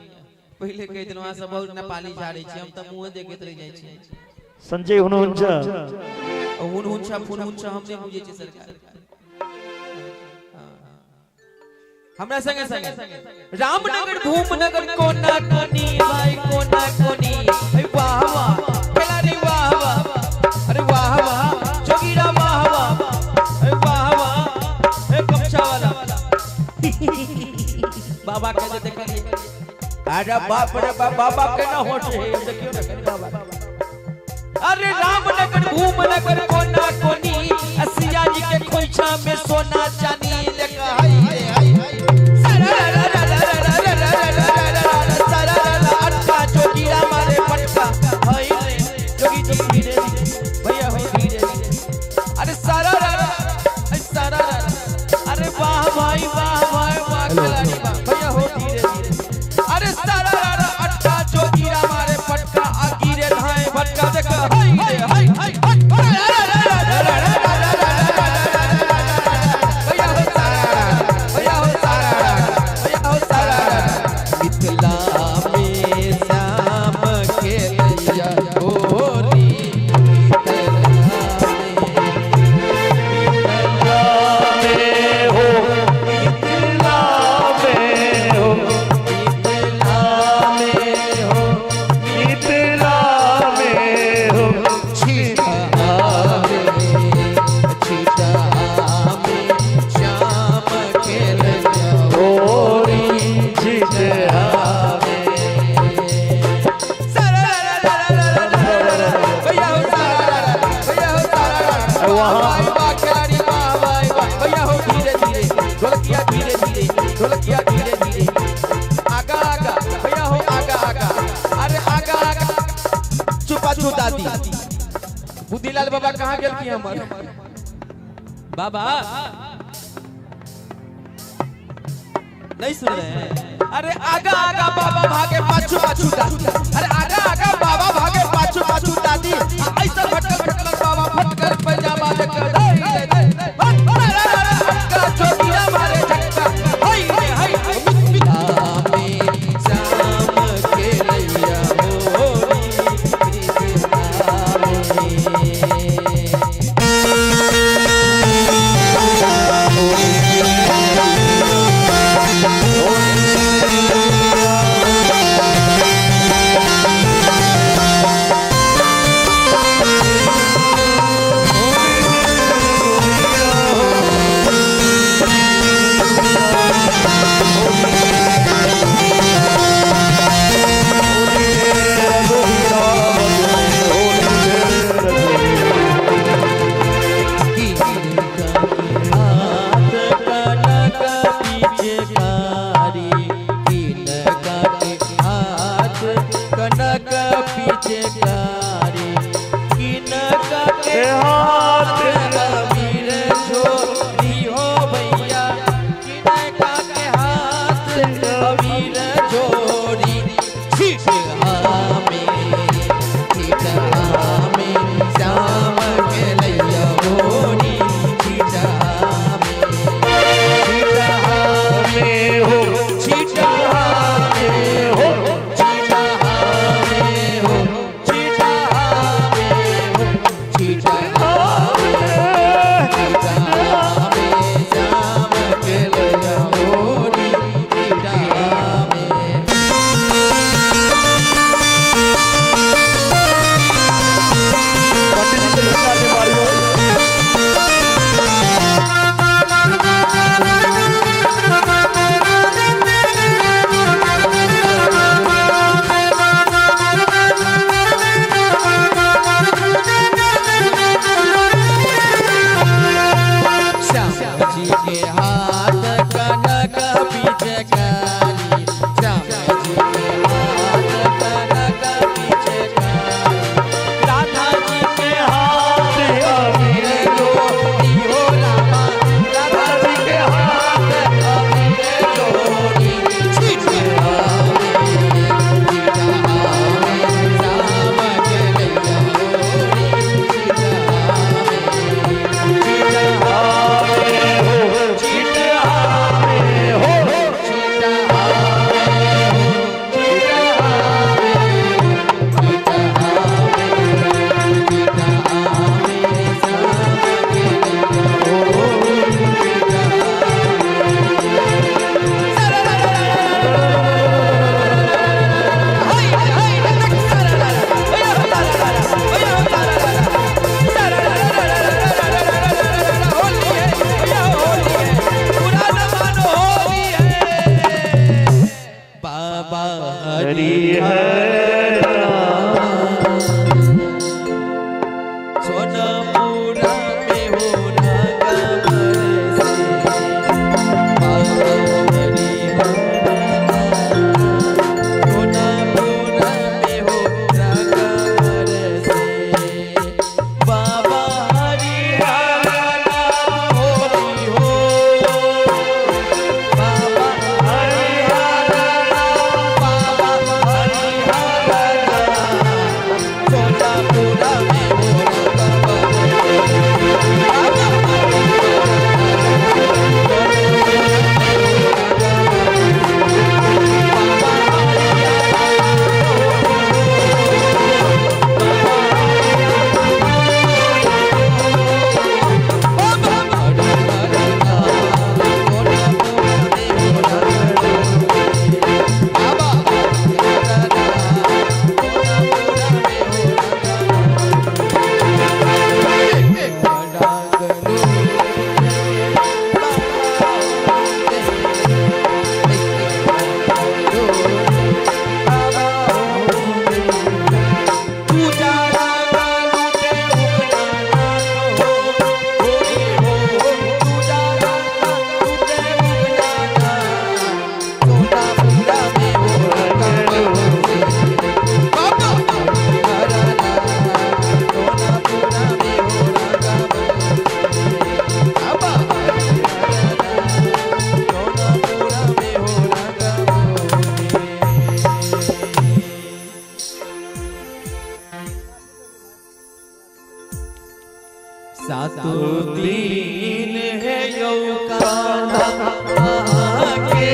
पहिले कहि देलहुँ अहाँ सब बहुत नेपाली झाड़ै छी, हम तऽ मुँहे देखैत रहि जाइ छी। संजय हुनुहुन्छ हुनुहुन्छ फुनुहुन्छ हम नहीं बुझै छी सरकार। हमरा संगे संगे रामनगर धूमनगर कोना कोनी भाई कोना कोनी, वाह वाह खेलाड़ी वाह वाह, अरे वाह वाह जोगीरा वाह वाह, अरे वाह वाह ए गमछा वाला बाबा के देखलिए। अरे बाप रे बाप, बाबा के ना होश है देखियो ना बाबा। अरे रामनगर धूमनगर कोना कोनी, सिया जी के खोइछा में सोना चांदी लेके हाय हाय हाय। अटका जोगीरा मारे पटका हाय रे जोगी जी धीरे धीरे भैया हो धीरे धीरे। अरे सारा सारा, अरे वाह भाई वाह भाई वाह खिलाड़ी वाह भैया हो धीरे धीरे। अरे सारा अटका जोगीरा मारे पटका आ गिरे धाए भटका देख हाय रे हाय हाय। भैया हो सारा भैया हो सारा भैया हो सारा। मिथिला में श्याम खेलैया होली, मिथिला में हो, मिथिला में हो, मिथिला में हो, मिथिला में हो। छिटहा में, छिटहा में श्याम खेलैया होली, छिटहा में। भैया हो सारा भैया हो सारा वहाँ वाह खिलाड़ी वाह वाह वाह भैया हो धीरे धीरे ढोलकिया धीरे धीरे ढोलकिया धीरे धीरे। आगा आगा भैया हो आगा आगा, अरे आगा आगा चुपा चु दादी। बुद्धिलाल बाबा कहाँ गेलखिन हमर बाबा? नहीं सुन रहे हैं। अरे आगा आगा बाबा भागे पाछू पाछू दादी, अरे आगा आगा बाबा भागे पाछू पाछू दादी। ऐसा भटकल भटकल बाबा फटकर पैजामा लेकर अटका जोगीरा मारे झटका हाय रे हाय। मिथिला में श्याम खेलैया होली, मिथिला में। Oh, कनक पिचकारी किनक के हाथ अबीर झोरी हो भैया किनक के हाथ अबीर झोरी छीट हमें श्याम के लैया होरी छीट हमें हो छीट हमें हो छीट हमें हो छीट हमें हो छीट हमें श्याम के लैया होरी छीट हमें। पंडित जी से लड़का के मारियो। श्याम जी के हाथ कनक पिचकारी श्याम जी के हाथ कनक पिचकारी राधा जी के हाथ अबीर जोड़ी हो रामा राधा जी के हाथ अबीर जोड़ी छीट हमें श्याम के लैया होरी छीट हमें छीट हमें हो छीट हमें हो छीट हमें छीट हमें छीट हमें श्याम के लैया होरी छीट बाबा हरि हर सोनपुरा में हो रागा बरसे बाबा हरि हर सोनपुरा में हो रागा बरसे बाबा हरि हर होरी हो बाबा हरि हर बाबा हरि हर सोनपुरा में हो रागा सातों दिन है यौ कान्हा के।